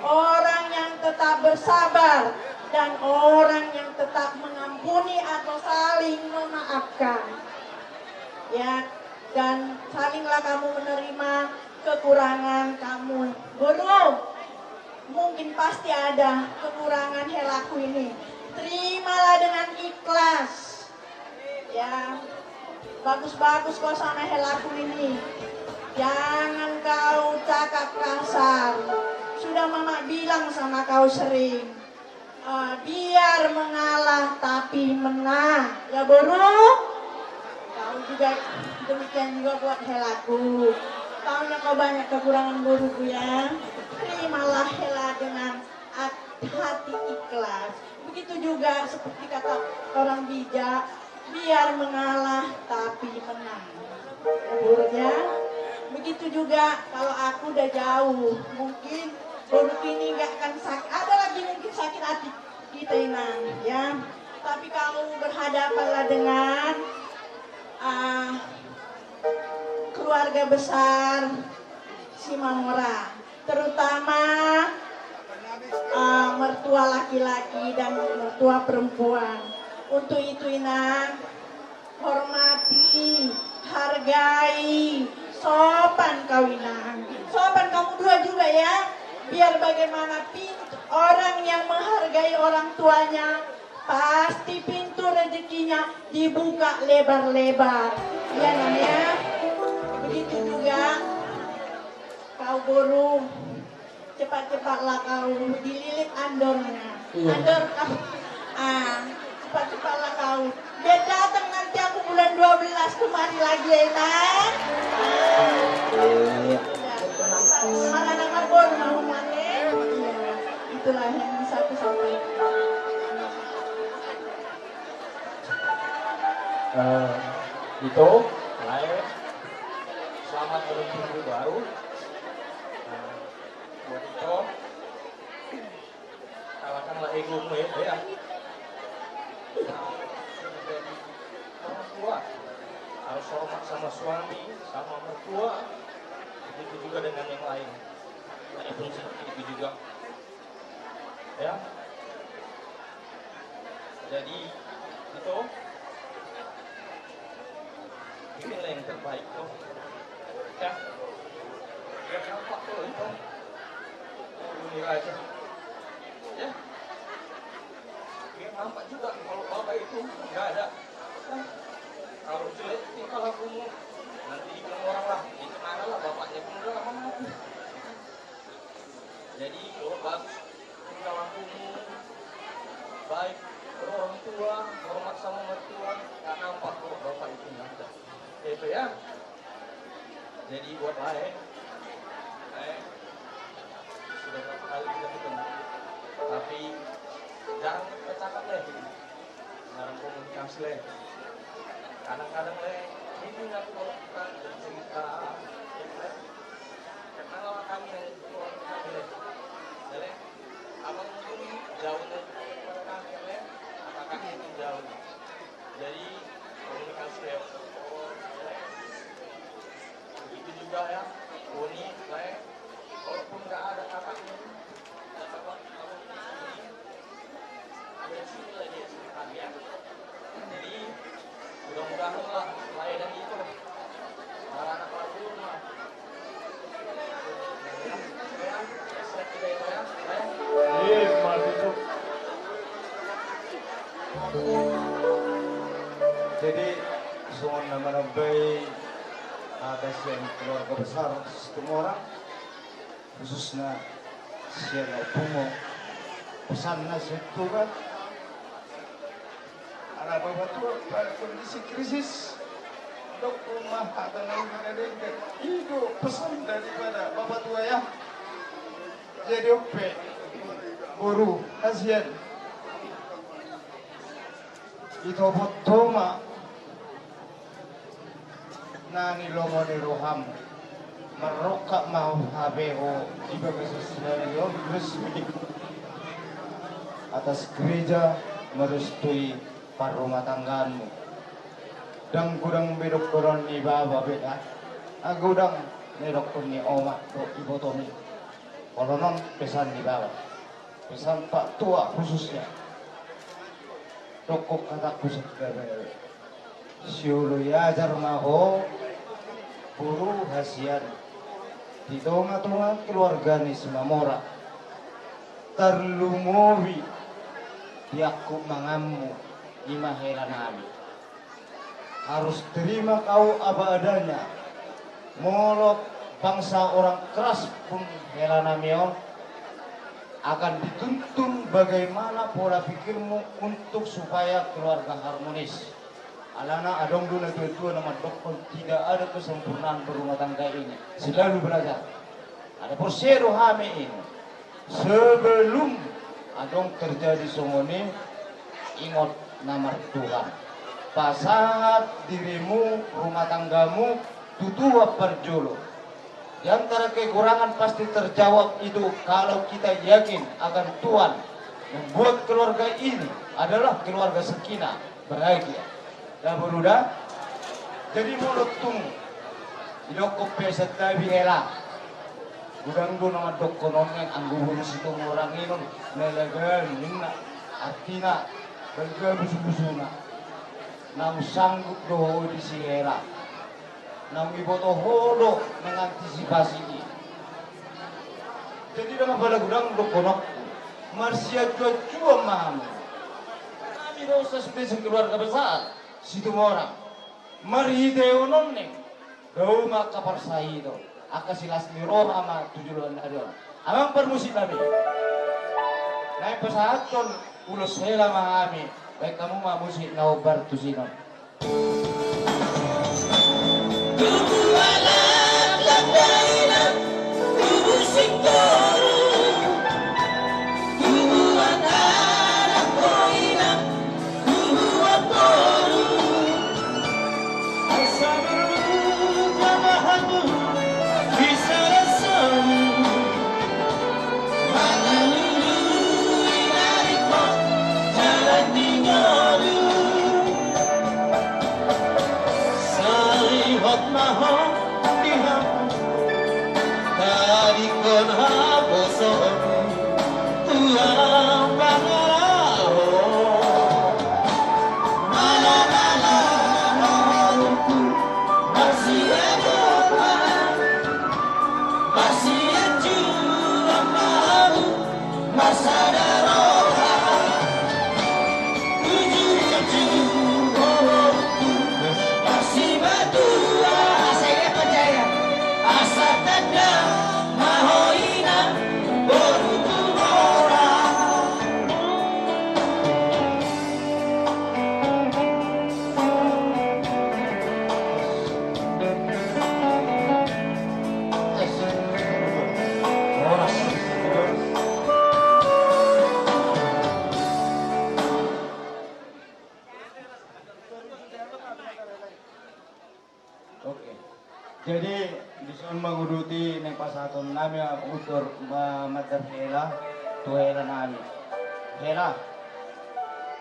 orang yang tetap bersabar, dan orang yang tetap mengampuni atau saling memaafkan. Ya, dan salinglah kamu menerima kekurangan kamu. Boru, mungkin pasti ada kekurangan helaku ini. Terimalah dengan ikhlas. Ya, bagus-bagus kau sama helaku ini. Jangan kau cakap kasar. Sudah mama bilang sama kau sering. Eh, biar mengalah tapi menang. Ya, boru? Kau juga, demikian juga buat helaku. Taunya kau banyak kekurangan, boruku, ya. Terimalah hela dengan at-, hati ikhlas. Begitu juga seperti kata orang bijak, biar mengalah tapi menang. Ya, boru, ya. Begitu juga kalau aku udah jauh, mungkin boru ini nggak akan sakit. Ada lagi mungkin sakit hati kita, Inang, ya. Tapi kau berhadapanlah dengan, ah, keluarga besar Simanora, terutama, ah, mertua laki-laki dan mertua perempuan. Untuk itu, Inang, hormati, hargai, sopan kau, Inang. Sopan kamu dua juga, ya. Biar bagaimana pin-, orang yang menghargai orang tuanya, pasti pintu rezekinya dibuka lebar-lebar. Iya, Nang, ya. Begitu juga kau, boru. Cepat-cepatlah kau dililit andornya. Iya. Andor kau. Ah, cepat-cepatlah kau. Biar datang nanti aku bulan dua belas kemari lagi, ya, Inang. Iya, iya. Udah. Mana nama boru mau mati? Iya. Itulah yang bisa aku sampaikan. Eh, Ito, lae, selamat bertemu baru. Eh, buat Ito, kalahkanlah egomu, ya, ya. Nah, sebagai orang tua, harus hormat sama suami, sama mertua, begitu juga dengan yang lain. Nah, itu seperti itu juga. Ya. Jadi, Ito, bikinlah yang terbaik, toh. Ya. Biar nampak, toh, Ito. Ini raja. Ya. Biar nampak juga kalau bapak itu nggak ada. Ya. Kalau jelek tingkah lakumu, nanti dibilang orang lah, itu mana lah bapaknya pun udah lama mati. Jadi, kalau bagus tingkah lakumu, baik ke orang tua, hormat sama mertua, nggak nampak kalau bapak itu nggak ada. Itu ya. Jadi, buat lae, lae, sudah berapa kali kita ketemu, tapi jarang kita cakap, lae. Jarang komunikasi, lae. Kadang-kadang, lae, bingung aku kalau kita bercerita, lae. Karena lama kami yang itu, lae. Lae, abang mungkin jauh dari kami, lae. Apakah itu jauh? Jadi, komunikasi lewat telepon, lae. Begitu juga ya, Boni, lae. Walaupun nggak ada kakaknya, ada kakak, ada di sini lagi ya, sama kami ya. Jadi, mudah-mudahan lah, lae dan Ito, para anak Rabu lah. Iya, Mas Ito. Jadi, songon na manambai Hata sian keluarga besar Situmorang, khususna sian Pungo, pesanna sian Tuhan. Ala bapatua pada kondisi krisis, dok rumah hata na uli na denggan. I do pesan daripada bapatua, ya. Jadi on pe, boru hasian, itopot ho ma na nilomo ni roham, marrongkap ma hape ho di bagasan sadari on resmi atas gereja merestui parrumatanggaanmu. Ndang godang be dohonon ni baba be da, ndang godang be dohonon ni omak dohot ibotomi. Olo, on pesan ni baba, pesan pak tua khususnya. Dokkon hatangku sagabe, sioloi ajar ma ho boru hasian di tongatonga keluarga ni Simamora, tarlumobi di angkup manganmu, i ma hela nami. Harus terima kau apa adanya. Molo bangsa orang keras pun, hela nami on, akan dituntun bagaimana pola pikirmu untuk supaya keluarga harmonis. Alana adong do natuatua na mandokkon, tidak ada kesempurnaan berumah tangga ini, selalu belajar. Ada porsea do hami ini. Sebelum adong terjadi songon i, ingot na martuhan. Pasahat dirimu, rumah tanggamu tu Tuhan parjolo. Di antara kekurangan pasti terjawab itu kalau kita yakin akan Tuhan membuat keluarga ini adalah keluarga sakinah, bahagia. Da boru da. Jadi molo tung didokkon pe santabi hela, godang do na mandokkon on, anggo boru Situmorang i on, na lagan ninna, artina balga busubusuna. Naung sanggup do ho disi hela, naung iboto ho do mengantisipasi i. Jadi ndang apala godang dohononku, marsianjuanjuan ma hamu. Hami do sasude sian keluarga besar Situmorang. Marhite on, on ning dao ma angka parsahiton, angka silas ni roha ma tu joloan ni ari on. Amang parmusik nami, naeng pasahathon ulos hela ma hami, baen hamu ma musik na hombar tusi on. Salihot ma ho di hami, tadingkon haposoon tu ampang ni roha. Mala, mala, mala, mala, mala, mala, mala, mala, mala, Oke. Jadi dison manguduti naeng pasahaton nami utor ma-, mandar hela tu hela nami. Hela,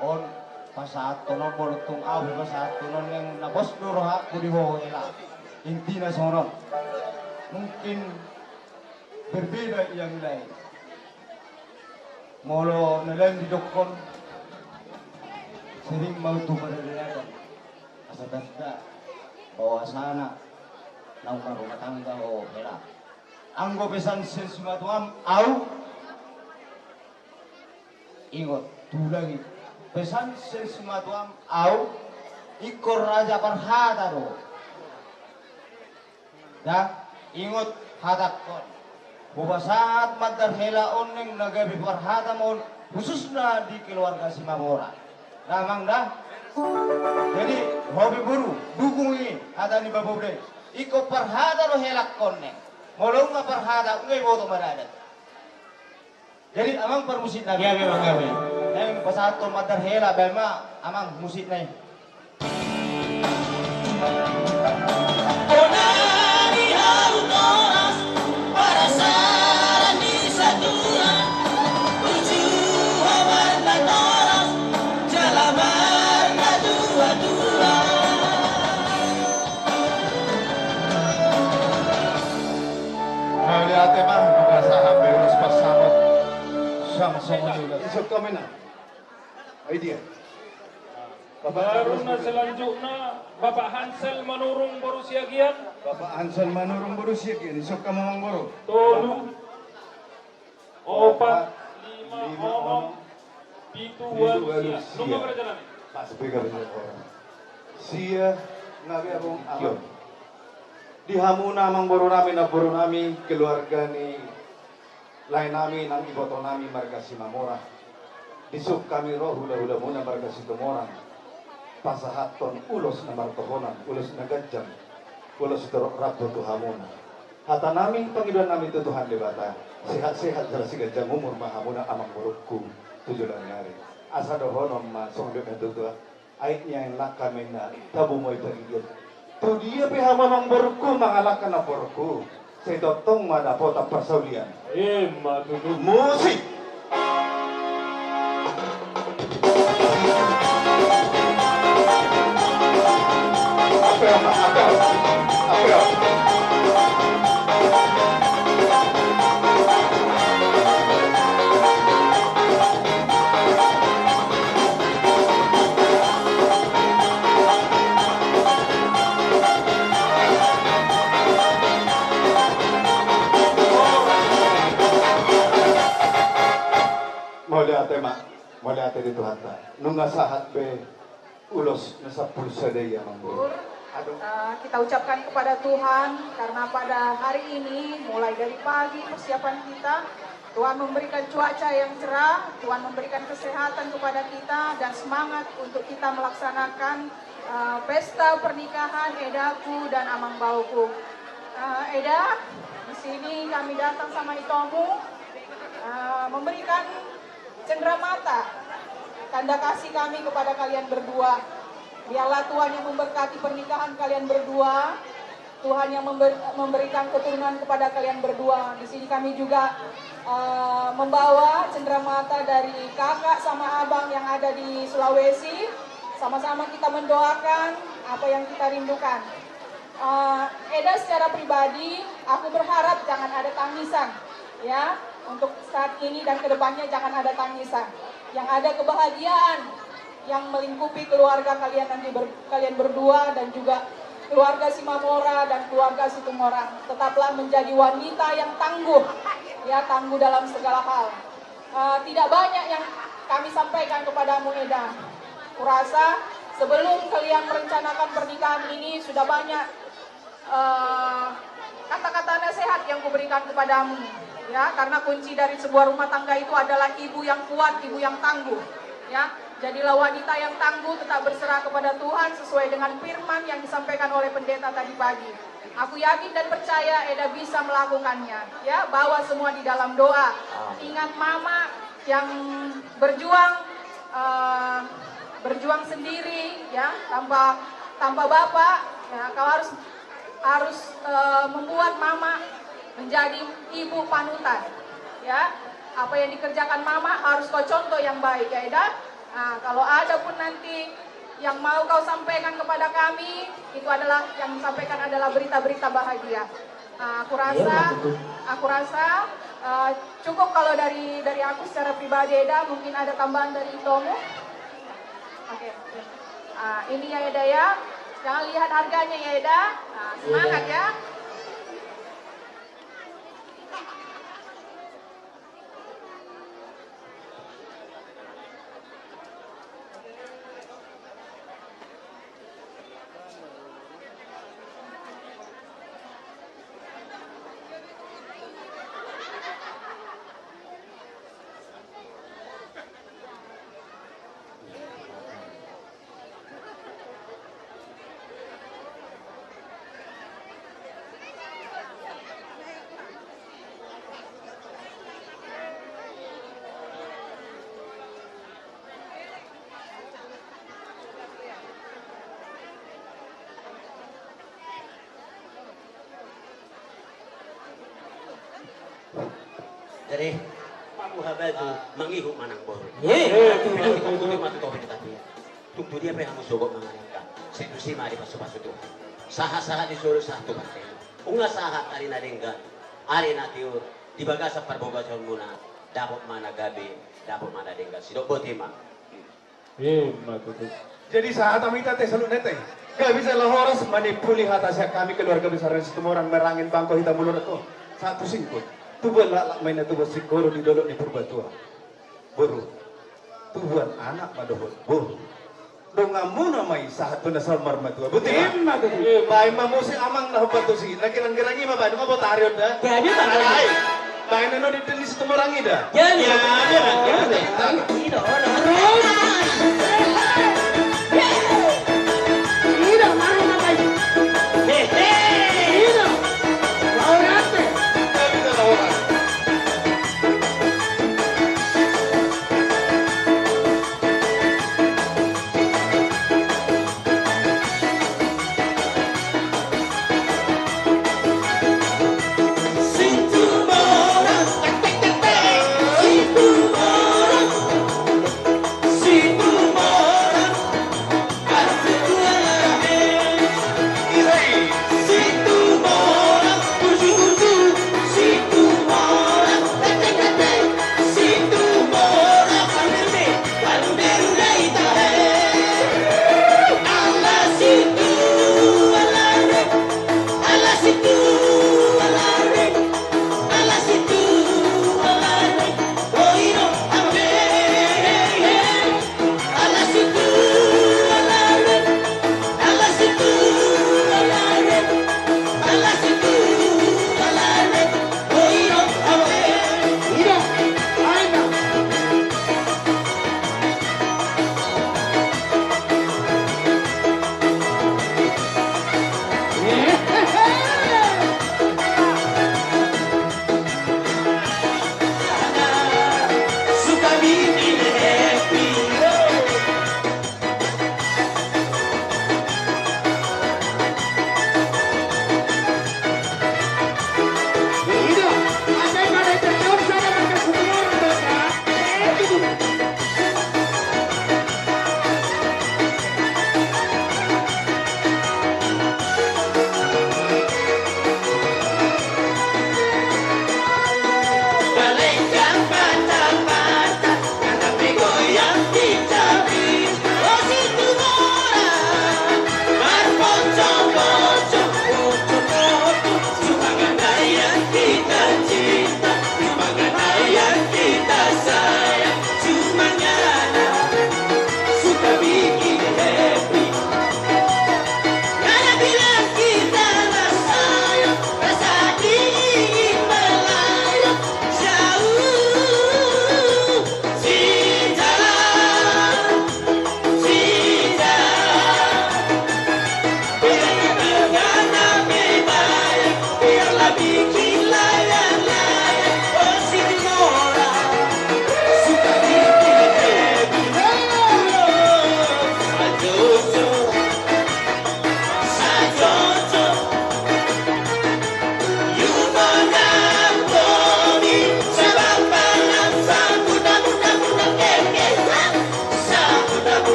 on pasahaton on, molo tung ahu pasahaton on, naeng na pos do rohangku di ho hela. Intina songon on. Mungkin berbeda yang lain. Molo na lain didokkon, sering ma tu paradaton, asa tanda bahwasana naung marumah tangga ho hela. Anggo pesan sian simatuam, au, ingot, tulangi, pesan sian simatuam, au ingkon raja parhata do. Da, ingot hatangkon. Hupasahat mandar hela oneng na gabe parhata ma on, khususna di keluarga Simamora. Da, Amang, da. Jadi, ho pe boru, dukung i hata ni baboa i. Ingkon parhata do helangkon, neng. Molo nunga parhata, nunga diboto ma adat. Jadi, Amang, parmusikna. Gabe, Amang, gabe. Neng, pasahathon mandar hela, baen ma, Amang, musikna i. Mauliate ma, nunga sahat be ulos pansamot. Sang songon i ulos. Isuk kami na. Ai dia. Baru na selanjutna, Bapak Hansel Manurung boru Siagian. Bapak Hansel Manurung boru Siagian, isuk hamu, Amang boru. Tolu, opat, lima, onom, pitu, walu, sia. Nunga berjalan. Pas bega berjalan orang. Sia, nunga be, Amang. Di hamuna, Amang boru nami, namboru nami, keluarga ni lae nami nang iboto nami marga Simamora. Disuk hami ro hula-hulamuna marga Situmorang, pasahathon ulos na martohonan, ulos na ganjang, ulos torop rambu tu hamuna. Hata nami, pangidoan nami tu Tuhan Debata, sehat-sehat jala siganjang umur ma hamuna, Amang borungku, tu joloan ni ari. Asa dohonon ma songon dok na tuatua. Aek ni angka ma inna, tabo ma i paridian. Tu dia pe hamu, Amang borungku, mangalangka, namborungku, sai tongtong ma dapotan parsaulian. Ima tutu. Musik. Apa ya, Amang? Apa ya? Apa ya? Mauliate ma, mauliate di Tuhanta. Nunga sahat be ulos na sampulu sada i, Amang boru. Aduh. Eh, kita ucapkan kepada Tuhan karena pada hari ini, mulai dari pagi persiapan kita, Tuhan memberikan cuaca yang cerah, Tuhan memberikan kesehatan kepada kita dan semangat untuk kita melaksanakan, eh, pesta pernikahan Edaku dan Amang Baoku. Eh, Eda, di sini kami datang sama Itomu, eh, memberikan cendera mata, tanda kasih kami kepada kalian berdua. Biarlah Tuhan yang memberkati pernikahan kalian berdua. Tuhan yang member-, memberikan keturunan kepada kalian berdua. Di sini kami juga, eh, membawa cendera mata dari kakak sama abang yang ada di Sulawesi. Sama-sama kita mendoakan apa yang kita rindukan. Eh, Eda, secara pribadi, aku berharap jangan ada tangisan, ya, untuk saat ini dan ke depannya jangan ada tangisan. Yang ada kebahagiaan yang melingkupi keluarga kalian nanti ber-, kalian berdua dan juga keluarga Simamora dan keluarga Situmorang. Tetaplah menjadi wanita yang tangguh, ya, tangguh dalam segala hal. Eh, tidak banyak yang kami sampaikan kepadamu, Eda. Kurasa sebelum kalian merencanakan pernikahan ini sudah banyak, eh, kata-kata nasihat yang kuberikan kepadamu, ya, karena kunci dari sebuah rumah tangga itu adalah ibu yang kuat, ibu yang tangguh, ya. Jadilah wanita yang tangguh, tetap berserah kepada Tuhan sesuai dengan firman yang disampaikan oleh pendeta tadi pagi. Aku yakin dan percaya Eda bisa melakukannya. Ya, bawa semua di dalam doa. Amin. Ingat mama yang berjuang, eh, berjuang sendiri, ya, tanpa, tanpa bapak. Ya, kau harus, harus, eh, membuat mama menjadi ibu panutan. Ya, apa yang dikerjakan mama harus kau contoh yang baik, ya, Eda. Nah, kalau ada pun nanti yang mau kau sampaikan kepada kami, itu adalah, yang sampaikan adalah berita-berita bahagia. Ah, aku rasa, aku rasa, eh, cukup kalau dari, dari aku secara pribadi, Eda. Mungkin ada tambahan dari Itomu? Oke. Ah, ini ya, Eda, ya. Jangan lihat harganya ya, Eda. Ah, semangat ya. Re, mamuha batu, ah, mangihut manang boru. Eh, eh, tutu, tutu, tutu, tutu, tutu, tutu. Tung tu dia pe hamu sogot mangalangka, sai tusi ma dipasupasu Tuhan. Sahat-sahat ni solu sahat tu partai. Nunga sahat ari na denggan, ari na tiur, di bagasan parbagasanmuna, dapot ma na gabe, dapot ma na denggan. Sidok boti ma. Ima tutu. Jadi sahat hami ate saluhutna ate. Gabe jala horas manimpuli hata sian hami keluarga besar Situmorang, Merangin, Bangko, Hitabolon, Ratu. Sahat tu singkut. Tubuan laklak ma inna tubuan singkoru di dolok ni Purbatua. Boru. Tubuan anak ma dohot boru. Donganmuna ma i sahat tu na saur matua. Boti ma. Ima tutu. Eh, baen ma muse amang na hombar tusi. Na girang-girang i ma baen, nunga botari on da. Jadi ma. Alai. Baen na no di Situmorang i da. Jadi. Ya, ya, ya, ya. Ida, ida. Ida, marah apa ini? Hehe. Ida. Laurate.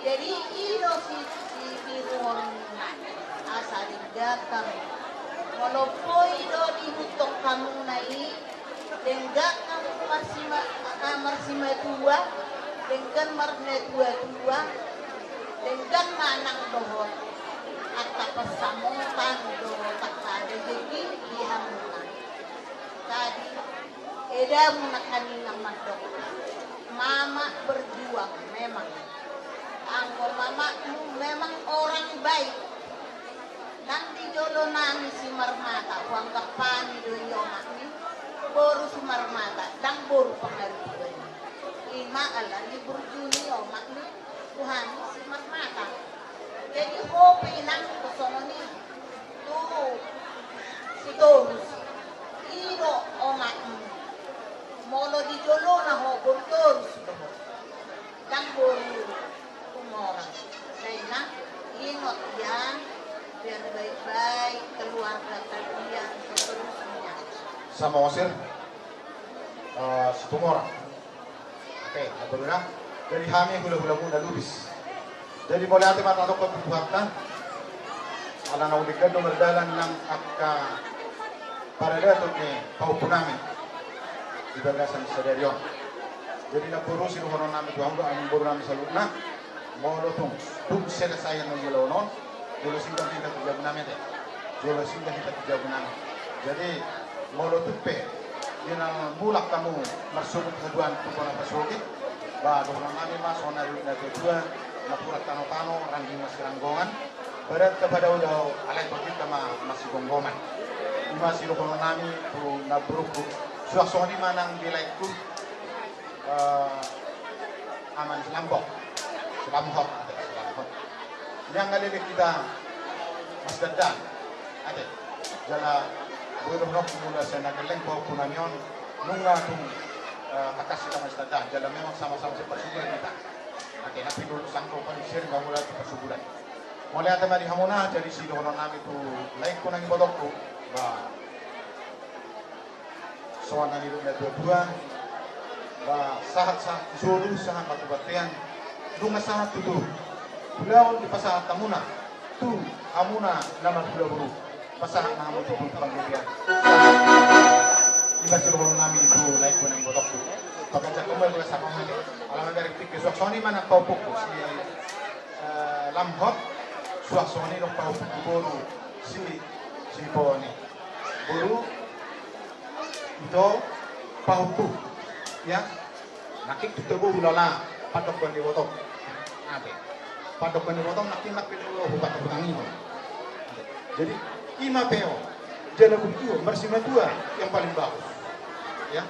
Jadi i do si, si tiruon asa denggan hamu. Molo poi do diihuthon hamuna i, denggan hamu marsima-, ah, marsimatua, denggan marnatuatua, denggan ma nang dohot angka pansamotan dohot angka rejeki di hamuna. Tadi, edamu nangkaningan mandok, mama berjuang memang. Anggo mamamu memang orang baik. Nang di jolo nami si Marmata, huanggap hami do i omakmi. Boru Sumarmata, ndang boru Pangaribuan. Ima ala ni burju ni omak ni Tuhan Sumarmata. Jadi ho pe inang songon i tu Sitorus. I do omakmu. Molo di jolona ho boru Torus do ho. Ndang boru Tumorang. Sai na ingot ya, biar baik-baik keluarga kalian seterusnya. Samosir, eh, Situmorang. Oke, na boru na. Jadi hami hula-hula muna Lubis. Jadi mauliate ma tadokkon tu Tuhanta. Ala naung denggan do mardalan nang angka paradaton ni pahompu nami di bagasan sadari on. Jadi namboru, sidohonon nami tu hamu dohot amangboru nami saluhutna, molo tung, tung selesai na ulaon on, jolo singgah hita tu jabu nami ate. Jolo singgah hita tu jabu nami. Jadi molo tung pe di na mulak hamu marsogot haduan tu bona pasogit, ba dohonon nami ma songon na didok na tuatua, napuran tano-tano, rangging ma siranggongan. Barat tapadao-dao, alai tonggita ma masigomgoman. Ima sidohonon nami tu namborungku. Suang songon i ma nang di laengku, eh, Ama ni Silambok. Silambok, ate, Silambok. Nian nga leleng hita masdandang, ate. Jala boi dohononku mula sian na gelleng pahompu nami on, nunga tung, eh, tangkas hita masdandang. Jala memang sama-sama siparsuburan hita. Ate, na pinggul sangko paling sering ba mula tu parsuburan. Mauliate ma di hamuna, jadi sidohonon nami tu laengku nang ibotongku. Ba, songon na nidok na tuatua, ba, sahat-sahat tu solu, sahat ma tu bontean, nunga sahat tu toru. Ulaon dipasahat hamuna tu hamuna na marhula boru. Pasahat ma hamu tu panggabean. Ima sidohonon nami tu laengku nang ibotongku. Paganjangkon ma i bolas sahat ma hamu. Ala mamereng tingki, suang songon i ma nang pahompungku si, eh, Lamhot. Suang songon i dohot pahompungku boru si, si Poni. Boru, ito, pahompu. Ya. Nangkin tu tabo hulala pandokkon ni ibotong. Ate. Pandokkon ni ibotong nangkin, nangkin tu hupat hutang i. Jadi ima pe on. Jala burju on marsimatua yang paling bagus. Ya.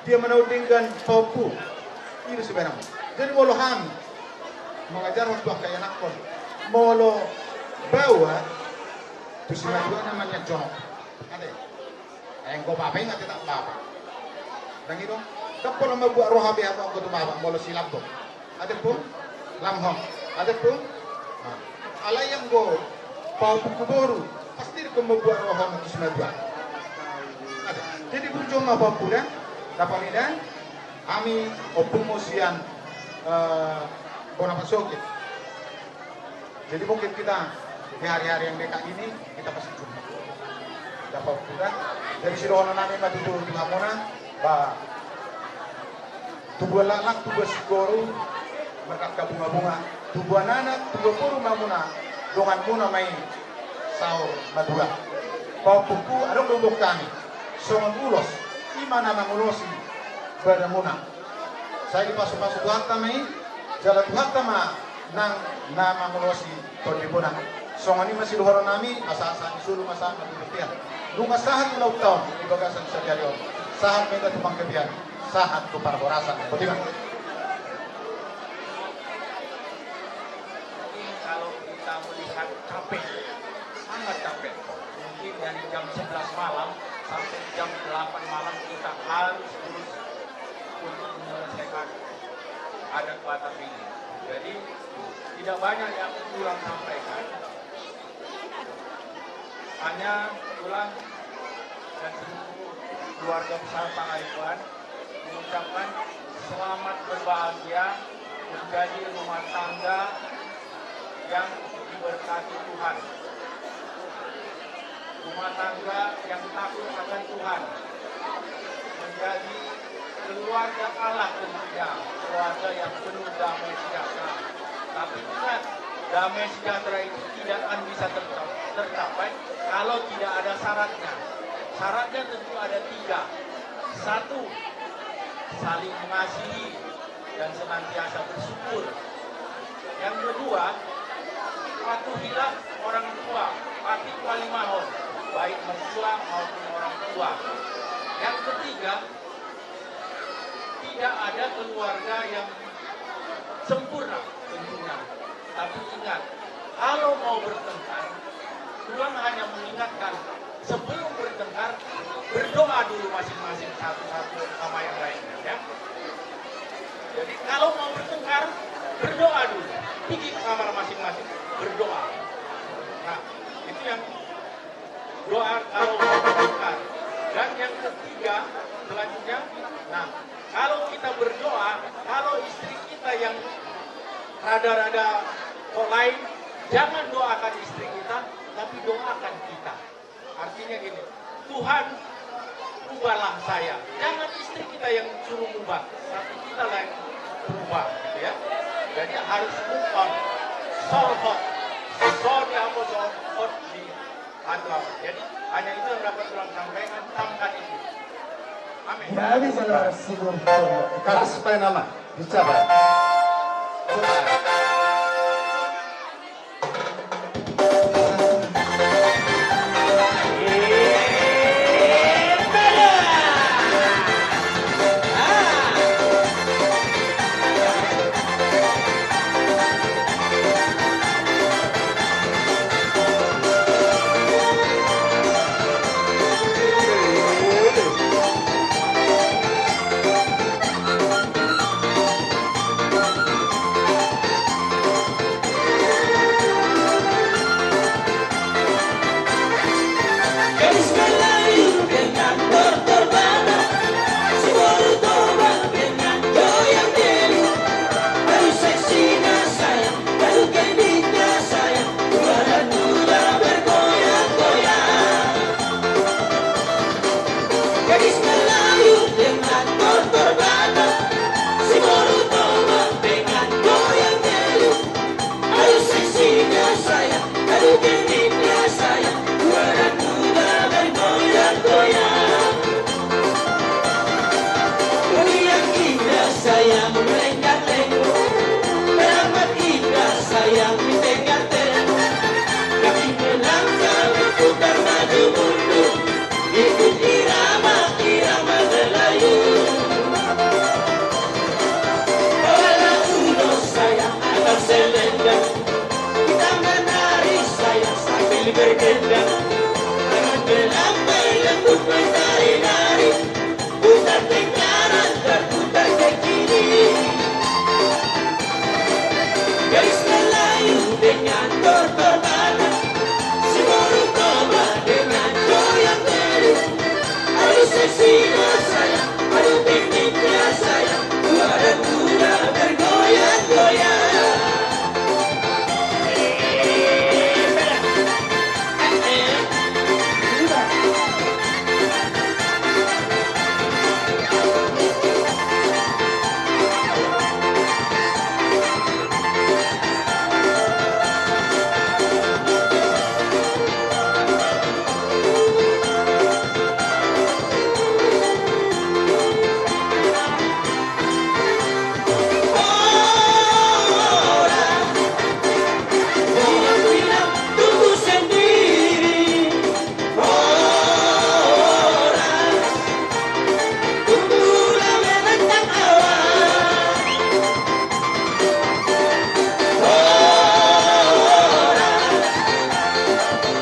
Dia ma naung denggan pahompu. I do sibahenanmu. Jadi molo hami mangajarhon tu angka ianakhon, molo baoa tu simatuana ma nian jonok. Ate. Anggo bapa i nga tetap bapa. Ndang i do. Ndang pola mambuat roha be hamu anggo tu bapa molo si Lamhot. Ate, Pung? Lamhot. Ate, Pung? Nah. Alai anggo pahompu boru, pasti do mambuat roha ma tu simatua. Ate. Jadi burju ma pahompu da. Dapot i da. Hami ompungmu sian, eh, bona pasogit. Jadi mungkin kita di hari-hari yang dekat ini kita masih jumpa. Dapat juga. Jadi sidohonon nami ma tutu tu hamuna, ba, tubuan laklak, tubuan singkoru, marangka bunga-bunga, tubuan anak, tubuan boru ma hamuna, donganmuna ma i saur matua. Pahompungku, adong do huboan hami songon ulos, ima na mangulosi badanmuna. Sai dipasu-pasu Tuhanta ma i, jala Tuhanta ma nang na mangulosi tondimuna. Songon i ma sidohonon nami, ba sahat-sahat ni solu ma sahat ma tu bontean. Nunga sahat ulaonta on di bagasan sadari on. Sahat ma hita tu panggabean, sahat tu parhorasan. Boti ma. Kalau kita melihat capek, sangat capek. Mungkin dari jam sebelas malam sampai jam delapan malam kita harus terus untuk menyelesaikan adat Batak ini. Jadi, tidak banyak yang Tulang sampaikan. Hanya Tulang dan seluruh keluarga besar Pangaribuan mengucapkan selamat berbahagia menjadi rumah tangga yang diberkati Tuhan. Rumah tangga yang takut akan Tuhan, menjadi keluarga Allah tentunya, keluarga yang penuh damai sejahtera. Tapi ingat, damai sejahtera itu tidak akan bisa terca-, tercapai kalau tidak ada syaratnya. Syaratnya tentu ada tiga. Satu, saling mengasihi dan senantiasa bersyukur. Yang kedua, patuhilah orang tua, patuhi palimahon, baik mertua maupun orang tua. Yang Hanya mengingatkan, sebelum bertengkar, berdoa dulu masing-masing, satu-satu sama yang lainnya, ya. Jadi, kalau mau bertengkar, berdoa dulu. Pergi ke kamar masing-masing, berdoa. Nah, itu yang doa kalau mau bertengkar. Dan yang ketiga, selanjutnya, nah, kalau kita berdoa, kalau istri kita yang rada-rada kok lain, jangan doakan istri kita, tapi doakan kita. Artinya gini, "Tuhan, ubahlah saya." Jangan istri kita yang suruh ubah, tapi kita lah yang berubah, gitu ya. Jadi harus move on. Solhot. Sol di apa, solhot di atau apa. Jadi hanya itu yang dapat Tuhan sampaikan, sampaikan itu. Amin. Ya, bisa lah, Sigur. Keras, Pak Nama. Bisa, Pak. Gadis Melayu dengan tortor Batak, si boru Toba dengan goyang telu. Aduh seksinya sayang, aduh gendingnya sayang, dua dan muda bergoyang-goyang. Gadis Melayu dengan tortor Batak, si boru Toba dengan goyang telu. Aduh seksinya sayang, aduh gendingnya sayang, dua dan muda bergoyang-goyang. Goyang indah sayang, melenggang-lenggong, teramat indah sayang, di tengah-tengah. Kaki melangkah, berputar maju mundur, ikuti irama, irama Melayu. Bawalah ulos sayang atau selendang, kita menari sayang sambil berdendang. Tangan melambai, lembut menari-nari, putar ke kanan, berputar ke kiri. Gadis Melayu dengan tortor Batak, si boru Toba dengan goyang telu. Aduh seksinya sayang, aduh gendingnya sayang, dua dan muda bergoyang-goyang.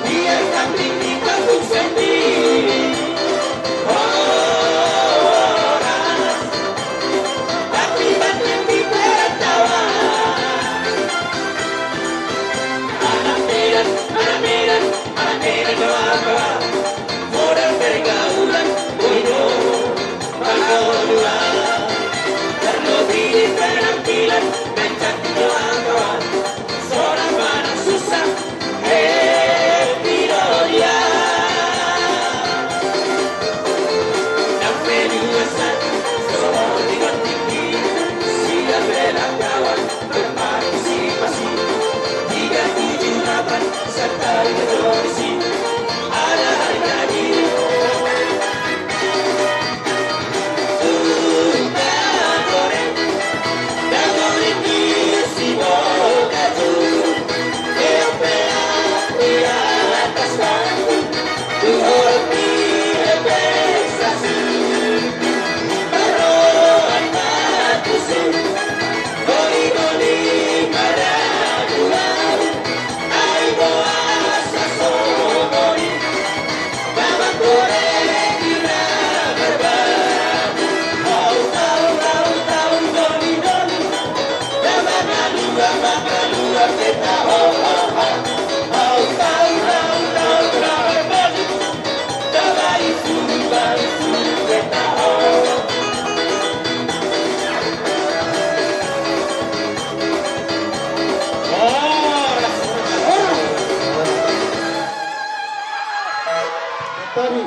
Biar kambing di kampung sendiri. Horas. Tapi batang di Perantauan. Anak Medan, anak Medan, anak Medan, doa, doa. Modal pergaulan, boi do mangolu. Terlebih di penampilan, mancak doa, doa. Seorang manang susah, happy do dia. Nang pe dua satu, so di tinggi, siap bela kawan, berpartisipasi. Tiga tujuh delapan, sertai berkoalisi, ada harga diri. Tabi.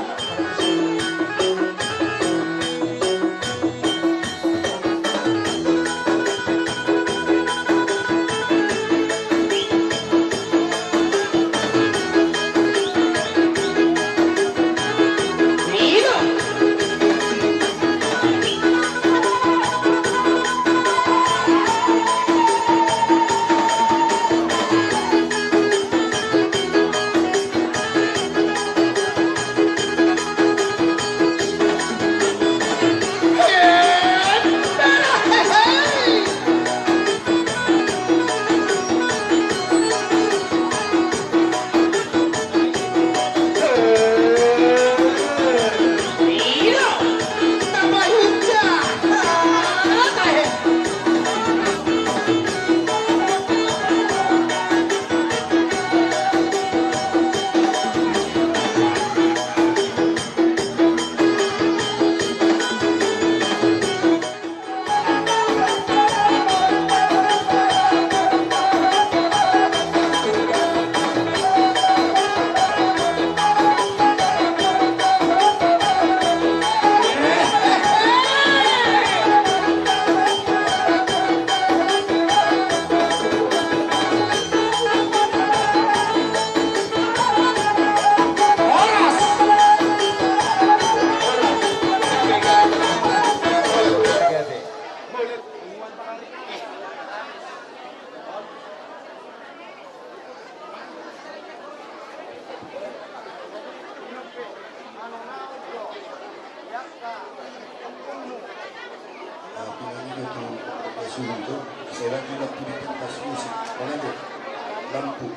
Lampu.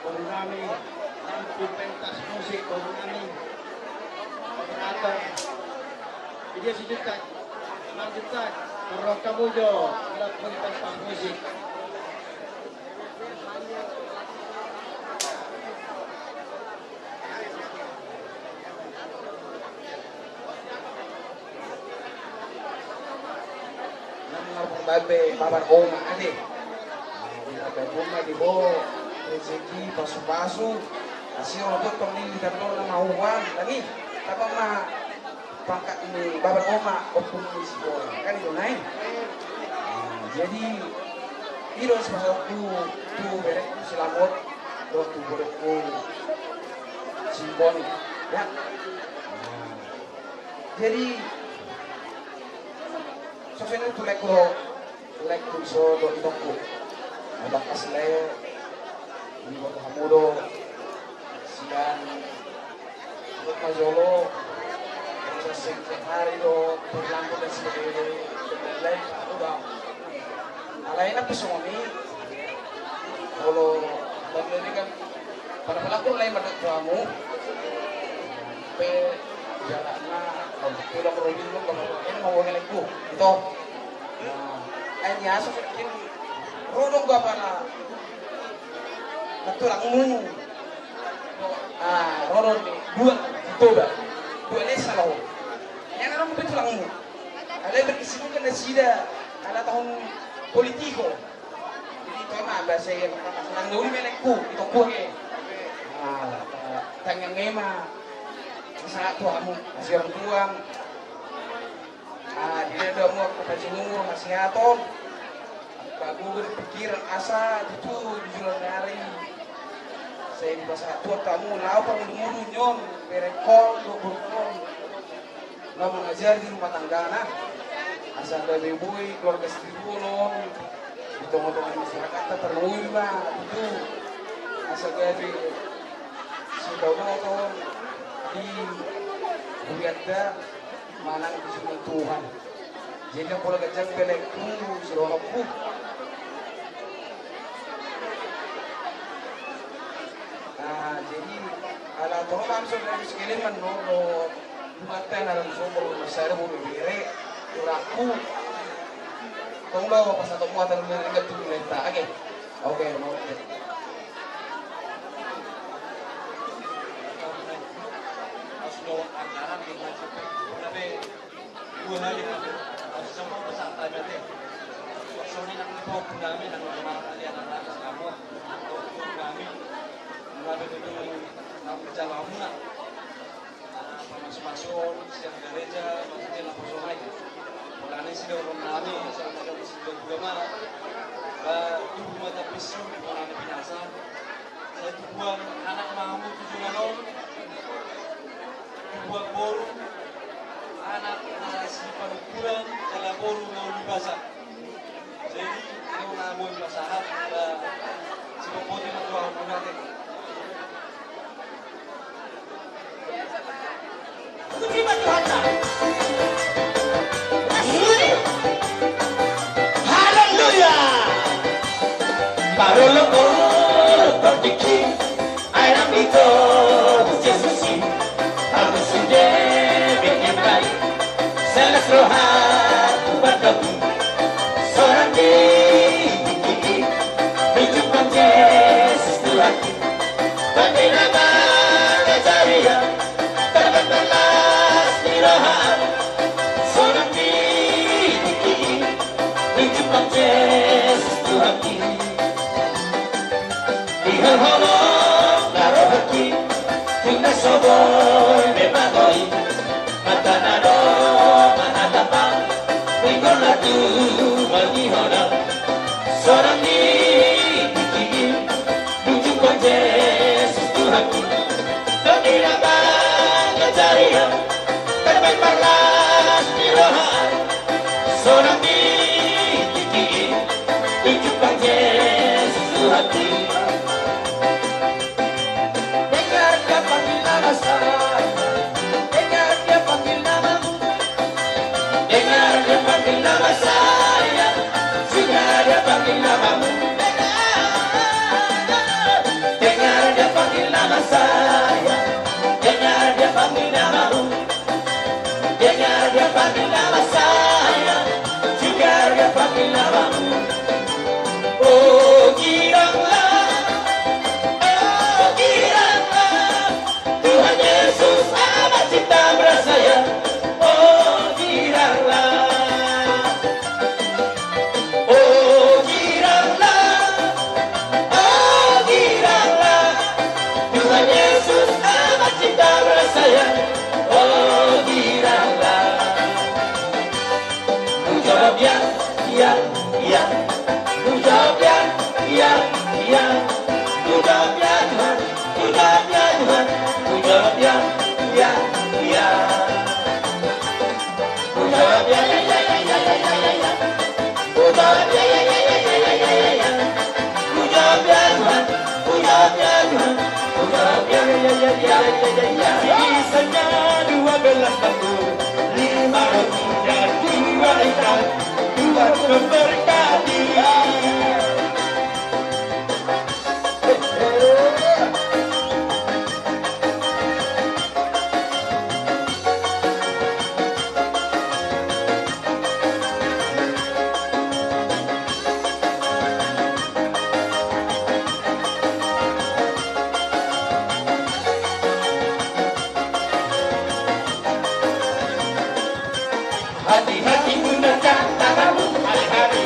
Boru nami, lampu, pentas musik, boru nami. Operator. Jadi, sejuta, enam juta. Perlu kamu jo, lampu, pentas musik. Nang marparbue babar oma ate. Minta babar oma di ho rezeki pasu-pasu. Asi orang tua tong di tandor nama uang lagi. Tapa ma pangkat ni babar oma ompung ni si bona kan itu nai. Nah, jadi i do sipasahatku tu berekku si Lamot dohot tu bodokku si Boni. Ya. Nah, jadi sosok ini tu lekku do. Lekku so dohot itongku. Mabangkas lae. Ini buat hamu do. Sian. Buat majolo. Sasing hari do. Berlampu dan sebagainya. Dan lain-lain. Udah. Alai na pesongomi. Kalau bang ini kan. Pada pelaku lain pada kamu. Pe jalanna. Kalau pulang rumah lu kalau ini mau ngeleku. Itu. Nah, ai ni aso mungkin ro do bapana na tulangmu. Ah, ro do ni dua, Toba. Dua lesa lo. Yang orang pe tulangmu. Ada berkesibukan nasida ala tahun politiko. Jadi itu mah bahasa yang nang dulu melekku itu kue. Ah, tanggung ema. Saat tuamu masih orang tuang. Ah, dia ada mau aku kasih umur masih atom. Bagus berpikiran asa itu di jalan hari. Saya di pasar tua tamu lapar dulu nyon berekol dua puluh. Nah, mengajar di rumah tangga nah. Asa gabe boi keluarga Sidibulon. Di tengah-tengah masyarakat tak perlu ma itu. Asa gabe si kau nonton di Buganda. Manang di sunat Tuhan. Jadi, na pola ganjang belekku, si dohononku. Nah, jadi, ala tong langsung dari sekeliling mano, lo, bukan tena langsung, lo, saya ada mau bere, uraku. Tong lo, pas atau muatan, lo, enggak tuh, lenta, oke. Oke, mau, oke. Pokokna nami, nang marhali anak-anak, nami, pokokna nami, nami tutu, nami jalo hamuna. Pamasumasuon sian gareja, maksudna na poso nai. Pola ni sidorong nami, sian gareja sidorong ma. Ba tubu ma tapis, pola ni pinasa. Sai tubuan anak ma hamu tu joloan on. Tubuan boru, anak na sipanungkulan, jala boru na uli basa. Jadi, ino na boi pasahat, eh, siboboto ma tu ahu. Haleluya. Parolopolop pardiki. Ai nang ditobu Jesus i, hamu sude bege mai, sales roha tu pardongan, sonang di tingki i, dijumpang Jesus Tuhan i, bagi na mangajari au, tarbaen las ni roha, sonang di tingki i, dijumpang Jesus Tuhan i. Di holong na rohangki, tung na so boi be magoi, mata na dohot mata tapang, ringgor na tubu di holong, sonang di tingki i, dijumpang Jesus Tuhanki, tung di na mangajari au, tarbaen marlas ni roha, sonang di tingki i, dijumpang Jesus Tuhanki. Dengar dia panggil nama saya, dengar dia panggil namamu. Dengar dia panggil nama saya, juga dia panggil namamu. Dengar dia panggil nama saya, dengar dia panggil namamu. Dengar dia panggil nama saya, juga dia panggil namamu. Oh giranglah, oh giranglah, Tuhan Yesus amat cinta berat saya. Oh giranglah. Oh giranglah, oh giranglah, Tuhan Yesus amat cinta berat saya. Oh giranglah. Ku jawab ya, ya, ya. Ku jawab ya, ya, ya. Ku jawab ya Tuhan, ku jawab ya Tuhan. Ku jawab ya, ya, ya. Ku jawab ya, ya, ya. Ku jawab ya, ya, ya. Ku jawab ya Tuhan, ku jawab ya Tuhan. Ku jawab ya, ya, ya. Misalnya dua belas batu, lima roti dan dua ikan, Tuhan memberkati. Hati-hati gunakan tanganmu hari-hari.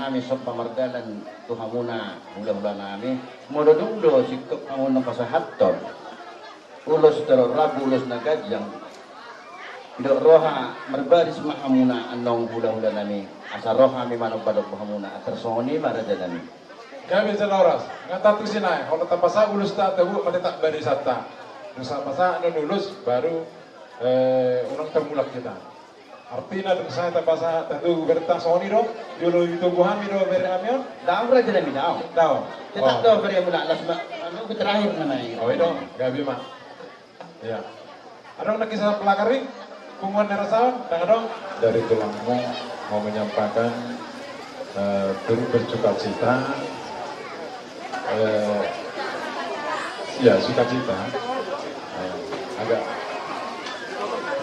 Hami somba mardalan tu hamuna hulahula nami. Molo dung do singkop hamuna pasahathon ulos torop rambu, ulos na ganjang, didok roha marbaris ma hamuna annon hulahula nami, asa ro hami manang badok hamuna, antar songon i ma raja nami. Gabe jala horas, nga tatu sinai, olo tapasahat ulos ta tabu mate tak barisanta. Dung sahat pasahat annon ulos baru, eh, unang tarmulak hita. Artina dung sahat tapasahat tatu berta songon i do, jolo ditogu hami do bere hami on. Daong raja nami daong. Daong. Tetap do bere muna las ma, anu terakhir nama i. Oh, i do, gabe ma. Ya. Adong na kisah pelakar i, punguan ni rasaon, dang adong. Dari tulangmu mau menyampaikan, eh, turut bersuka cita, eh, ya, sukacita, eh, agak,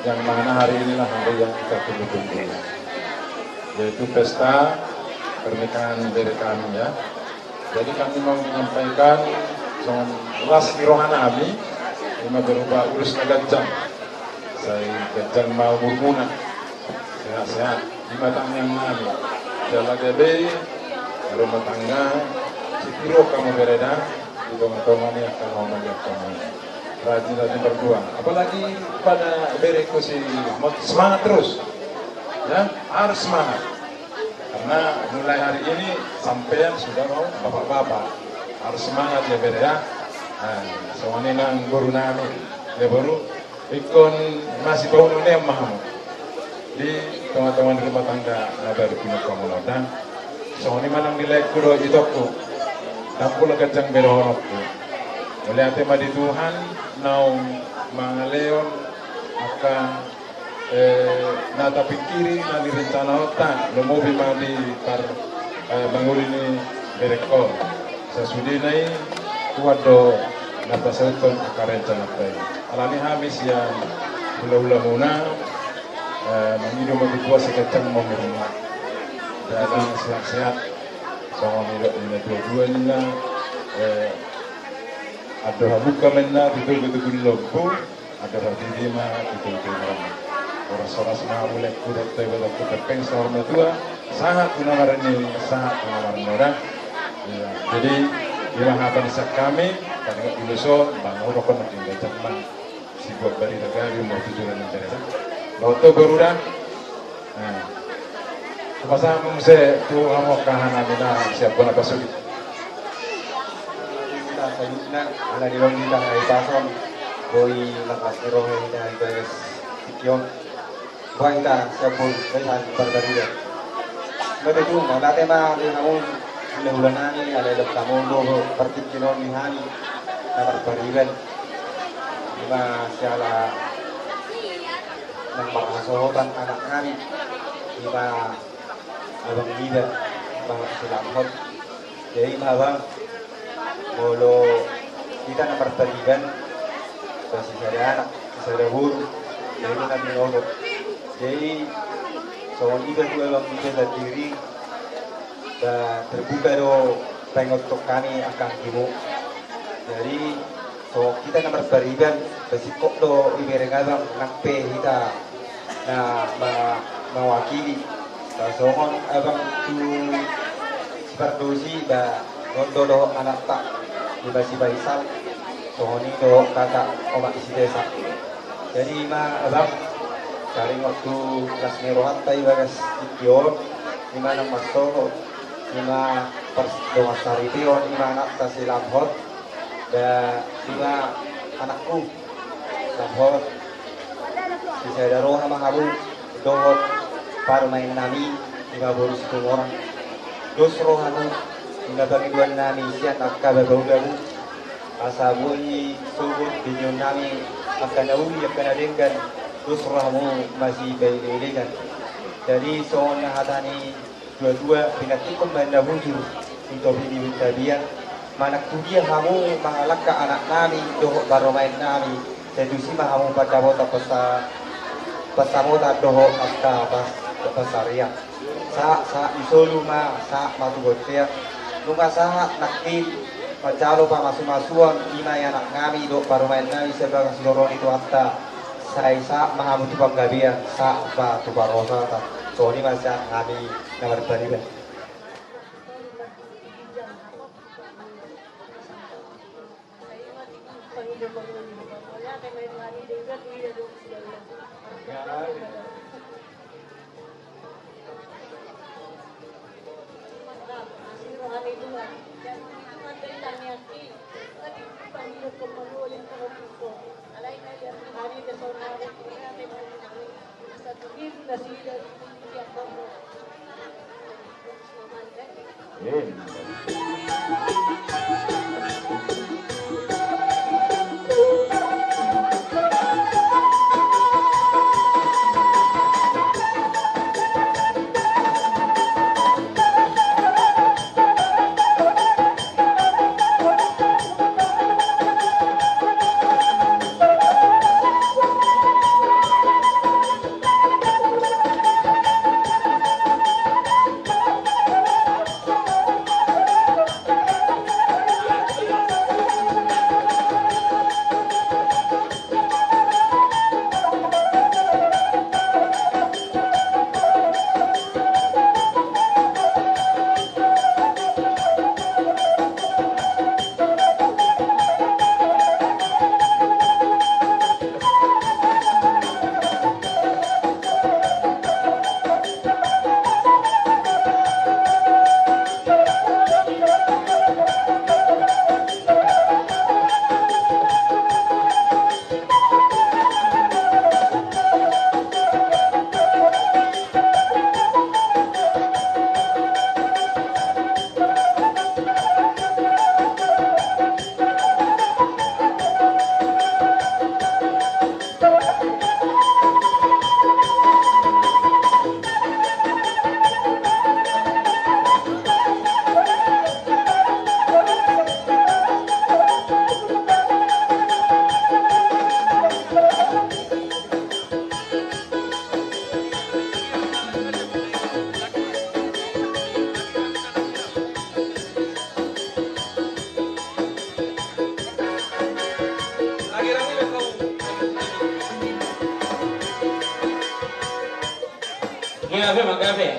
yang mana hari inilah hari yang kita tunggu-tunggu, yaitu pesta pernikahan bere kami, ya. Jadi kami mau menyampaikan songon las ni roha nami, ima berupa ulos na ganjang. Sai ganjang ma umurmuna. Sehat-sehat. Ima tangiang nami. Jala gabe rumah tangga, sitiruon hamu bere da, di tonga-tonga ni angka na humaliang hamu. Rajin-rajin berjuang. Apalagi pada berengku si Mot, semangat terus. Ya, harus semangat. Karena mulai hari ini sampean sudah mau bapak-bapak. Harus semangat ya bere ya. Nah, songon i nang boru nami. Ya boru, ingkon masipaundutan ma hamu di tonga-tonga ni rumah tangga na baru pinungka muna on. Songon i ma nang di laengku dohot itongku. Ndang pola ganjang be dohononku. Mauliate ma di Tuhan naung mangalehon angka, eh, na tapingkiri, na nirencanaonta, lumobi ma di par, eh, mangoli ni berengkon. Sasudena i, Tuhan do na pasauthon angka rencananta i. Alani hami sian hulahulamuna, eh, mangido ma tu Tuhan sai ganjang ma umurmuna. Jala sehat-sehat. Songon nidok ni na tua-tua ninna, eh, andor habuka ma ninna tu togu-togu ni lombu, andor hatiti ma tu togu-togu ni lombu. Horas-horas ma hamu laengku dohot ibotoku, hepeng saur matua, sahat tu na marnini, sahat tu na marnoda. Iya, jadi ima hata ni sian hami, taringot ulos on, bang, udah kau nanti baca ma. Sibuat barita gabe ma tu jolo ni bere da. Dohot boru da. Nah. Hupasahat muse tu hamu angka aha nami na sian bona pasogit. Hita saluhutna, ala ni on hita na hipas on, boi marlas ni roha hita di bagas tingki on. Boha hita sian boru, boha hita parbariba. Mauliate tu, mauliate ma di hamu hulahula nami, ala elok hamu do partingkian on di hami na parbariba. Ima siala nang marhasohotan anak nami, ima abang niba, abang si Lamhot. Jadi ima abang, molo hita na marpariban, ba sisada anak, sisada boru, jadi na binoto. Jadi songon i do tu abang niba sandiri, ba terbuka do paingothon hami angka anggimu. Jadi songon hita na marpariban, ba singkop do ibereng abang nang pe hita na ma-, mawakili. Ba songon abang tu si Pardosi, ba on do dohot anakta, ima si Faisal, songon i dohot kakak omak si Tesa. Jadi ima abang, taringot tu las ni rohanta di bagas tingki on, ima nang marsongon, ima pars-, dongan saripeon, ima anakta si Lamhot, da ima anakku, Lamhot. Sisada roha ma hamu dohot parumaen nami, ima boru Situmorang. Dos rohamu, ima pangidoan nami sian angka bapaulamu. Asa boi sogot di nion nami angka na uli, angka na denggan, dos rohamu masipailelengan. Jadi songon na hata ni tua-tua, pinantikkon ma na bujur di topi ni tapian. Manang tu dia hamu mangalangka anak nami dohot parumaen nami, sai tusi ma hamu pandapotan pasa-, pansamotan dohot angka pas-, pansarian. Sahat, sahat ni solu ma, sahat ma tu bontean. Nunga sahat nangkin manjalo pamasu-masuon, ima i anak nami dohot parumaen nami sian bagas joro ni Tuhanta. Sai sahat ma hamu tu panggabean, sahat ma tu parhorasan. Songon i ma sian hami na marpariban. Gabe ma gabe.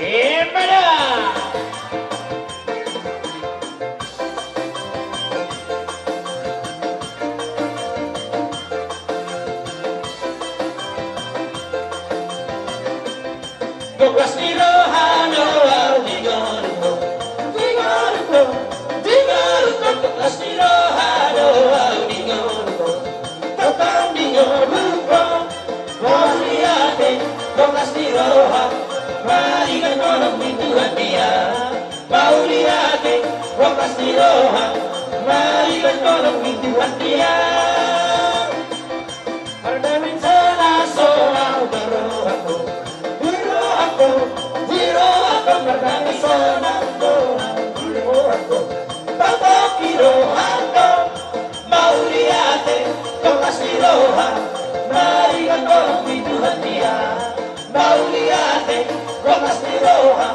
Emma da. Toklas ni roha do au di ngolungku, di ngolungku, di ngolungku. Toklas ni roha do au di ngolungku, tongtong di ngolungku. Mauliate, toklas ni roha, maringan holong ni Tuhan dia. Mauliate, toklas ni roha, maringan holong ni Tuhan dia. Pardame sonang sonang di rohangku, di rohangku, di rohangku. Pardame sonang sonang di rohangku, tongtong di rohangku. Mauliate, toklas ni roha, maringan holong ni Tuhan dia. Mauliate, toklas ni roha,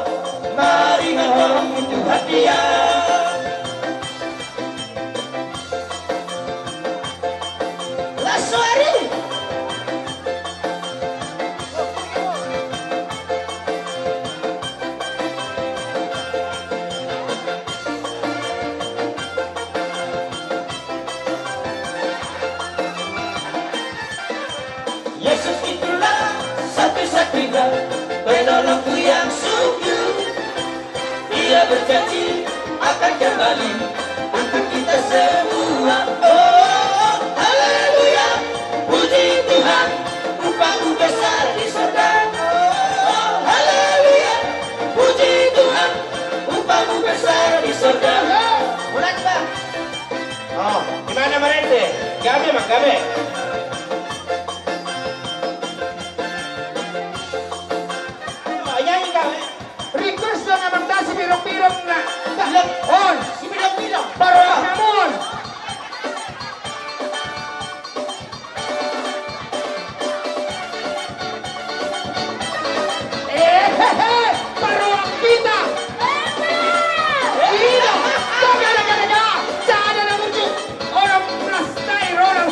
maringan holong ni Tuhan dia. Las ari. Yesus itulah satu-satunya penolongku yang sungguh. Ia berjanji akan kembali untuk kita semua. Oh, haleluya, puji Tuhan, upamu besar di sorga. Oh, haleluya, puji Tuhan, upamu besar di sorga. Ulang, Bang. Oh, di mana merente? Gabe, Bang, gabe. Ayo, nyanyi kau, eh. Request dong, Amang, da, si Birong-birong na. Dah. On. Si Birong-birong. Baru on. Eh, he, he. Baru kita. Ida. Tapi ada, ada, ada. Ada, ada muncul. Orang plastai, orang.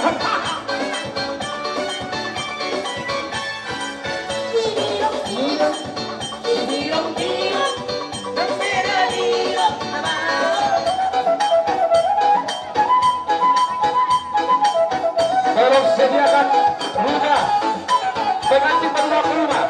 Tolong sediakan rumah, pengantin baru ke rumah.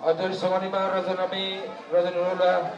Atur songon i ma raja nami, raja ni hulahula.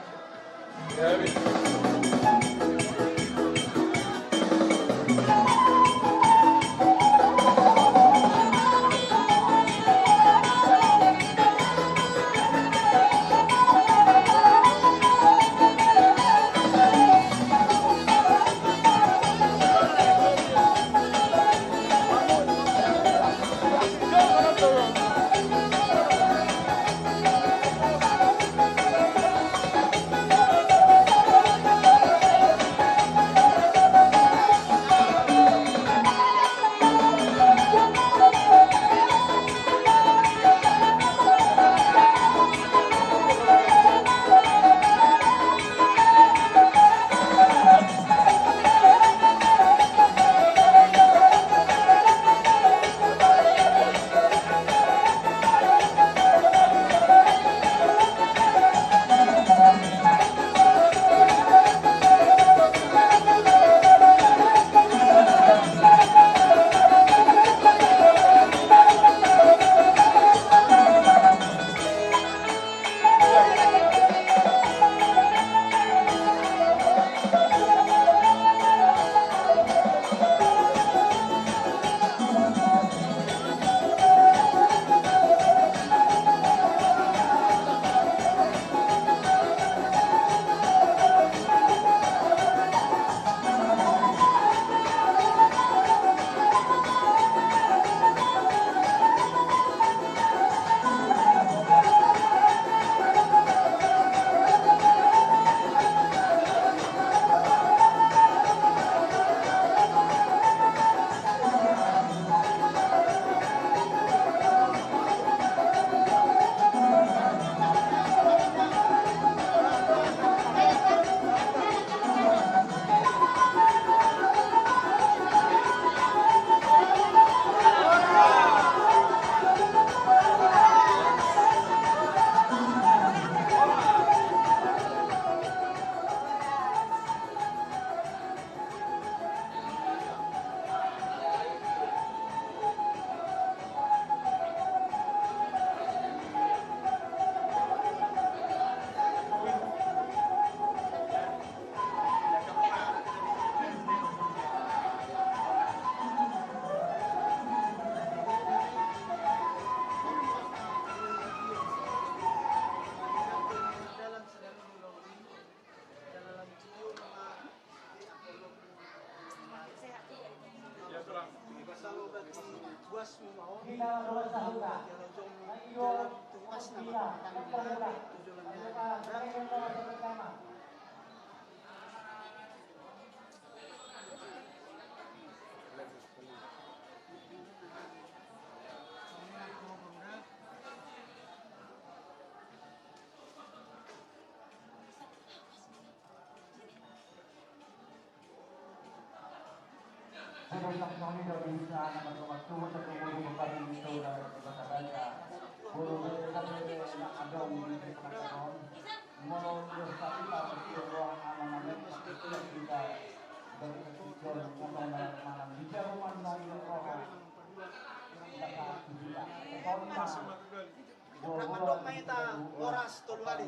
Mandok ma hita horas tolu kali.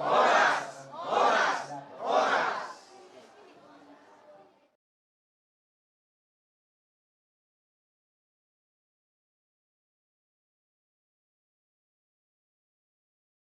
Horas, horas.